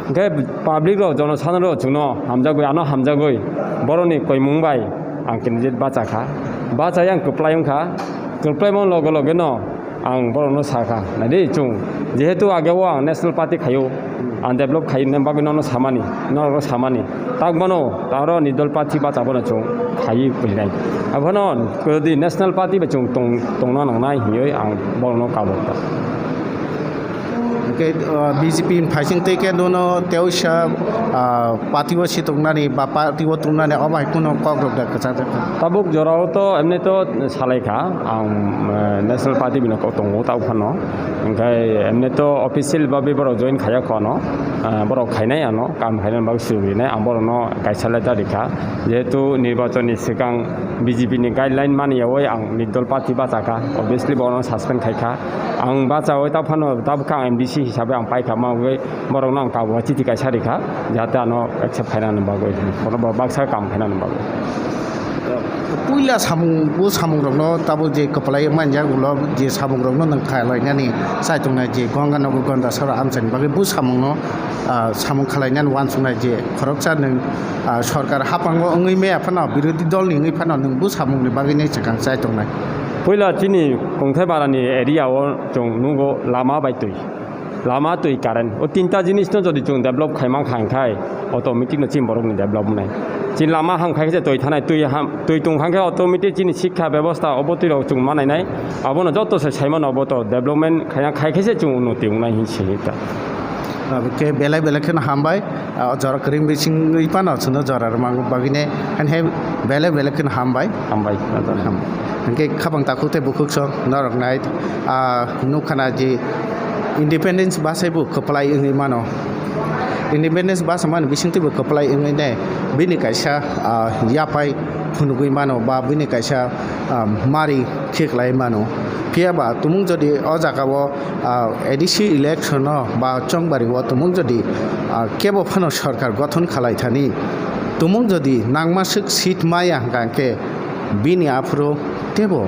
Hwnkhe public rok, jonosadharon rok chwngno hamjagwi, ano hamjagwi borokni koimung bai ang candidate bacha kha. Bachai ang kwplai wngkha. Kwplaimo loge loge no ang borokno sakha, naidi chwng, jehetu age o ang National Party khaio, ang develop khaina bagwi nono samani, norokno samani, tak bono aro ni dol party bacha bono chwng khaiwi puinai. Abono jodi National Party bai chwng tong, tongna nangnai hinwi ang borokno kabo. Hwnkhe, uh, B J P ni phaising tei khe nono teoisa, uh, party o si tongnani ba party o tongnani omo hai kheno kok rok da kwchajak kha. Tabuk jorao to emni to salai kha, ang, eh, National Party bini kok tongo tau phano. Hwnkhe emni to official babe borok join khaiya kho ano, eh, borok khainai ano, kam khainani bagwi swijak rinai, ang borokno kaisa letter rikha. Jehetu nirbachon ni swkang B J P ni guideline mani yaui ang nirdol party bachakha, obviously borokno suspend khaikha. Ang bachaui tau phano tabukha ang M D C hisabe ang paikha, ma ungwi borokno ang tabuk chithi kaisa rikha, jahate ano accept khainani bagwi, bono bo baksa kam khainani bagwi. Puila samung, bo samungrokno tabuk je kwplai manjak ulo, je samungrokno nwng khlainani chai tongnai, je Ganga Nagar Gandasara amchaini bagwi bo samungno, ah, samung khlainani uansuknai, je khoroksa nwng, ah, sorkar haphango wngwi maya phano, birodhi dolni wngwi phano nwng bo samungni bagwi nai swkang chai tongnai. Puila chini Kongthai barani area o chwng nugo lama bai twi. Lama twi current, o tinta jinis no jodi chwng develop khaimang kha, hwnkhe automatic no chini borok ni develop wngnai. Chini lama ham khai khe twi thanai, twi ham, twi tong kha khe automatic chini sikha bebosta obo twi rok chwng manainai, abono joto se saimano obo to development khaina khai khe se chwng unnoti wngnai hin se ta. Obo khe belai belai kheno hambai. Ah, o jora kwrwi bisingwi phano chwngno jora rwmani bagwino, haino hai belai belai kheno hambai. Hambai. Hambai. Hwnkhe khabang takhuk tei bukhuk sok norok nai, ah, nukha na je independence bwsai bo kwplai wngwi mano. Independence bwsamani bisingtwi bo kwplai wngwi ne bini kaisa, ah, yaphai phunugwi mano ba bini kaisa, ah, mari khiklai mano. Phiya ba tumung jodi o jaga o ah, A D C election o ba chongbari o tumung jodi, ah, kebo phano sorkar gothon khalai thani, tumung jodi nangma swk seat maya hwnkha khe bini aphuru tebo,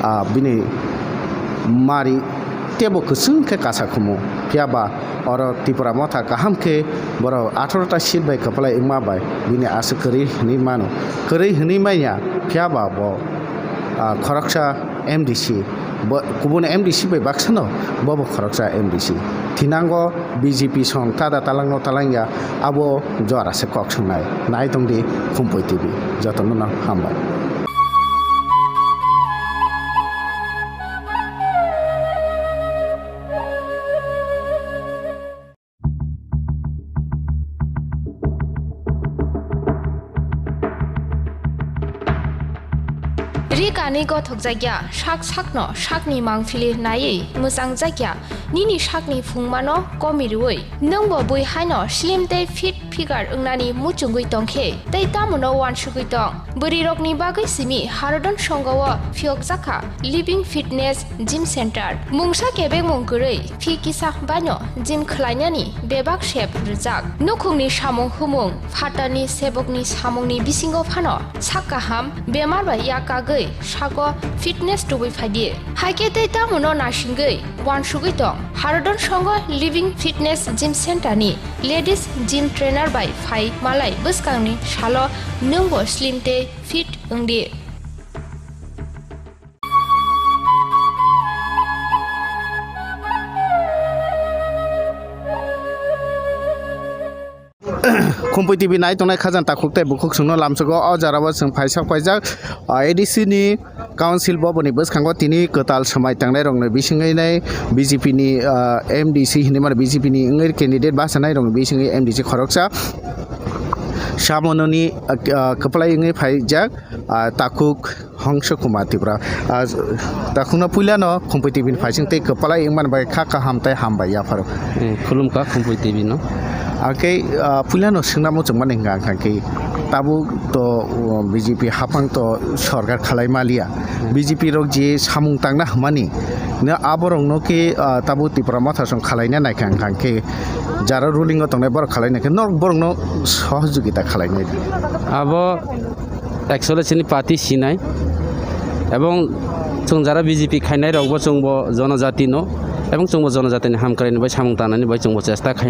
ah, bini mari tebo kwchwng khe kasa khumu. Phiya ba oro Tipra Motha kaham khe borok atharo ta seat bai kwplai wngma bai bini aswk kwrwi hwnwi mano. Kwrwi hwnwi manya, phiya ba bo, ah, khoroksa M D C, bo, kubun M D C bai baksano, bo bo khoroksa M D C. Thinango B J P song tada talangno talangya, abo jora se kok swngnai. Nai tongdi Khumpui T V. Jotono no hambai. Ri kanwi gothokjakya, sak sakno sakni mangpili naiwi mwchangjakya, nini sakni phungmano komirwi. Nwngbo bui haino slim tei fit figure wngnani muchungwi tongkhe, tei tamono uansugwi tong? Bwrwirokni bagwi simi Harodon Songho-o phiyokjakha Living Fitness Gym Center. Mungsa kebengmung kwrwi, phi kisa baino gym khlainani bebak sep rwjak. Nukhungni samung humung, phatarni sebokni samungni bisingo phano sak kaham, bemar bai yak kagwi sago fitness tubui phaidi. Haikhe tei tamono nasingwi uansugwi tong. Harodon Songho Living Fitness Gym Center ni Ladies gym trainer bai phai malai bwskangni salo nwngbo slim tei fit wngdi. Khumpui T V nai tongnai khajang takhuk tei bukhuk chwngno lamsogo. O jora o chwng phaisa paijak, ah, A D C ni council boboni bwskango tini kwtal swmai tangnai rokni bisingwi nai B J P ni, ah, M D C hinwi mano B J P ni wngwi candidate bachanai rokni bisingwi M D C khoroksa Samononi, ah, ah, kwplai wngwi phaijak, ah, takhuk Hongso Kumar Tripura. Ah, takhukno puilano Khumpui T V ni phaising tei kwplai wngmani bai kha kaham tei hambai yapharo. Eh, khulumkha Khumpui T V no. Akhe, ah, puilano swngna muchungmani hwnka hwnka khe tabuk to, oh, B J P haphang to sorkar khalai maliya. B J P rok je samung tangna hwnmani, no aborokno khe, ah, tabuk Tipra Motha song khalaina naikha hwnka khe jara ruling o tongnai borok khalaina khe norok borokno sohojogita khalainai. Abo actually chini party sinai, ebong chwng jara B J P khainai rokbo chwngbo jonojati no, ebong chwngbo jonojatini hamkraini bai samung tangnani bai chwngbo chesta khai.